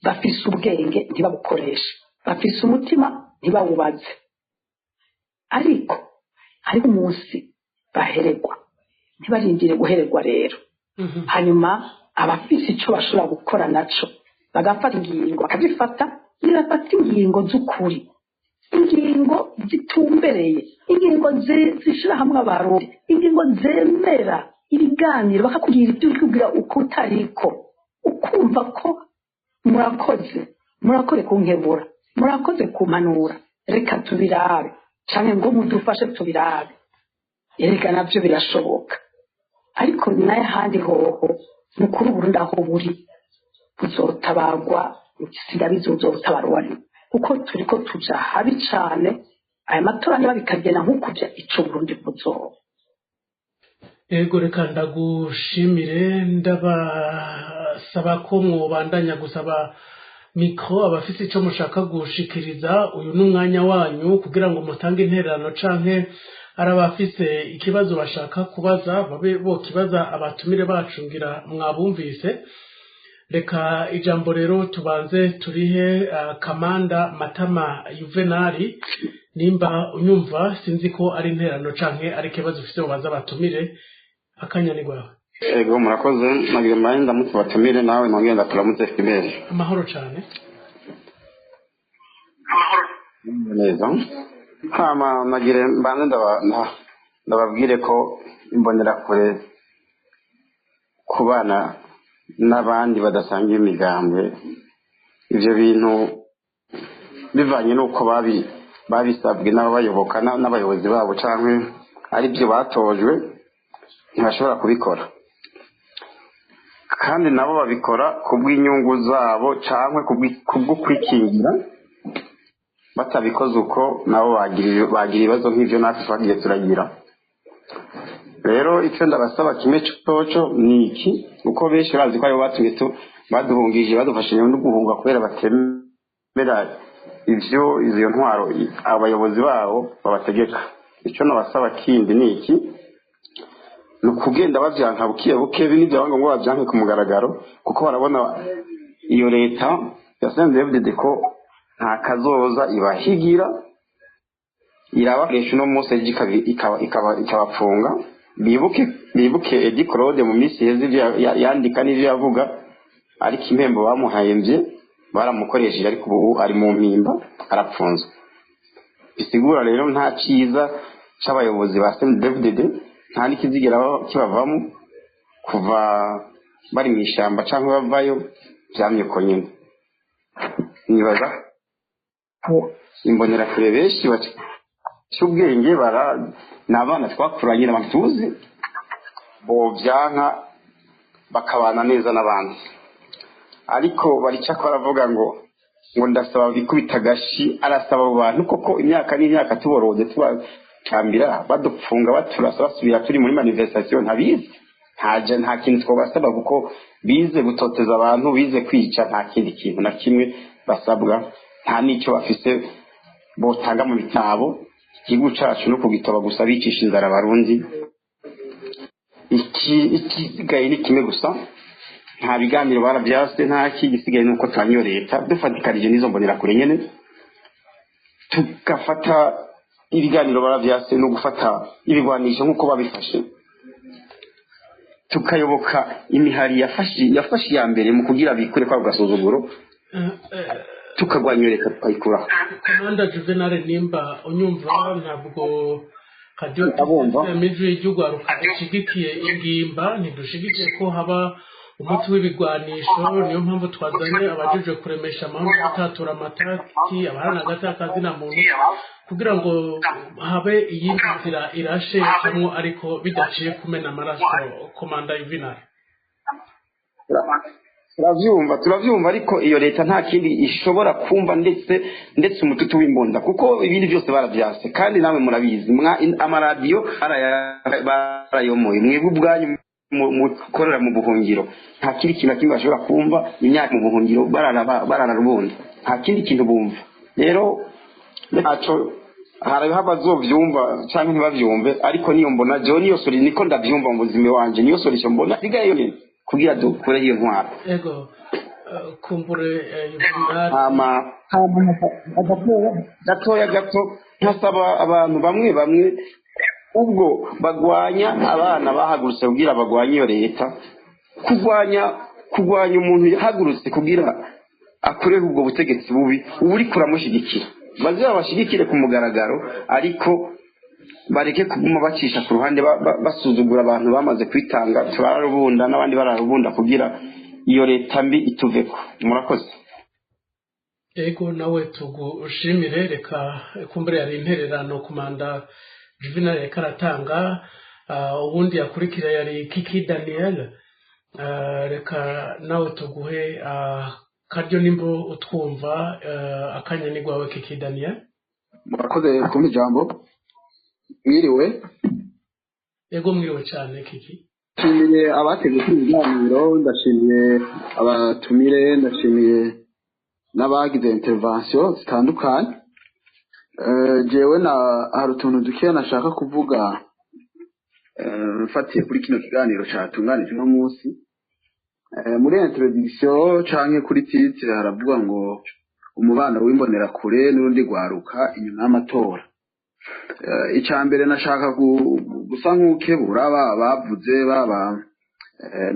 Bafise ubwenge ntibabukoreshe, bafise umutima ntibawubaze, ariko hariho umunsi baheregwa. Ntibarindire guheregwa rero. Hanyuma abafise ico bashobora gukora naco bagafata ingingo, bakazifata, nibafata ingingo z'ukuri, ingingo zitumbereye, ingingo zishira hamwe abarundi, ingingo zemera ibiganiro, bakakubwira ibyo uri kubwira uko utariko, ukumva ko murakoze, murakoze kunkebura, murakoze kumpanura, reka tubirabe, canke ngo mudufashe tubirabe. Erega navyo birashoboka. Ariko nayo ahandi hoho ni ukuri, Uburundi aho buri buzotabagwa, sindabizi uzotabarwa, kuko turiko tuja habi cane. Aya matora niba bikagenda nk'ukuja, ico Burundi buzoba. Ego, reka ndagushimire. Ndabasaba ko mwobandanya gusaba micro abafise ico mushaka gushikiriza. Uyu ni umwanya wanyu kugira ngo mutange intererano, canke ari abafise ikibazo bashaka kubaza babe bokibaza abatumire bacu. Ngira mwabumvise. Reka ijambo rero tubanze turihe Kamanda Matama Yuvenali. Nimba unyumva, sinzi ko ari intererano canke ari ikibazo ufise ubaza abatumire, akanya ni gwawe. Ego, murakoze. Nagira mbaye ndamutse batumire, nawe nongeye ndakuramutse Fibere. Amahoro cane. Neza. Hama nagire mbanze ndababwire ko imbonerakure kubana n'abandi badasangiye imigambwe, ivyo bintu bivanye n'uko babisabwe n'ababayoboka n'abayobozi babo canke ari byo batojwe, ntibashobora kubikora. Kandi nabo babikora kubw'inyungu zabo canke kubwo kwikingira. Batabikoze uko, nabo bagira ibibazo nk'ivyo natwe twagiye turagira. Rero icyo ndabasaba kimwe coco ni iki: uko benshi bazi ko aribo batumye baduhungije, badufashije no guhunga, kubera batemera ivyo izo ntwaro abayobozi babo babategeka. Icyo nabasaba kindi ni iki: ni ukugenda bavyanka buke buke, n'ivyaba ngombwa bavyanke ku mugaragaro, kuko barabona iyo leta ya CNDD-FDD ko nta kazoza ibahigira. Irabakoresha uno munsi, ejo ikabapfunga. Bibuke Edi Claude mu minsi iheze ivyo yandika n'ivyo yavuga, ariko impembo bamuhembye baramukoresheje, ariko ubu ari mu mpimba, arapfunzwe. Bisigura rero nta ciza c'abayobozi ba CNDD-FDD, nta n'ikizigera kibavamo. Kuva bari mu ishamba canke bavayo, vyamye uko nyene. Nibaza ko imbonerakure benshi baca ubwenge, bara ni abana twakuranye, n'abantu tuzi bovyanka bakabana neza n'abandi. Ariko baricako baravuga ngo ndasaba bikubita agashi. Arasaba abo bantu koko imyaka n'imyaka tuborode, tubatambira, badupfunga, baturasa, basubira turi muri manifestation, ntabizi. Ntaje, nta kintu twobasaba, kuko bize gutoteza abantu, bize kwica, nta kindi kintu na kimwe basabwa, nta n'icyo bafise botanga mu bitabo. Igihugu cacu no kugitoba gusa, bicisha inzara abarundi. Iki ikisigaye ni kimwe gusa: nta biganiro, baravyase, nta ki. Igisigaye nuko twanyo leta dufatikanije n'izo mbonerakure nyene, tugafata ibiganiro baravyase no gufata ibigwanisho nk'uko babifashe, tukayoboka imihari yafashe iya mbere mu kugira bikure kwa gasuzuguro, tukagwanya leta, tukayikuraho. Komanda Juvenal, nimba unyumva, ntabwo radiyo Ndabumva. Ijwi ry'urwaruka ishigikiye ingimba, ntidushigikiye ko haba umuti w'ibigwanisho. Niyo mpamvu twazanye abajejwe kuremesha amahoro no gutatura amatati, abaharana hagati na muntu, kugira ngo habe iyindi nzira irashe hamwe, ariko bidaciye kumena amaraso. Komanda Juvenal. Turavyumva, turavyumva, ariko iyo leta nta kindi ishobora kumva ndetse umututu w'imbunda, kuko ibindi byose baravyase. Kandi namwe murabizi, amaradiyo barayomoye. Mwebwe ubwanyu mukorera mu buhungiro, nta kindi kintu na kimwe bashobora kumva. Imyaka mu buhungiro barara rubunda, nta kindi kintu bumva. Rero ntaco, hariho abazovyumva canke ntibavyumve, ariko niyo mbona jewe, niyo sori, niko ndavyumva mu buzima wanje, niyo solution mbona isigaye yonyene. Kugira dukureho iyo ntwaro. Ego, kumbure Juvenal. Hama gatoya gato nkasaba abantu bamwe bamwe ubwo bagwanya abana bahagurutse kugira bagwanye iyo leta, kurwanya umuntu yahagurutse kugira akureho ubwo butegetsi bubi, uba uriko uramushyigikira. Baze babashyigikire ku mugaragaro, ariko bareke kuguma bacisha ku ruhande, basuzugura abantu bamaze kwitanga, turarubunda n'abandi bararubunda kugira iyo leta mbi ituveko. Murakoze. Ego, nawe tugushimire. Reka kumbure yari intererano kumanda Juvenal yariko aratanga. Ubundi yakurikira yari Kiki Daniel. Reka nawe tuguhe karyo nimba utwumva. Akanya ni gwawe, Kiki Daniel. Murakoze kumpa ijambo, mwiriwe. Ego, mwiriwe cyane, Kiki. Ndashimiye abateguye ibiganiro, ndashimiye abatumire, ndashimiye n'abagize intervention zitandukanye. Jewe na hari utuntu dukeya nashaka kuvuga mfatiye kuri kino kiganiro catunganije uno munsi. Muri introduction canke kuri titre haravuga ngo umubano w'imbonerakure n'urundi rwaruka inyuma y'amatora. Ica mbere nashaka gusa nk'ukebura baba bavuze, baba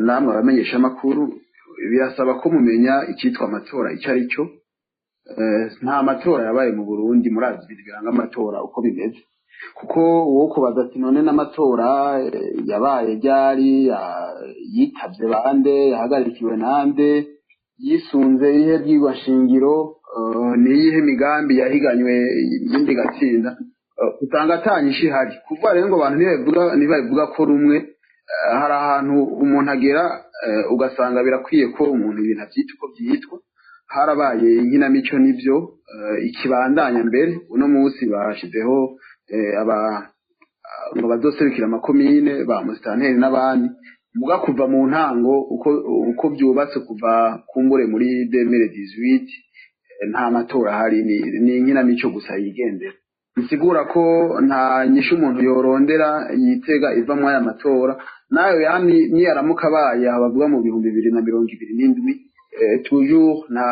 namwe abamenyesha amakuru, birasaba ko mumenya icyitwa amatora icyo ari cyo. Nta matora yabaye mu Burundi. Murazi ibintu biranga amatora uko bimeze, kuko uwo kubaza ati none n'amatora yabaye ryari, yitavye bande, yahagarikiwe nande, yisunze ihe bwigwa shingiro, niyihe migambi yahiganywe yindi gatsinda, usanga atanyisha ihari. Kuvuga rero ngo abantu ntibabivuga ko rumwe, hari ahantu umuntu agera ugasanga birakwiye ko umuntu ibintu abyita uko byitwa. Harabaye inkinamico nivyo, ikibandanya mbere uno munsi bashizeho aba ngo bazoserukira amakomine ba musitanteri n'abandi. Muga kuva mu ntango uko byubatse kuva kumbure muri 2018, nta matora ahari, ni inkinamico gusa yigendera. Bisigura ko nta nyishu umuntu yorondera yitega iva muri aya matora, nayo yami niyaramuka abaye aha bavuga mu 2027, toujours nta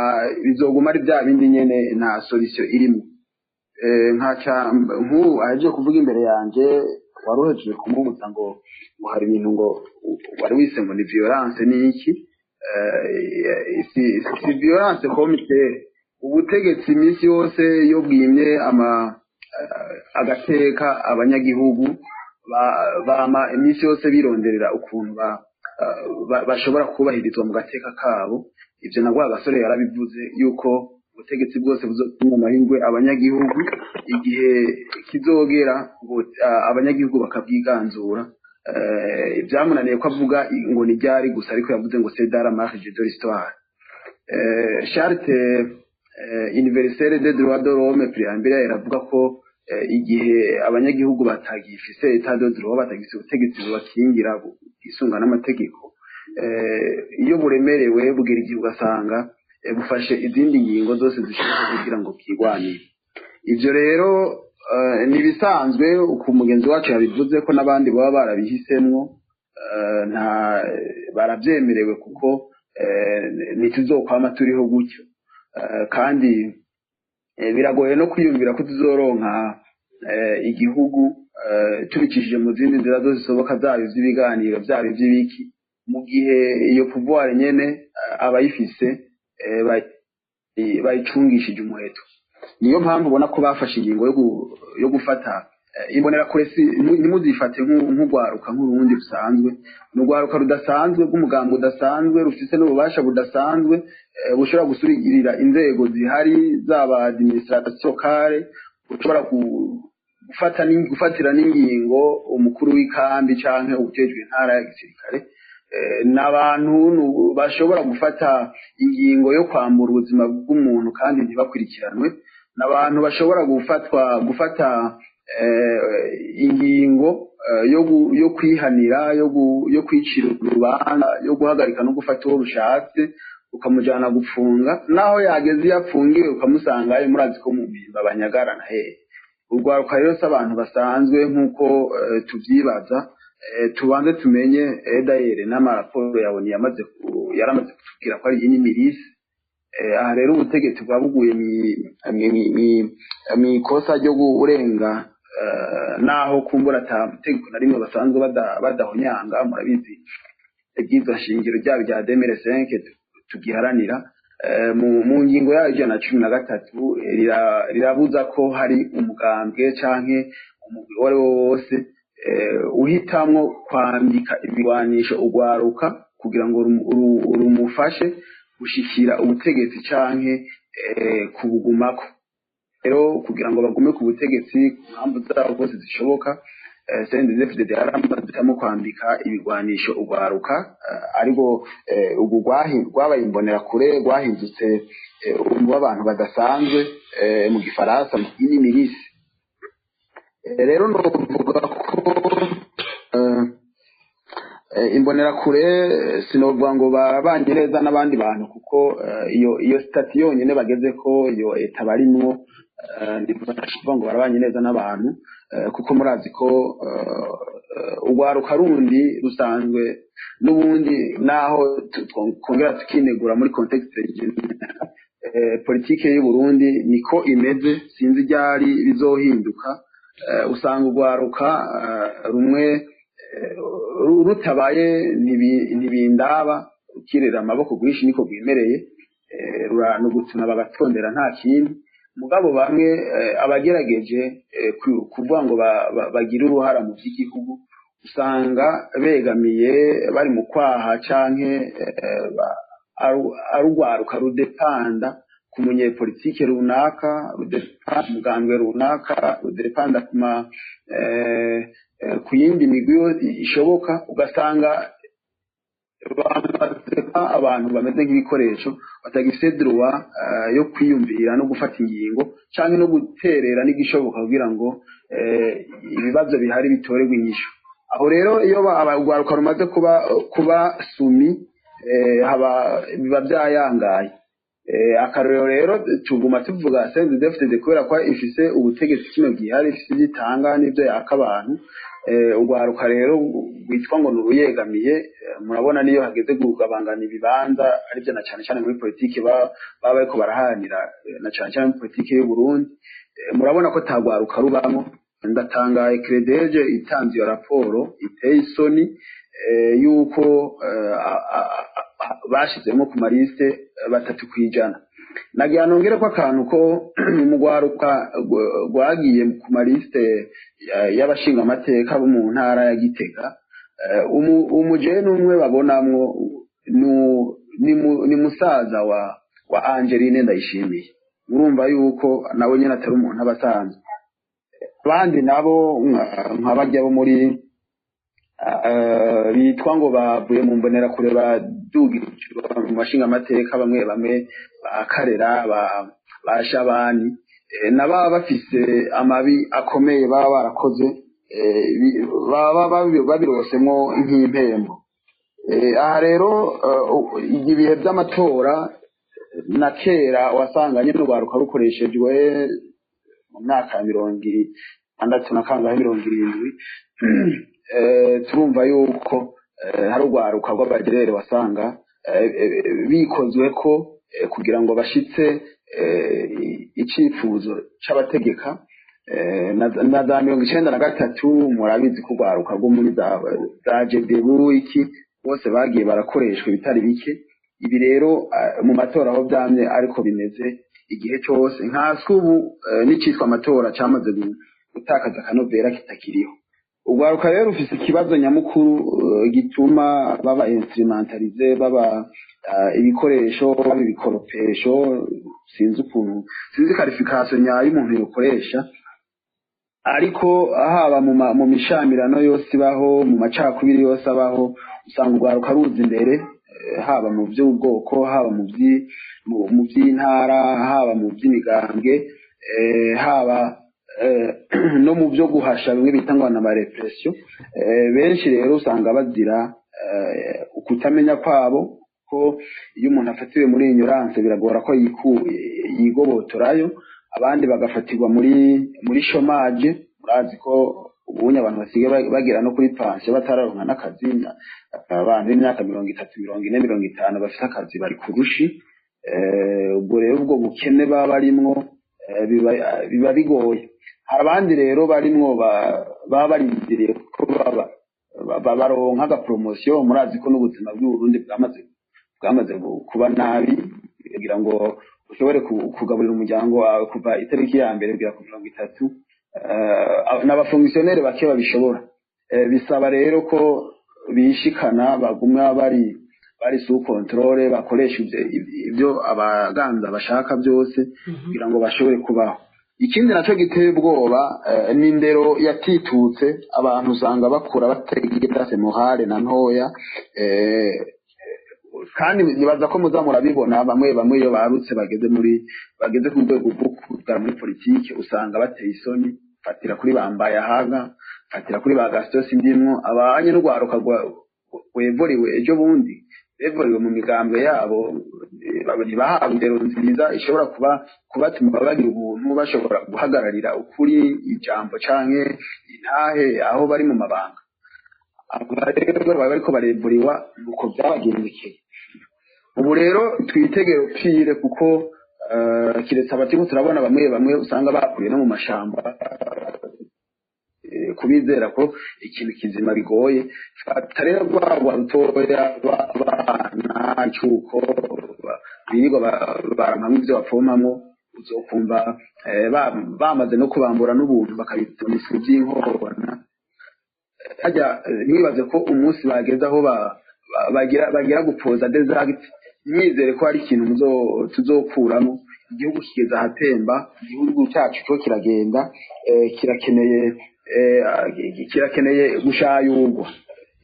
bizoguma ari bya bindi nyene, nta solution irimo. Nkaca nk'ubu ahejeje kuvuga imbere yanje, wari uhejeje kumubutsa ngo hari ibintu ngo wari wise ngo ni violence ni iki. Si violence comité, ubutegetsi iminsi yose iyo bwimye ama agateka abanyagihugu, bama iminsi yose bironderera ukuntu bashobora kubahirizwa mu gateka kabo. Ivyo na Rwagasore yarabivuze yuko ubutegetsi bwose buzotuma amahirwe abanyagihugu igihe kizogera ngo abanyagihugu bakabwiganzura. Byamunaniye ko avuga ngo ni ryari gusa, ariko yavuze ngo c'est dans la marge de l'histoire. Charte universelle des droits de l'homme, préambule, iravuga ko igihe abanyagihugu batagifise état de droit, batagifise ubutegetsi bubakingira bwisunga n'amategeko, iyo buremerewe bugera igihe ugasanga bufashe izindi ngingo zose zishoboka kugira ngo bwirwanire. Ivyo rero ni ibisanzwe uku mugenzi wacu yabivuze ko n'abandi baba barabihisemwo, nta baravyemerewe, kuko ntituzokwama turiho gutyo. Kandi biragoye no kwiyumvira ko tuzoronka igihugu tubicishije mu zindi nzira zose zishoboka, zaba ivy'ibiganiro, byaba ivy'ibiki, mu gihe iyo pouvoir nyene abayifise bayicungishije umuheto. Niyo mpamvu ubona ko bafashe ingingo yo gufata imbonerakure. Si ntimuzifate nk'urwaruka nk'urundi rusanzwe, ni urwaruka rudasanzwe rw'umugambi udasanzwe, rufise n'ububasha budasanzwe, bushobora gusubirira inzego zihari zaba administration locale, bushobora gufatira n'ingingo umukuru w'ikambi canke uwujejwe intara ya gisirikare. N'abantu bashobora gufata ingingo yo kwambura ubuzima bw'umuntu kandi ntibakurikiranwe, n'abantu bashobora gufata ingingo yo kwihanira, yo kwicira urubanza, yo guhagarika no gufata uwo rushatse ukamujana gupfunga, naho yageze iyo apfungiwe ukamusangayo. Murazi ko mu mpimba banyagarana hehe. Urwaruka rero si abantu basanzwe nk'uko tuvyibaza. Tubanze tumenye d'ailleurs n'amaraporo yabonye yaramaze kutubwira ko ari iyi milice. Aha rero ubutegetsi bwa buguye mw'ikosa ryo kurenga, naho kumbura ata tegeko na rimwe basanzwe badahonyanga. Murabizi, ibwirizwa shingiro ryabo rya 2005 tugiharanira, mu ngingo yayo 113 rirabuza ko hari umugambwe canke umugwi uwo ari wo wose uhitamwo kwambika ibigwanisho ugwaruka kugira ngo rumufashe gushikira ubutegetsi canke kubugumako. Rero kugira ngo bagume ku butegetsi ku mpamvu zabo zose zishoboka, CNDD-FDD yaramaze guhitamo kwambika ibigwanisho ugwaruka, ariko ubu rwabaye imbonerakure, rwahindutse w'abantu badasanzwe, mu gifaransa ni milice. Rero novuga ko imbonerakure, sinovuga ngo babanye neza n'abandi bantu, kuko iyo statut yonyene bageze ko, iyo état barimwo, ntibashobora ngo barabanye neza n'abantu, kuko murazi ko urwaruka rundi rusanzwe n'ubundi, naho twongera tukinegura muri contexte politike y'u Burundi niko imeze, sinzi ryari bizohinduka. Usanga urwaruka rumwe rutabaye ntibindaba, rukirera amaboko rwinshi, niko rwimereye, rurano bagatondera nta kindi. Mugabo bamwe, abagerageje kuvuga ngo bagire uruhara mu by'igihugu, usanga begamiye bari mu kwaha canke arugwaruka rudepanda ku munyepolitike runaka, rudepanda ku mugambwe runaka, rudepanda ku yindi migwi ishoboka, ugasanga bamaze abantu bameze nk'ibikoresho batagifite droit yo kwiyumvira no gufata ingingo canke no guterera n'igishoboka kugira ngo ibibazo bihari bitorerwe inyishu. Aho rero iyo urwaruka rumaze kuba soumis, haba biba byayangaye. Akarorero rero, tuguma tuvuga CNDD-FDD kubera ko ifise ubutegetsi kino gihe, hari ifise ivyo itanga n'ivyo yaka abantu. Urwaruka rero rwitwa ngo nuruyegamiye, murabona niyo hageze kugabangana ibibanza, arivyo na cane cane muri politike baba bariko baraharanira, na cane cane muri politike y'u Burundi, murabona ko tagwaruka rubamo. Ndatangaye CREDJ itanze iyo raporo iteye isoni, yuko bashizemo ku maliste 3%. Nagira nongere ko akantu ko umugwaruka rwagiye ku maliste y'abashingamateka bo mu ntara ya Gitega, umujene umwe babonamwo ni musaza wa Angeline Ndayishimiye. Urumva yuko nawe nyene atari umuntu aba asanzwe. Abandi nabo nka barya bo muri bitwa ngo bavuye mu mbonerakure badugirijwe mu mashingamateka, bamwe bamwe ba Karera, ba Shabani, nababa bafise amabi akomeye baba barakoze, baba babirosemwo nk'impembo. Aha rero ibihe by'amatora na kera wasanga nyine urwaruka rukoreshejwe mu myaka ya 60 na kangahe, 70. Turumva yuko hari urwaruka rw'abagerere wasanga bikozwe ko kugira ngo bashitse icifuzo c'abategeka. Na za 93 murabizi ko urwaruka rwo muri za jedebu iki bose bagiye barakoreshwa ibitari bike. Ibi rero mu matora aho byamye ariko bimeze igihe cyose, nkaswe ubu n'icitwa amatora cyamaze gutakaza akanovera, kitakiriho. Urwaruka rero rufise ikibazo nyamukuru gituma baba instrumentalisés, baba ibikoresho, baba ibikoropesho, sinzi ukuntu, sinzi qualification nyayo umuntu yokoresha, ariko haba mu mishamirano yose ibaho, mu macakubiri yose abaho, usanga urwaruka ruza imbere, haba mu by'ubwoko, haba mu by'intara, haba mu by'imigambwe, haba no mu byo guhasha bimwe bita ngo na répression. Benshi rero usanga bazira ukutamenya kwabo, ko iyo umuntu afatiwe muri ignorance biragora ko yigobotorayo. Abandi bagafatirwa muri chômage. Murazi ko Ubunye abantu basigaye bagera no kuri pansiyo batararonka n'akazi. Abantu b'imyaka 30, 40, 50 bafite akazi bari kurushi. Ubwo rero ubwo bukene baba barimwo biba bigoye. Hari abandi rero barimwo baba barindiriye ko baba baronka agapromosiyo. Murazi ko n'ubuzima bw'Uburundi bwamaze kuba nabi, kugira ngo ushobore kugaburira umuryango wawe kuva itariki ya mbere kugera ku 30, n'abafonctionnaire bake babishobora. Bisaba rero ko bishikana, bagumwa bari sous contrôle, bakoresha ibyo abaganza bashaka byose kugira ngo bashobore kubaho. Ikindi nacyo giteye ubwoba ni indero yatitutse. Abantu usanga bakura batagira morale na ntoya, kandi nibaza ko muza murabibona bamwe bamwe iyo barutse bageze ku rwego rwo kugara muri politike, usanga bateye isoni. Fatira kuri bambaye ahaga, fatira kuri ba Gaston Sindimwo, abanye n'urwaruka rwevuriwe ejo bundi, bevuriwe mu migambwe yabo, ntibahawe indero nziza ishobora kuba kubatuma bagira ubuntu, bashobora guhagararira ukuri, ijambo canke intahe aho bari mu mabanga. Aba rero baba bariko barevuriwa nuko byabagendekeye. Ubu rero twitegere pire, kuko kiretse abatimu turabona bamwe bamwe usanga bakuriye no mu mashamba, kubizera ko ikintu kizima bigoye. Fata rero rwagwa rutoya b'abana cyuko birirwa barampamwo ivyo bapfomamwo, uzokumva bamaze no kubambura n'ubuntu bakabituma ifu by'inkona hajya. Ntibaze ko umunsi bageze aho bagira gupoza des actes, mwizere ko hari ikintu tuzokuramo. Igihugu kigeze ahatemba, igihugu cyacu cyo kiragenda, kirakeneye gushayurwa.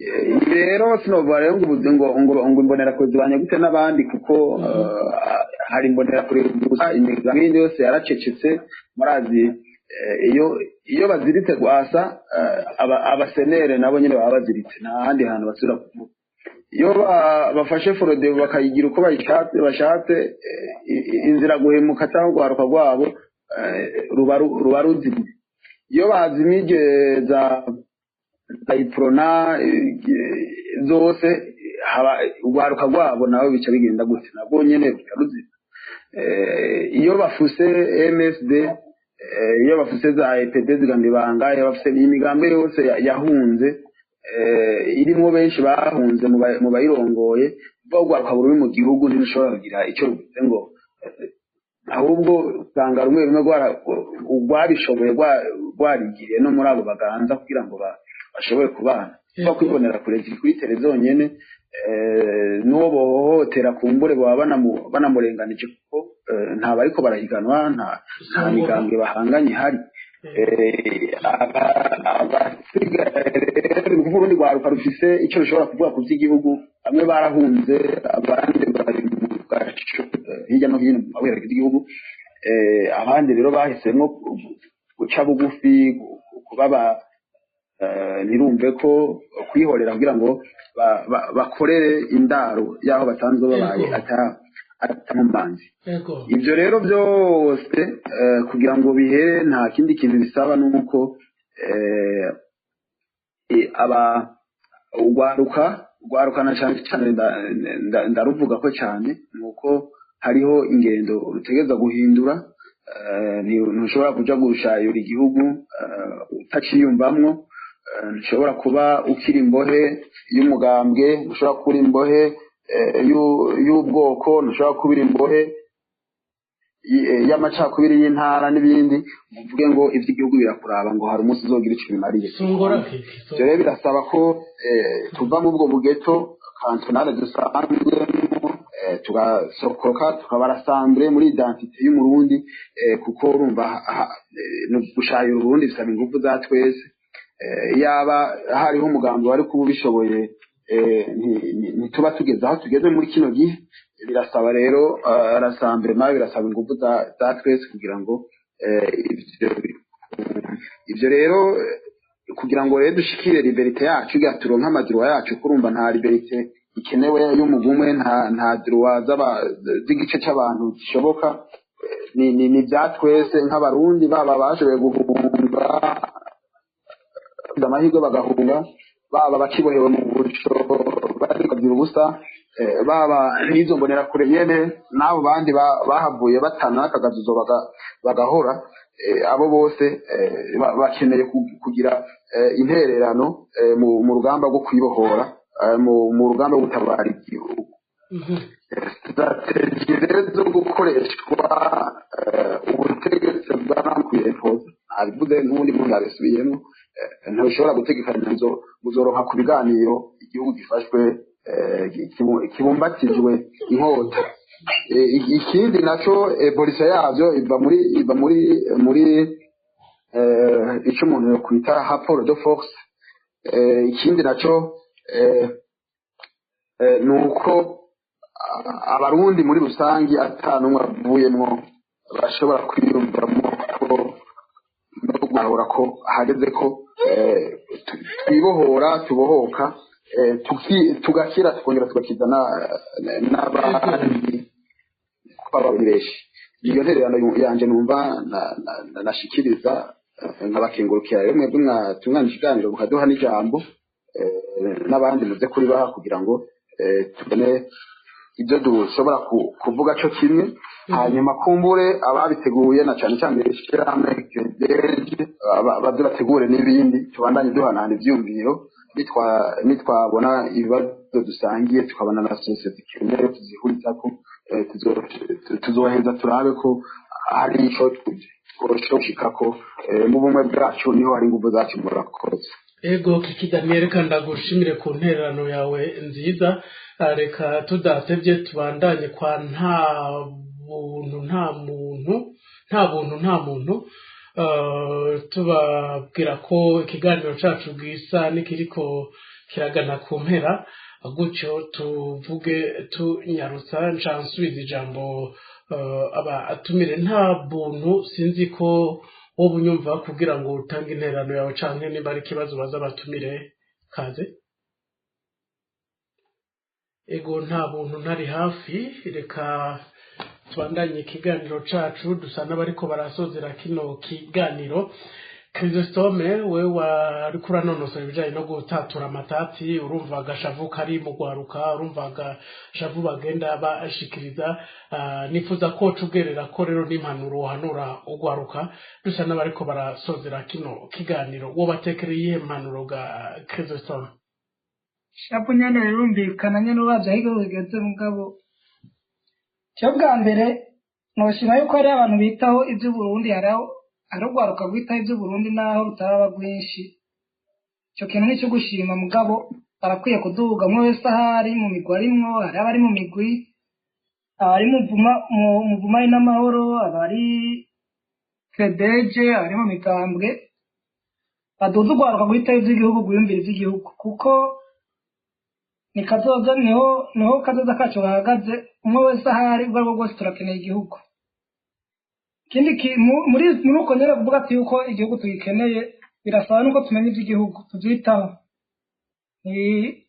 Ibi rero sinovuga rero ngo ngo imbonerakure zibanye gute n'abandi, kuko hari imbonerakure gusa, imigambi yindi yose yaracecetse. Murazi iyo baziritse gwasa, abasenere nabo nyene baba baziritse, nta handi hantu basubira kuvuga. Iyo bafashe Frodebu bakayigira uko bashatse, inzira guhemuka cyangwa urwaruka rwabo ruba ruzimye. Iyo bazimije za Uprona zose, haba urwaruka rwabo nabo bica bigenda gute? Nabwo nyene ruca ruzima. Iyo bafuse MSD, iyo bafuse za EPD zigamibanga, iyo bafuse imigambwe yose yahunze, irimwo benshi bahunze mu bayirongoye, urwaruka ruri mu gihugu ntirushobora kugira icyo ruvuze ngo ahubwo usanga rumwe rumwe rwabishoboye rwarigiriye no muri abo baganza kugira ngo bashobore kubana. Kuba kwibonera kure ziri kuri tele zonyene, n'uwo bohohotera kumbure baba banamurenganije, kuko nta bariko barahiganwa, nta migambwe bahanganye ihari. Abasigaye rero ni ukuvuga urundi rwaruka rufise icyo rushobora kuvuga ku by'igihugu, bamwe barahunze, abandi bari mu gaco hirya no hino mu mabere y'igihugu, abandi rero bahisemo guca bugufi, kuba ntirumve ko kwihorera kugira ngo bakorere indaro y'aho basanzwe babaye atamubanzi. Ibyo rero byose kugira ngo bihere nta kindi kintu bisaba nuko aba urwaruka na cyane cyane ndaruvuga ko cyane nuko hariho ingendo rutegereza guhindura. Ntushobora kuja gushayura igihugu utaciyumvamwo, ntushobora kuba ukiri imbohe y'umugambwe, ntushobora kuba imbohe y'ubwoko, ntushobora kuba imbohe y'amacakubiri y'intara n'ibindi, muvuge ngo iby'igihugu birakuraba, ngo hari umunsi uzogira icyo bimariye. Ibyo rero birasaba ko tuva mu ubwo bugeto kantonale dusanzwemo, tugasokoka tukabarasambure muri identite y'Umurundi, kuko urumva gushayura Uburundi bisaba ingufu za twese. Yaba hariho umugambi wari kuba ubishoboye, ntituba tugeze aho tugeze muri kino gihe. Birasaba rero rassemblement, birasaba ingufu za twese kugira ngo ibyo rero kugira ngo rero dushikire liberté yacu, kugira turonke amadroit yacu. Kurumva nta liberté ikenewe y'umugumwe, nta droit z'igice c'abantu gishoboka. Ni bya twese nk'Abarundi, baba bashoboye guhunga amahirwe bagahunga, baba bakibohewe mu buryo barikagira ubusa, baba n'izo mbonerakure nyene n'abo bandi bahavuye batana akagazuzo bagahora, abo bose bakeneye kugira intererano mu rugamba rwo kwibohora, mu rugamba rwo gutabara igihugu. Stratégie rero zo gukoreshwa ubutegetsi bwaramukwiye ntoza abivuze n'ubundi muntu yabisubiyemo, ntibishobora gutegekanya muzoronka ku biganiro igihugu gifashwe, kibumbatijwe inkota. Ikindi naco, évolution yavyo iva muri ico umuntu yokwita rapport de force. Ikindi naco ni uko Abarundi muri rusangi ata n'umwe avuyemwo bashobora kwiyumvamo ko no guhora ko hageze ko twibohora, tubohoka, tugakira, tukongera tugakiza n'abandi kuko baba benshi. Iyo ntererano yanje numva nashikiriza, nkabakengurukira rero mwebwe mwatunganya ikiganiro mukaduha n'ijambo, n'abandi muze kuribaha kugira ngo tubone ibyo dushobora kuvuga cyo kimwe. Hanyuma kumbure ababiteguye na cyane cyane ishyirahamwe kedeje baze bategure n'ibindi, tubandanye duhanahana ivyumviro, nitwabona ibibazo dusangiye, tukabona na sosiyete ikeneye tuzihurizako, tuzoheza turabe ko hari ico tworoshe gushikako. Mu bumwe bwacu niho hari inguvu zacu. Murakoze. Ego Kiki Daniel, reka ndagushimire ku ntererano yawe nziza. Reka tudatevye tubandanye kwa nta buntu nta muntu, nta buntu nta muntu. Tubabwira ko ikiganiro cacu gisa n'ikiriko kiragana ku mpera, gutyo tuvuge tunyarutsa. Nca nsubiza ijambo aba atumire. Nta buntu, sinzi ko wowe unyumva kugira ngo utange intererano yawe canke niba ari ikibazo baza batumire, kaze. Ego, nta buntu ntari hafi. Reka tubandanye ikiganiro cacu, dusa n'abariko barasozera kino kiganiro. Chrysostome, we wariko uranonosora ibijanye no gutatura amatati, urumva agashavu kari mu gwaruka, urumva agashavu bagenda bashikiriza. Nifuza ko cugerera ko rero n'impanuro uhanura ugwaruka, dusa n'abariko barasozera kino kiganiro. Wo batekereye iyihe mpanuro ga Chrysostome? Shapu nyene rirumvikana nyene uravye aho igihugu kigeze. Mugabo cyo bwa mbere noshima yuko hariho abantu bitaho ivy'Uburundi, hariho hari urwaruka rwitaho ivy'Uburundi naho rutaraba rwinshi. Ico kintu ni ico gushima, mugabo barakwiye kuduga umwe wese ahari mu migwi arimwo. Hariho abari mu migwi, abari mu muvuma n'amahoro, abari kedeje, abari mu migambwe, baduze urwaruka rwitaho ivy'igihugu, rwiyumvira ivy'igihugu, kuko ni kazoza, niho kazoza kacu gahagaze. Umwe wese ahari, ubwo aribwo bwose, turakeneye igihugu. Ikindi muri uko nyene kuvuga ati yuko igihugu tugikeneye, birasaba nuko tumenya ivy'igihugu, tuvyitaho.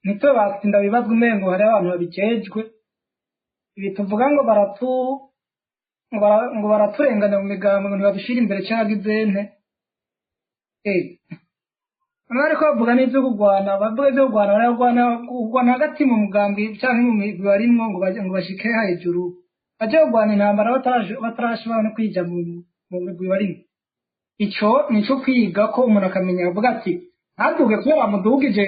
Ntitube batsinda bibazwa umengo hariho abantu babijejwe. Ibi tuvuga ngo baratu ngo baraturenganya mu migambo, ngo ntibadushira imbere canke izente. Bamwe bariko bavuga n'ivyo kurwana, bavuga ivyo kurwana, baragwana kurwana hagati mu mugambi canke mu migwi barimwo ngo bashike hejuru, baje kurwana intambara batarashobora no kwija mu migwi barimwo. Ico nico kwiga ko umuntu akamenya avuga ati ntaduge kubera bamudugije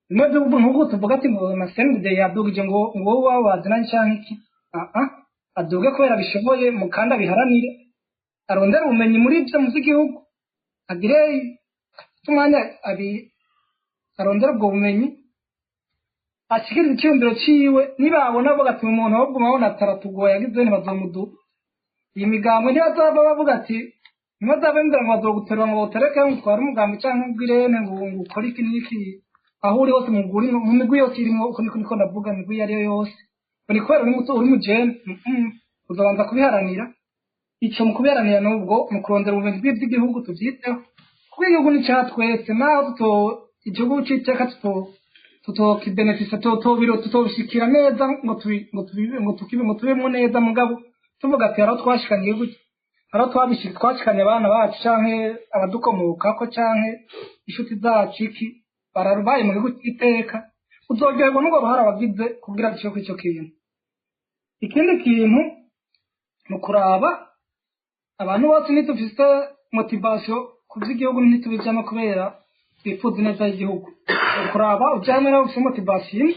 bimwe vy'ubu, nk'uko tuvuga ati ngo Masende yadugije ngo wowe wawe wazina canke iki. Aduge kubera bishoboye, mukandi abiharanire, arondere ubumenyi muri ivyo mu vy'igihugu, agire umwanya abi arondere ubwo bumenyi, ashikirize iciyumviro ciwe. Nibabona bavuga ati umuntu ahubwo mabona ataratugoye yagize, ntibazomuduha iyi migambwe, ntibazava bavuga ati ntibazava imbere ngo bazoguterura ngo bawutereke ngo utware umugambi canke ugirene ngo ukore iki n'iki aho uri hose mu migwi yose irimwo. Uko niko ndavuga, imigwi iyo ariyo yose, ngo ni kubera uri muto, uri mujene, uzobanza kubiharanira. Ico mu kubiharanira nubwo mu kurondera ubumenyi bw'ivy'igihugu, tuvyiteho, kuko igihugu ni ca twese. Naho tuto igihugu c'iteka tutokibenefisa, tutobiro tutobishikira neza ngo tubi ngo tubi ngo tukibe ngo tubemwo neza, mugabo tuvuga ati haraho twashikanye igihugu, Haro twashikanye abana bacu canke abadukomokako canke inshuti zacu iki bararubaye mu gihugu cy'iteka, uzoryoherwa n'urwo ruhara wagize kugira dushike kuri ico kintu. Ikindi kintu ni ukuraba abantu bose ntitufise motivation ku vy'igihugu, ntitubijamwo kubera twifuza ineza y'igihugu. Ni ukuraba ujamwe nawe ufise motivation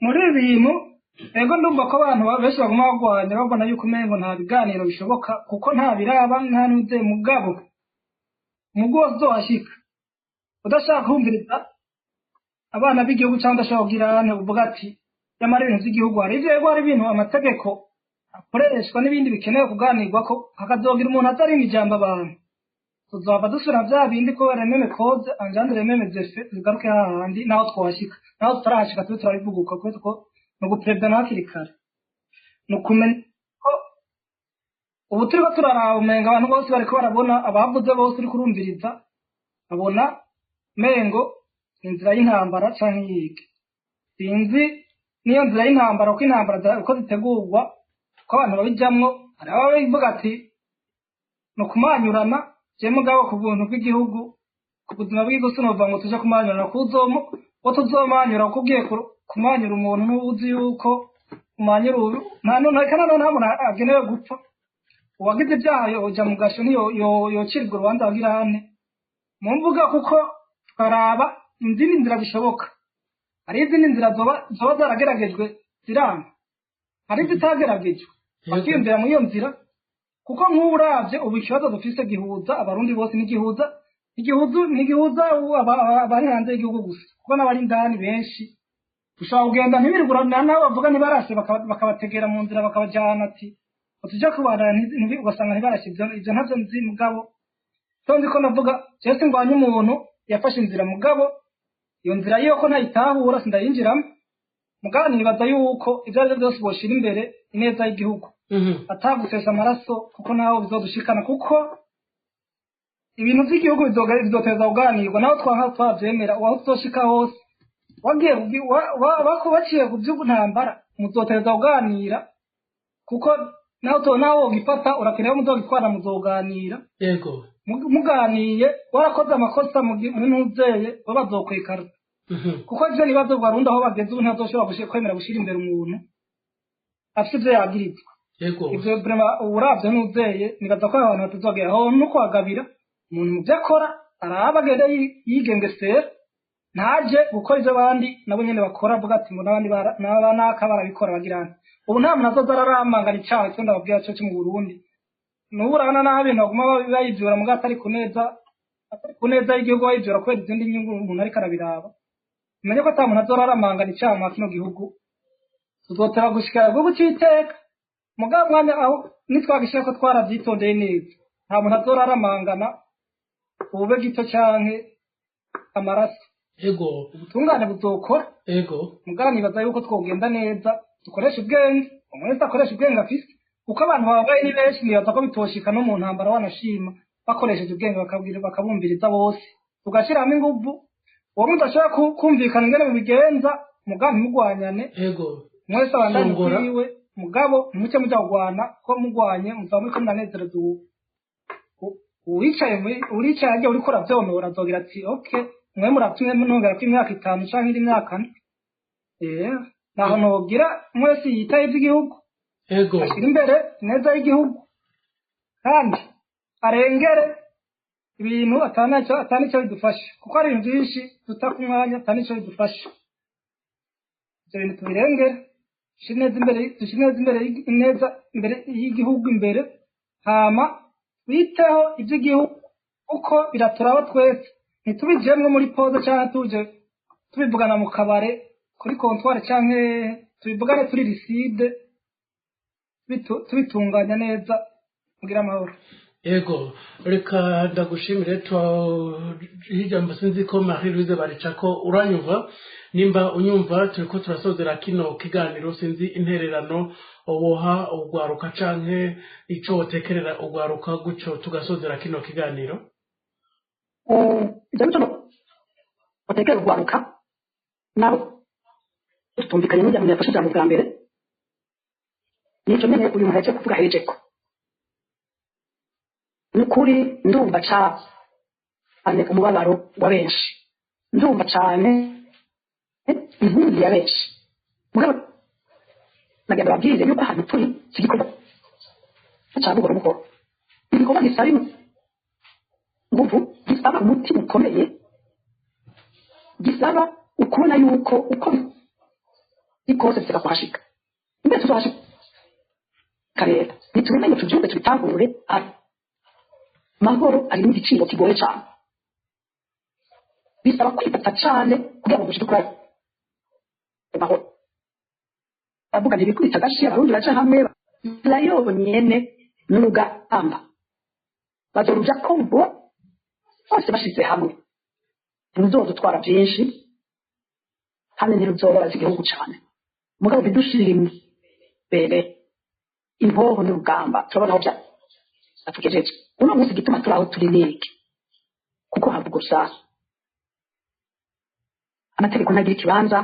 muri ibi bintu. Ego, ndumva ko abantu benshi baguma bagwanya, babona yuko umengo nta biganiro bishoboka kuko nta biraba, nta n'uze. Mugabo mugo uzohashika udashaka kumviriza abana b'igihugu cyangwa udashaka kugira ante uvuga ati nyamara ibintu by'igihugu hari ivyo, yego, hari ibintu amategeko akoreshwa n'ibindi bikenewe kuganirwa ko hakazogira umuntu ataringa ijambo abantu, tuzova dusubira vya bindi kubera même cause engendre mêmes effets, tugaruke hahandi naho twahashika, naho tutarahashika tube turabivuguka, kubera ko ni uguperezida hakiri kare, ni ukumenya ko ubu turiko turaraba umenga abantu bose bariko barabona, abavuze bose uriko urumviriza babona mengo inzira y'intambara canke yiki, sinzi niyo nzira y'intambara, uko intambara uko zitegurwa, ko abantu babijamwo. Hari ababivuga ati ni ukumanyurana. Je mugabo ku buntu bw'igihugu, ku buzima bw'igihugu, sinovuga ngo tuje kumanyurana kuzomo uwo tuzomanyura, kuko ugiye kumanyura umuntu ntuzi yuko umanyura ubu nta none kandi nta muntu agenewe gupfa. Uwagize ibyaha yoja mu gasho, niyo yocirwa urubanza wagira hane mu mvuga, kuko tukaraba izindi nzira bishoboka. Hari izindi nzira zoba zarageragejwe ziranga, hari izitageragejwe, bakiyumvira muri iyo nzira, kuko nk'ubu uravye ubu ikibazo dufise gihuza abarundi bose, ntigihuza ntigihuza abari hanze y'igihugu gusa, kuko n'abari indani benshi ushobora kugenda ntibirigura nawe bavuga ntibarashe, bakabategera mu nzira bakabajyana ati tujya kubana, ugasanga ntibarashe. Ibyo ntabyo nzi, mugabo so nzi ko navuga jewe singwanya umuntu yafashe inzira, mugabo iyo nzira yiyo ko ntayitahura sindayinjiramo. Mugabo nibaza yuko ibyo ari byo byose boshira imbere ineza y'igihugu, atagusesa amaraso, kuko naho bizodushikana, kuko ibintu by'igihugu bizoteza kuganirwa naho twanka twavyemera. Aho tuzoshika hose wagiye baciye ku by'intambara, muzoteza kuganira, kuko naho nawe wogifata urakeneye muzogitwara, muzoganira. Yego. Muganiye warakoze amakosa muri ntuzeye bo bazokwikara, kuko ivyo nibazo Barundi aho bageze ubu ntazoshobora kwemera gushira imbere umuntu afite ivyo yagirizwa. Yego. Ivyo vraiment uravye ntuzeye, nibaza ko abantu batazogera aho no kwagabira umuntu mu byo akora, araba agende yigengesera, ntaje gukora ivyo abandi nabo nyene bakora, avuga ati ngo n'abandi n'abanaka barabikora bagirana. Ubu nta muntu azoza araramangana icaha. Ico ndababwira co mu Burundi nubu urabona naho ibintu baguma bayivyura muga atari ku neza, atari ku neza y'igihugu, bayivyura kubera izindi nyungu. Umuntu ariko arabiraba, umenye ko ata muntu azora aramangana icaha mwa kino gihugu. Tuzotera gushikira igihugu c'iteka, mugabo mwanya aho nitwagishira ko twaravyitondeye neza, nta muntu azora aramangana ubube gito canke amaraso. Yego. Ubutungane buzokora. Yego. Mugabo nibaza yuko twogenda neza, dukoresha ubwenge, umuntu wese akoresha ubwenge afise, kuko abantu babaye ni benshi. Nibaza ko bitoshika no mu ntambara, wanashima bakoresheje ubwenge bakabwira bakabumviriza bose, tugashyiramo inguvu. Uwo mudashobora kumvikana ingene mubigenza, mugabo ntimugwanyane. Yego. Mwese abandanye Songora. Kwiwe, mugabo ntimuce muja kugwana, ko mugwanye muzaba muriko muranezereza uwicaye muri uricaye arya uriko uravyonora, azogira ati okay, mwe muratumwe ntongera ko imyaka 5 canke indi myaka 4. Naho nogira mwese yitaye ivy'igihugu, Yego. ashyira imbere ineza y'igihugu kandi arengere ibintu atanico bidufasha, kuko hari ibintu byinshi duta ku mwanya atanico bidufasha. Ibyo bintu tubirengere, dushyire ineza imbere, dushyire ineza imbere ineza imbere y'igihugu imbere, hama twiteho iby'igihugu kuko biraturaba twese. Ntitubijemwo muri pause cyangwa tuje tubivugana mu kabare kuri comptoir, canke tubivugane turi lucide, tubitunganya neza, mugira amahoro. Yego, reka ndagushimire. Ijambo sinzi ko Marie Louise Baricako uranyumva. Nimba unyumva, turiko turasozera kino kiganiro. Sinzi intererano woha ugwaruka canke ico wotekerera ugwaruka gutyo tugasozera kino kiganiro. Ibyo nico batekera urwaruka nabo tutumvikanye n'ujya mu yafashe ijambo bwa mbere, nico nyene uyu muntu yaje kuvuga hejeko. Ni ukuri ndumva cane umubabaro wa benshi, ndumva cane inkumbi ya benshi. Mugabo nagenda babwire yuko ahantu turi si igikorwa ca buhoro buhoro, igikorwa gisaba inguvu, gisaba umutima ukomeye, gisaba ukubona yuko uko biri kose bisaba kuhashika. Mbese tuzohashika rero nitubimenye, tuvyumve, tubitangure. Amahoro ari n'igiciro kigoye cane, bisaba kwifata cane kugira ngo dushike kuri ayo mahoro. Bavuga ntibikubita agashi, Abarundi baja hamwe inzira yonyene n'urugamba bazoruja ko bose bashize hamwe. Ntiruzodutwara byinshi kandi ntiruzobabaza igihugu cane, mugabo ntidushire imbere impoho n'urugamba. Turabona aho byatugejeje uno munsi. Igituma turi aho turi niki? Kuko havuga urusasu, amategeko ntagira ikibanza,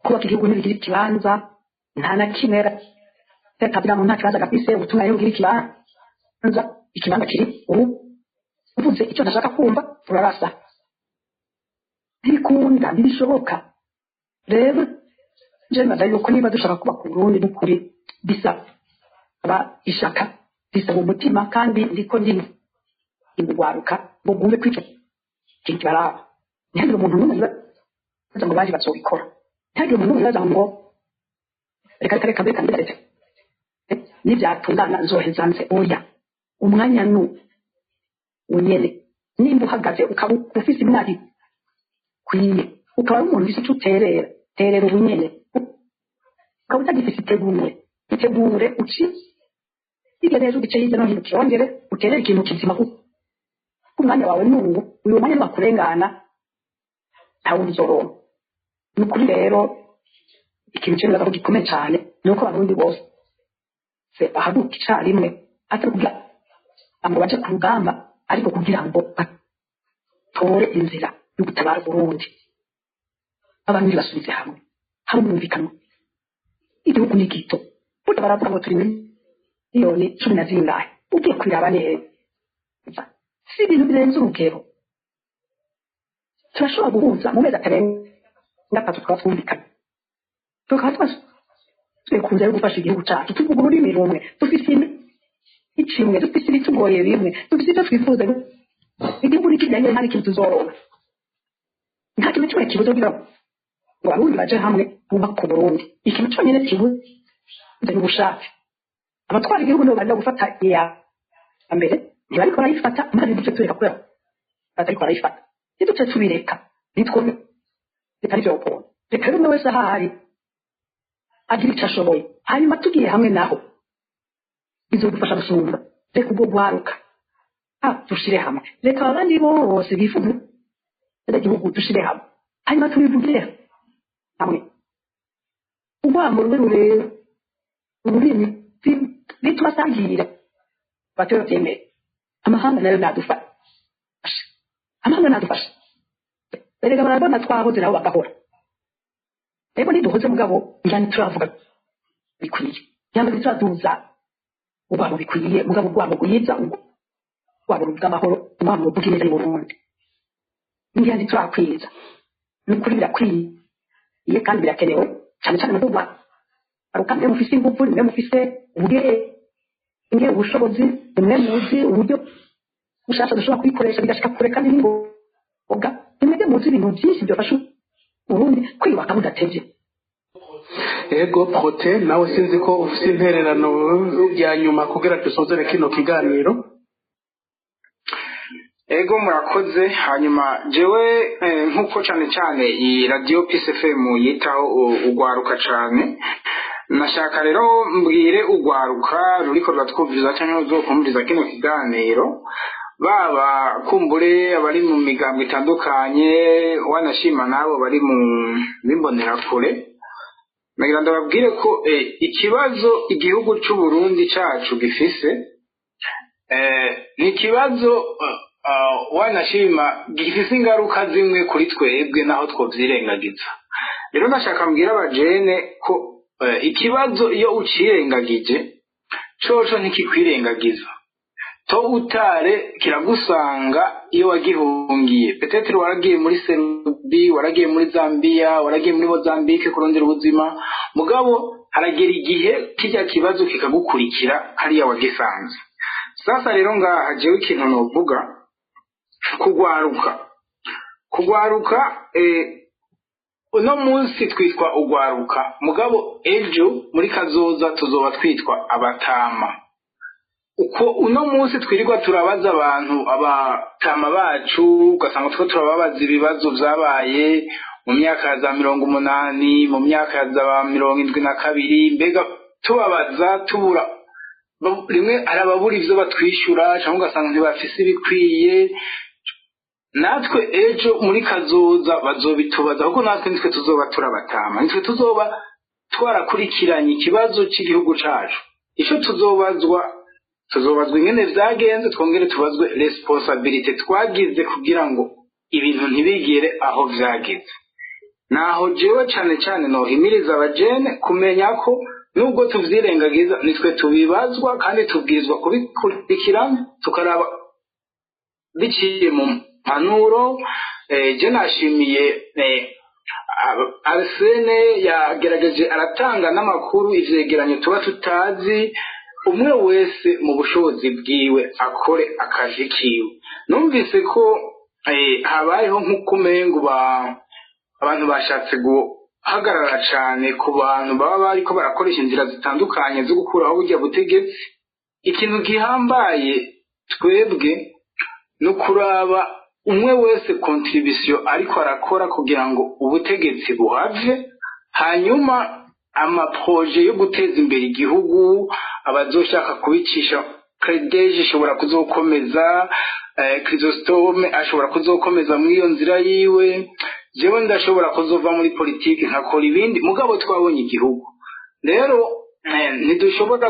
kubaka igihugu ntibigira ikibanza, nta na kimwe. Reka muntu nta kibanza gafise, ubutumwa rero bugira ikibanza. Ikibanza kiri ubu, uvuze icyo ntashaka kumva urarasa. Ntibikunda, ntibishoboka. Rero je nibaza yuko niba dushaka kubaka Uburundi n'ukuri, bisaba ishaka, bisaba umutima. Kandi ndiko ndi ingwaruka ngo bwumve ko ico kintu kibaraba. Ntihagire umuntu n'umwe yibaza ngo baje bazobikora, ntihagire umuntu n'umwe yibaza ngo reka reka reka reka reka nibyatungana nzoheza nze. Oya, umwanya nu unyene. Nimba uhagaze, ukaba ufise imyaka ikwiye, ukaba ari umuntu ufise ico uterera, terera ubunyene. Ukaba utagifise, itegure, itegure, uci hirya neza, ugice hirya no hino, ukirongere, uterere ikintu kizima, kuko umwanya wawe nuwo. Uyu mwanya niwakurengana ntawundi uzoronka. Ni ukuri rero, ikintu cyo ko gikomeye cyane ni uko Abarundi bose bahaguruka icarimwe, atari kugira ngo baje ku rugamba, ariko kugira ngo batore inzira yo gutabara Burundi. Abarundi basubize hamwe, hari umwumvikano. Igihugu ni gito, burya baravuga ngo turi miliyoni 10 na zingahe, ugiye kubiraba neza si ibintu birenze urugero. Turashobora guhuza mu mezi atarenga 3, tukaba twumvikana, tukaba twasubiye ku nzira yo gufasha igihugu cyacu, tuvuga ururimi rumwe, dufise imico imwe, dufise ibitugoye bimwe, dufise ibyo twifuza. Igihugu ni kijyanye, nta n'ikintu tuzoronka, nta kintu kimwe kibuze kugira ngo Abarundi baje hamwe bubake Uburundi. Ikintu cyonyine kibuze ni ubushake. Abatwara igihugu nibo barimo gufata iya mbere, ntibariko barayifata. Maze duce tureka kubera batariko barayifata, niduce tubireka nitwumve bitari vyo ukuntu. Reka rero umwe wese ahari agira ico ashoboye, hanyuma tugiye hamwe naho bizodufasha gusumba. Reka ubwo gwaruka dushire hamwe, reka abandi bose bifuza igihugu dushire hamwe, hanyuma tubivugire hamwe. Urwamo rube rurere ururimi bitubasangirira batoye bavyemere. Amahanga nayo nadufashe, amahanga nadufashe. Erega barabona twahoze, nabo bagahora. Rero ntiduhoze, mugabo ngira ntituravuga bikwiye, cyangwa ntituraduza urwamo bikwiye. Mugabo urwamo rwiza, urwamo ruvuga amahoro, urwamo ruvuga ineza y'Uburundi, ngira ntiturakwiza. Ni ukuri birakwiye kandi birakenewe cyane cyane mu rwaruka. Mwe mufise ingufu, nimwe mufise ubwenge, ubushobozi, nimwe muzi uburyo bushasha dushobora kubikoresha bigashika kure kandi n'ingoga. Nimwebwe muzi ibintu byinshi byafasha Uburundi kwiyubaka budatevye. Ego Prote, nawe sinzi ko ufite intererano ya nyuma kugira dusozere kino kiganiro. Ego, murakoze. Hanyuma jewe nk'uko cyane cyane iyi radiyo Peace FM yitaho ugwaruka cyane, nashaka rero mbwire ugwaruka ruriko ruratwumviriza cyangwa ruzokumviriza kino kiganiro, baba kumbure abari mu migambo itandukanye, wanashima n'abo bari mu b'imbonerakure, nagira ndababwire ko ikibazo igihugu c'u Burundi cacu gifise ni ikibazo wanashima gifise ingaruka zimwe kuri twebwe naho twovyirengagiza. Rero ndashaka mbwira abajene ko ikibazo iyo ucirengagije coco ntikikwirengagiza. To utare kiragusanga iyo wagihungiye. Peut-être waragiye muri Serbie, waragiye muri Zambia, waragiye muri Mozambique kurondera ubuzima, mugabo haragera igihe kijya kibazo kikagukurikira hariya wagisanze. Sasa rero ngaha jewe ikintu novuga kugwaruka, uno munsi twitwa ugwaruka, mugabo ejo muri kazoza tuzoba twitwa abatama. Uko uno munsi twirirwa turabaza abantu, abatama bacu, ugasanga two turababaza ibibazo vyabaye mu myaka ya za 80, mu myaka ya za 72, mbega tubabaza tubura rimwe hari ababura ivyo batwishyura, cyangwa ugasanga ntibafise ibikwiye. Natwe ejo muri kazoza bazobitubaza, kuko natwe nitwe tuzoba turabatama, nitwe tuzoba twarakurikiranye ikibazo cy'igihugu cacu. Ico tuzobazwa, tuzobazwa ingene vyagenze, twongere tubazwe responsabilité twagize kugira ngo ibintu ntibigere aho vyageze. Naho jewe cane cane nohimiriza abajene kumenya ko nubwo tuvyirengagiza, nitwe tubibazwa, kandi tubwirizwa kubikurikirana, tukaraba biciye mu mpanuro. Je nashimiye Arsene, yagerageje aratanga n'amakuru, ivyegeranyo tuba tutazi. Umwe wese mu bushobozi bwiwe akore akazi kiwe. Numvise ko habayeho nk'ukumengo abantu bashatse guhagarara cane ku bantu baba bariko barakoresha inzira zitandukanye zo gukuraho burya butegetsi. Ikintu gihambaye twebwe no kuraba umwe wese contribution ariko arakora kugira ngo ubutegetsi buhave, hanyuma ama projets yo guteza imbere igihugu abazoshaka kubicisha. Credeje ishobora kuzokomeza, Chrysostome ashobora kuzokomeza muri iyo nzira yiwe, jewe ndashobora kuzova muri politiki nkakora ibindi, mugabo twabonye igihugu. Rero ntidushobora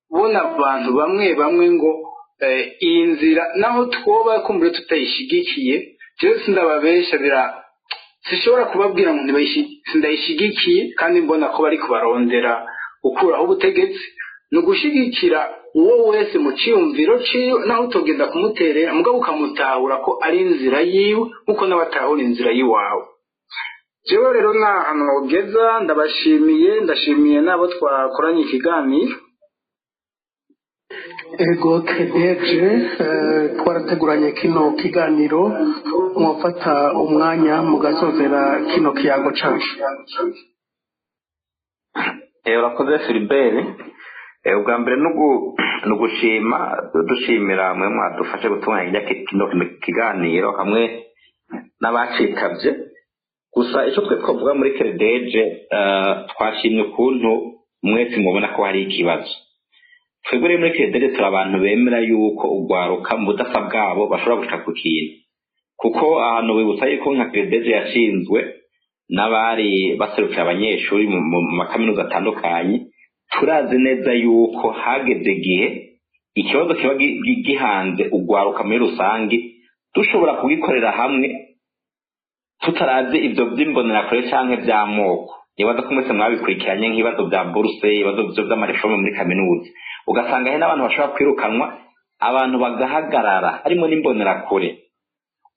kubona abantu bamwe bamwe ngo iyi nzira naho twoba kumbure tutayishigikiye. Jewe sindababesha, bira sishobora kubabwira ngo sindayishigikiye kandi mbona ko bari kubarondera gukuraho ubutegetsi. Ni ugushigikira uwo wese mu ciyumviro ciwe, naho utogenda kumuterera, mugabo ukamutahura ko ari inzira yiwe nkuko nawe atahura inzira yiwawe. Jewe rero nta hantu nogeza, ndabashimiye, ndashimiye n'abo twakoranye ikiganiro. Ego Kedeje, twarateguranye kino kiganiro, mwafata umwanya mugasozera kino kiyago cacu. Urakoze Filibert. Ubwa mbere ni ugushima, dushimira mwe mwadufashe gutunganya kino kiganiro hamwe n'abacitavye. Gusa icyo twe twavuga muri Keredeje, twashimye ukuntu mwese mubona ko hari ikibazo. Twebwe rero muri Keredeje turi abantu bemera yuko ugwaruka mu budasa bwabo bashobora gushika ku kintu, kuko ahantu wibutsa yuko nka Keredeje yashinzwe n'abari baserukira abanyeshuri mu makaminuza atandukanye. Turazi neza yuko hageze igihe ikibazo kiba gihanze ugwaruka muri rusange, dushobora kugikorera hamwe tutarazi ibyo by'imbonerakure canke by'amoko. Nibaza ko mwese mwabikurikiranye, nk'ibibazo bya bourse, ibibazo by'ama réformes muri kaminuza, ugasanga hari n'abantu bashobora kwirukanwa, abantu bagahagarara harimo n'imbonerakure.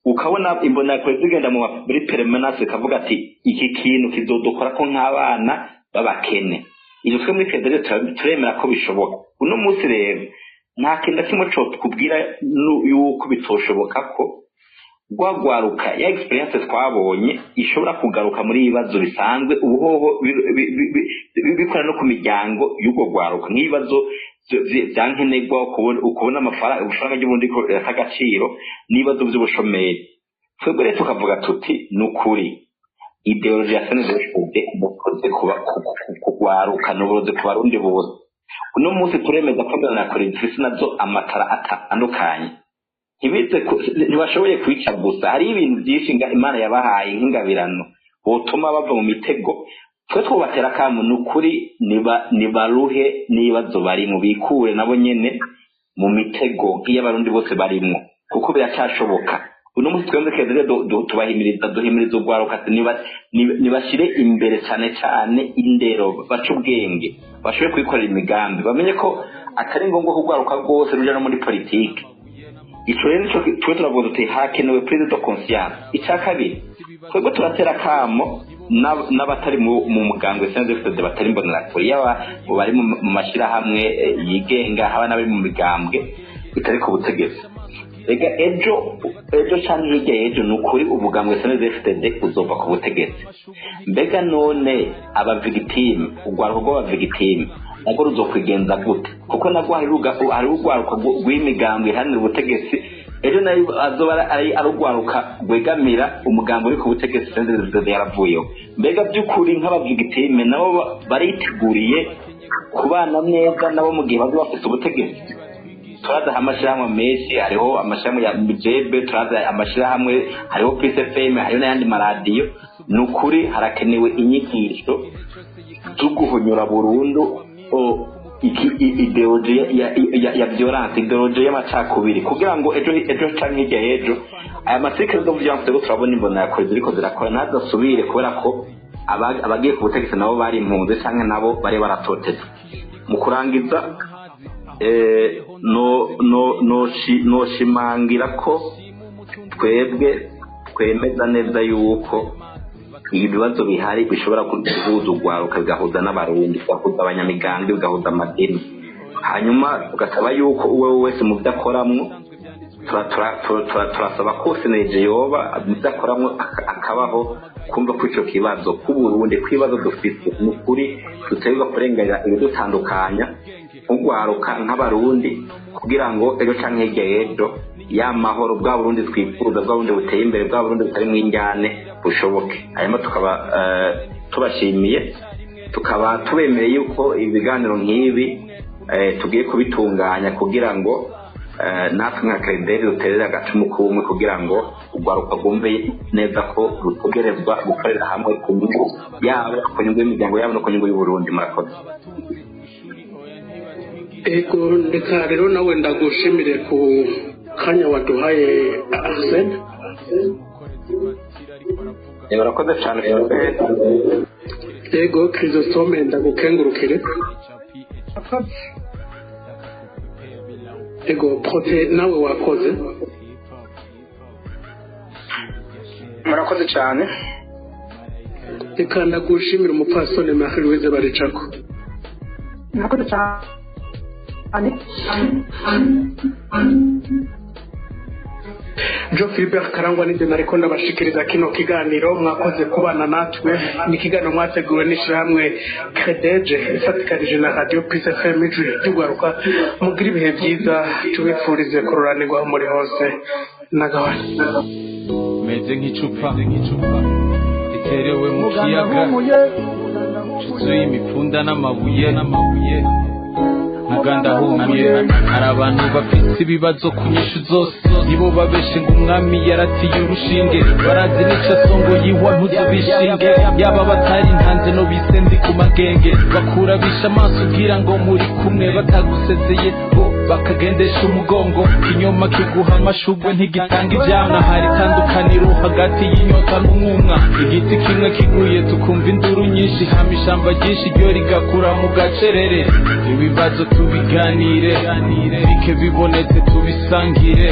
Ukabona imbonerakure zigenda muri permanence, zikavuga ati: "Iki kintu kizodukora ko nk'abana b'abakene." Ibyo twe muri federe turemera ko bishoboka. Uno munsi rero nta kintu na kimwe cotubwira yuko bitoshoboka ko rwagwaruka ya expérience twabonye ishobora kugaruka muri ibibazo bisanzwe ubuhoho bikora no ku miryango y'ubwo rwaruka, nk'ibibazo vya nkenerwa, ukubona amafaranga ry'uburundi ko rirata agaciro, n'ibibazo vy'ubushomeri. Twebwe rero tukavuga tuti: ni ukuri idéologie ya CNDD-FDD mukoze kugwaruka n'uburozi ku Barundi bose. Uno munsi turemeza ko imbonerakure zifise nazo amatara atandukanye, ntibize ntibashoboye kwica gusa, hariho ibintu byinshi Imana yabahaye nk'ingabirano botuma bava mu mitego. Twe twubatera akamu, ni ukuri nibaruhe n'ibibazo barimo, bikure nabo nyene mu mitego nk'iy'Abarundi bose barimwo, kuko biracyashoboka. Uno munsi twebwe keze tubahimiriza, duhimiriza urwaruka ati nibashire imbere cane cane indero, bace ubwenge, bashobore kwikorera imigambi, bamenye ko atari ngombwa ko urwaruka rwose ruja no muri politike. Ico rero nico twe turavuga tuti hakenewe prise de conscience. Ica kabiri, twebwe turatera akamo n'abatari mu mugambwe CNDD-FDD, batari imbonerakure, yaba mu bari mu mashirahamwe yigenga, haba n'abari mu migambwe itari ku butegetsi. Rega ejo canke hirya y'ejo, ni ukuri umugambwe CNDD-FDD uzova ku butegetsi. Mbega none aba victimes, urwaruka rw'aba victimes narwo ruzokwigenza gute? Kuko narwo hari urwaruka rw'imigambwe iharanira ubutegetsi, ejo nayo azoba ari urwaruka rwegamira umugambi uri ku butegetsi CNDD-FDD yaravuyeho. Mbega by'ukuri nk'aba victimes nabo bariteguriye kubana neza nabo mu gihe bazoba bafise ubutegetsi? Turazi amashirahamwe menshi, hariho amashirahamwe ya Mujebe, turazi amashirahamwe, hariho Peace FM, hariho n'ayandi maradiyo. Ni ukuri harakenewe inyigisho zo guhonyora burundu idéologie ya violence, idéologie y'amacakubiri, kugira ngo ejo canke hirya y'ejo aya ma cycles de violence turiko turabona imbonerakure ziriko zirakora ntazasubire, kubera ko abagiye ku butegetsi nabo bari impunzi canke nabo bari baratotezwa. Mu kurangiza, noshimangira ko twebwe twemeza neza yuko ibibazo bihari bishobora guhuza urwaruka, bigahuza n'Abarundi, bigahuza abanyamigambwe, bigahuza amadini. Hanyuma tugasaba yuko uwo wese mu byo akoramwo, turasaba ko CNLG yoba mu byo akoramwo akabaho kumva ko ico kibazo k'Uburundi, kw'ibibazo dufise, ni ukuri dutegerezwa kurenganira ibidutandukanya nk'urwaruka, nk'Abarundi, kugira ngo ejo canke hirya y'ejo ya mahoro, bwa Burundi twifuza, bwa Burundi buteye imbere, bwa Burundi butarimwo injyane, bushoboke. Hanyuma tukaba tubashimiye, tukaba tubemereye yuko ibiganiro nk'ibi tugiye kubitunganya kugira ngo natwe nka CREDEL duterere agacumu k'ubumwe, kugira ngo urwaruka rwumve neza ko rutegerezwa gukorera hamwe ku nyungu yabo, ku nyungu y'imiryango yabo no ku nyungu y'Uburundi. Murakoze. Ego, reka rero nawe ndagushimire ku kanya waduhaye, Arsene. Murakoze cyane. Ego, Chrysostome, ndagukengurukire. Murakoze. Ego, Prote, nawe wakoze. Murakoze cyane. Reka ndagushimire, umupfasoni Marie Louise Baricako. Murakoze cyane. Joe Philbert Karangwa nibyo nariko ndabashikiriza kino kiganiro. Mwakoze kubana natwe. Ni ikiganiro mwateguwe n'ishirahamwe Credeje ifatikanije na Radio Peace FM, ijwi ry'urwaruka. Mugire ibihe byiza, tubifurize kururanirwa aho muri hose nagahwane. Meze nk'icupa riterewe mu kiyaga cyuzuye imipfunda n'amabuye. Muganda ahumuye, hari abantu bafite ibibazo ku nyishu zose, nibo babeshe ngo umwami yaratiye urushinge. Barazi nica songo yihwa ntuzubishinge, yaba batari ntanze no bise ndi ku magenge. Bakura bisha amaso ugira ngo muri kumwe, batagusezeye bo bakagendesha umugongo. Ikinyoma kiguha amashugwe ntigitanga ivyamwa. Hari itandukaniro hagati y'inyota n'umwumwa. Igiti kimwe kiguye tukumva induru nyinshi, hama ishamba ryinshi ryo rigakura mu gacerere. Ibibazo tubiganire, bike bibonetse tubisangire.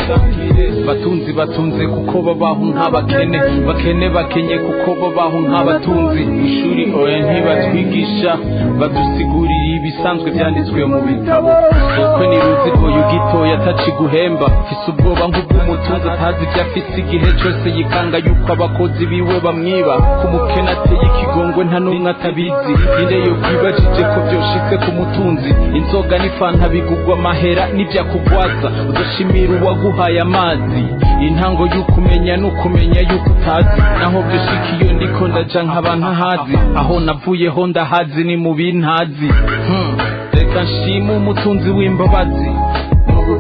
Batunzi batunze kuko babaho nk'abakene, bakene bakenye kuko babaho nk'abatunzi. Ishuri oya ntibatwigisha, badusigurira ibisanzwe byanditswe mu bitabo. Soko niruzi ko yugitoya ataciguhemba, mfise ubwoba nk'ubw'umutunzi atazi ibyo afise, igihe cyose yikanga yuko abakozi biwe bamwiba. Ku mukene ateye ikigongwe nta n'umwe atabizi, inde yo kwibajije ko byoshitse ku mutunzi? Inzoga n'ifanta bigugwa amahera n'ibyakugwaza, udashimira uwaguhaye amazi. Intango y'ukumenya n'ukumenya yuko utazi. Naho byoshika iyo ndiko ndaja nkaba ntahazi, aho navuyeho ndahazi, ni mu bintazi. Reka nshime umutunzi w'imbabazi.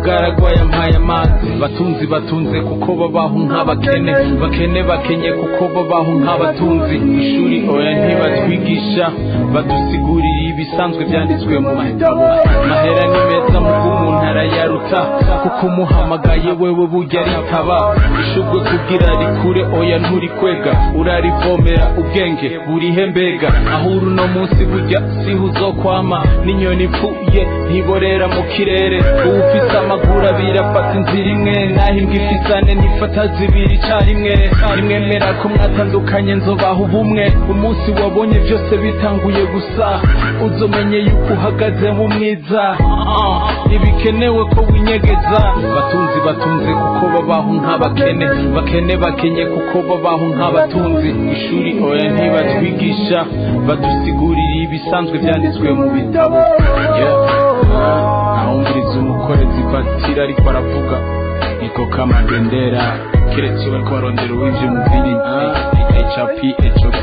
bugaragwa yampaye amazi. Batunzi batunze kuko babaho nk'abakene, bakene bakenye kuko babaho nk'abatunzi. Ishuri oya ntibatwigisha, badusigurira ibisanzwe byanditswe mu bitabo. Mahera ni meza mugo umuntu arayaruta, kuko umuhamagaye wewe burya aritaba. Ishurwe kugira rikure oya nturikwega, urarivomera ubwenge burihe mbega? Aho uri uno munsi burya siho uzokwama, n'inyoni ipfuye ntiborera mu kirere. Uwufise amaguru abiri afata inzira imwe, naho imbwa ifise ane ntifata zibiri icarimwe. Nimwemera ko mwatandukanye nzobaha ubumwe. Umunsi wabonye byose bitanguye gusa, uzomenye yuko uhagaze mu mwiza. Ntibikenewe ko winyegeza. Batunzi batunze kuko babaho nk'abakene, bakene bakenye kuko babaho nk'abatunzi. Ishuri oya ntibatwigisha, badusigurira ibisanzwe byanditswe mu bitabo. Yeah. Ahumviriza umukorezi kwatira ariko aravuga niko kamabendera, keretse bariko barondera uwivye umuvini. HRP HOP.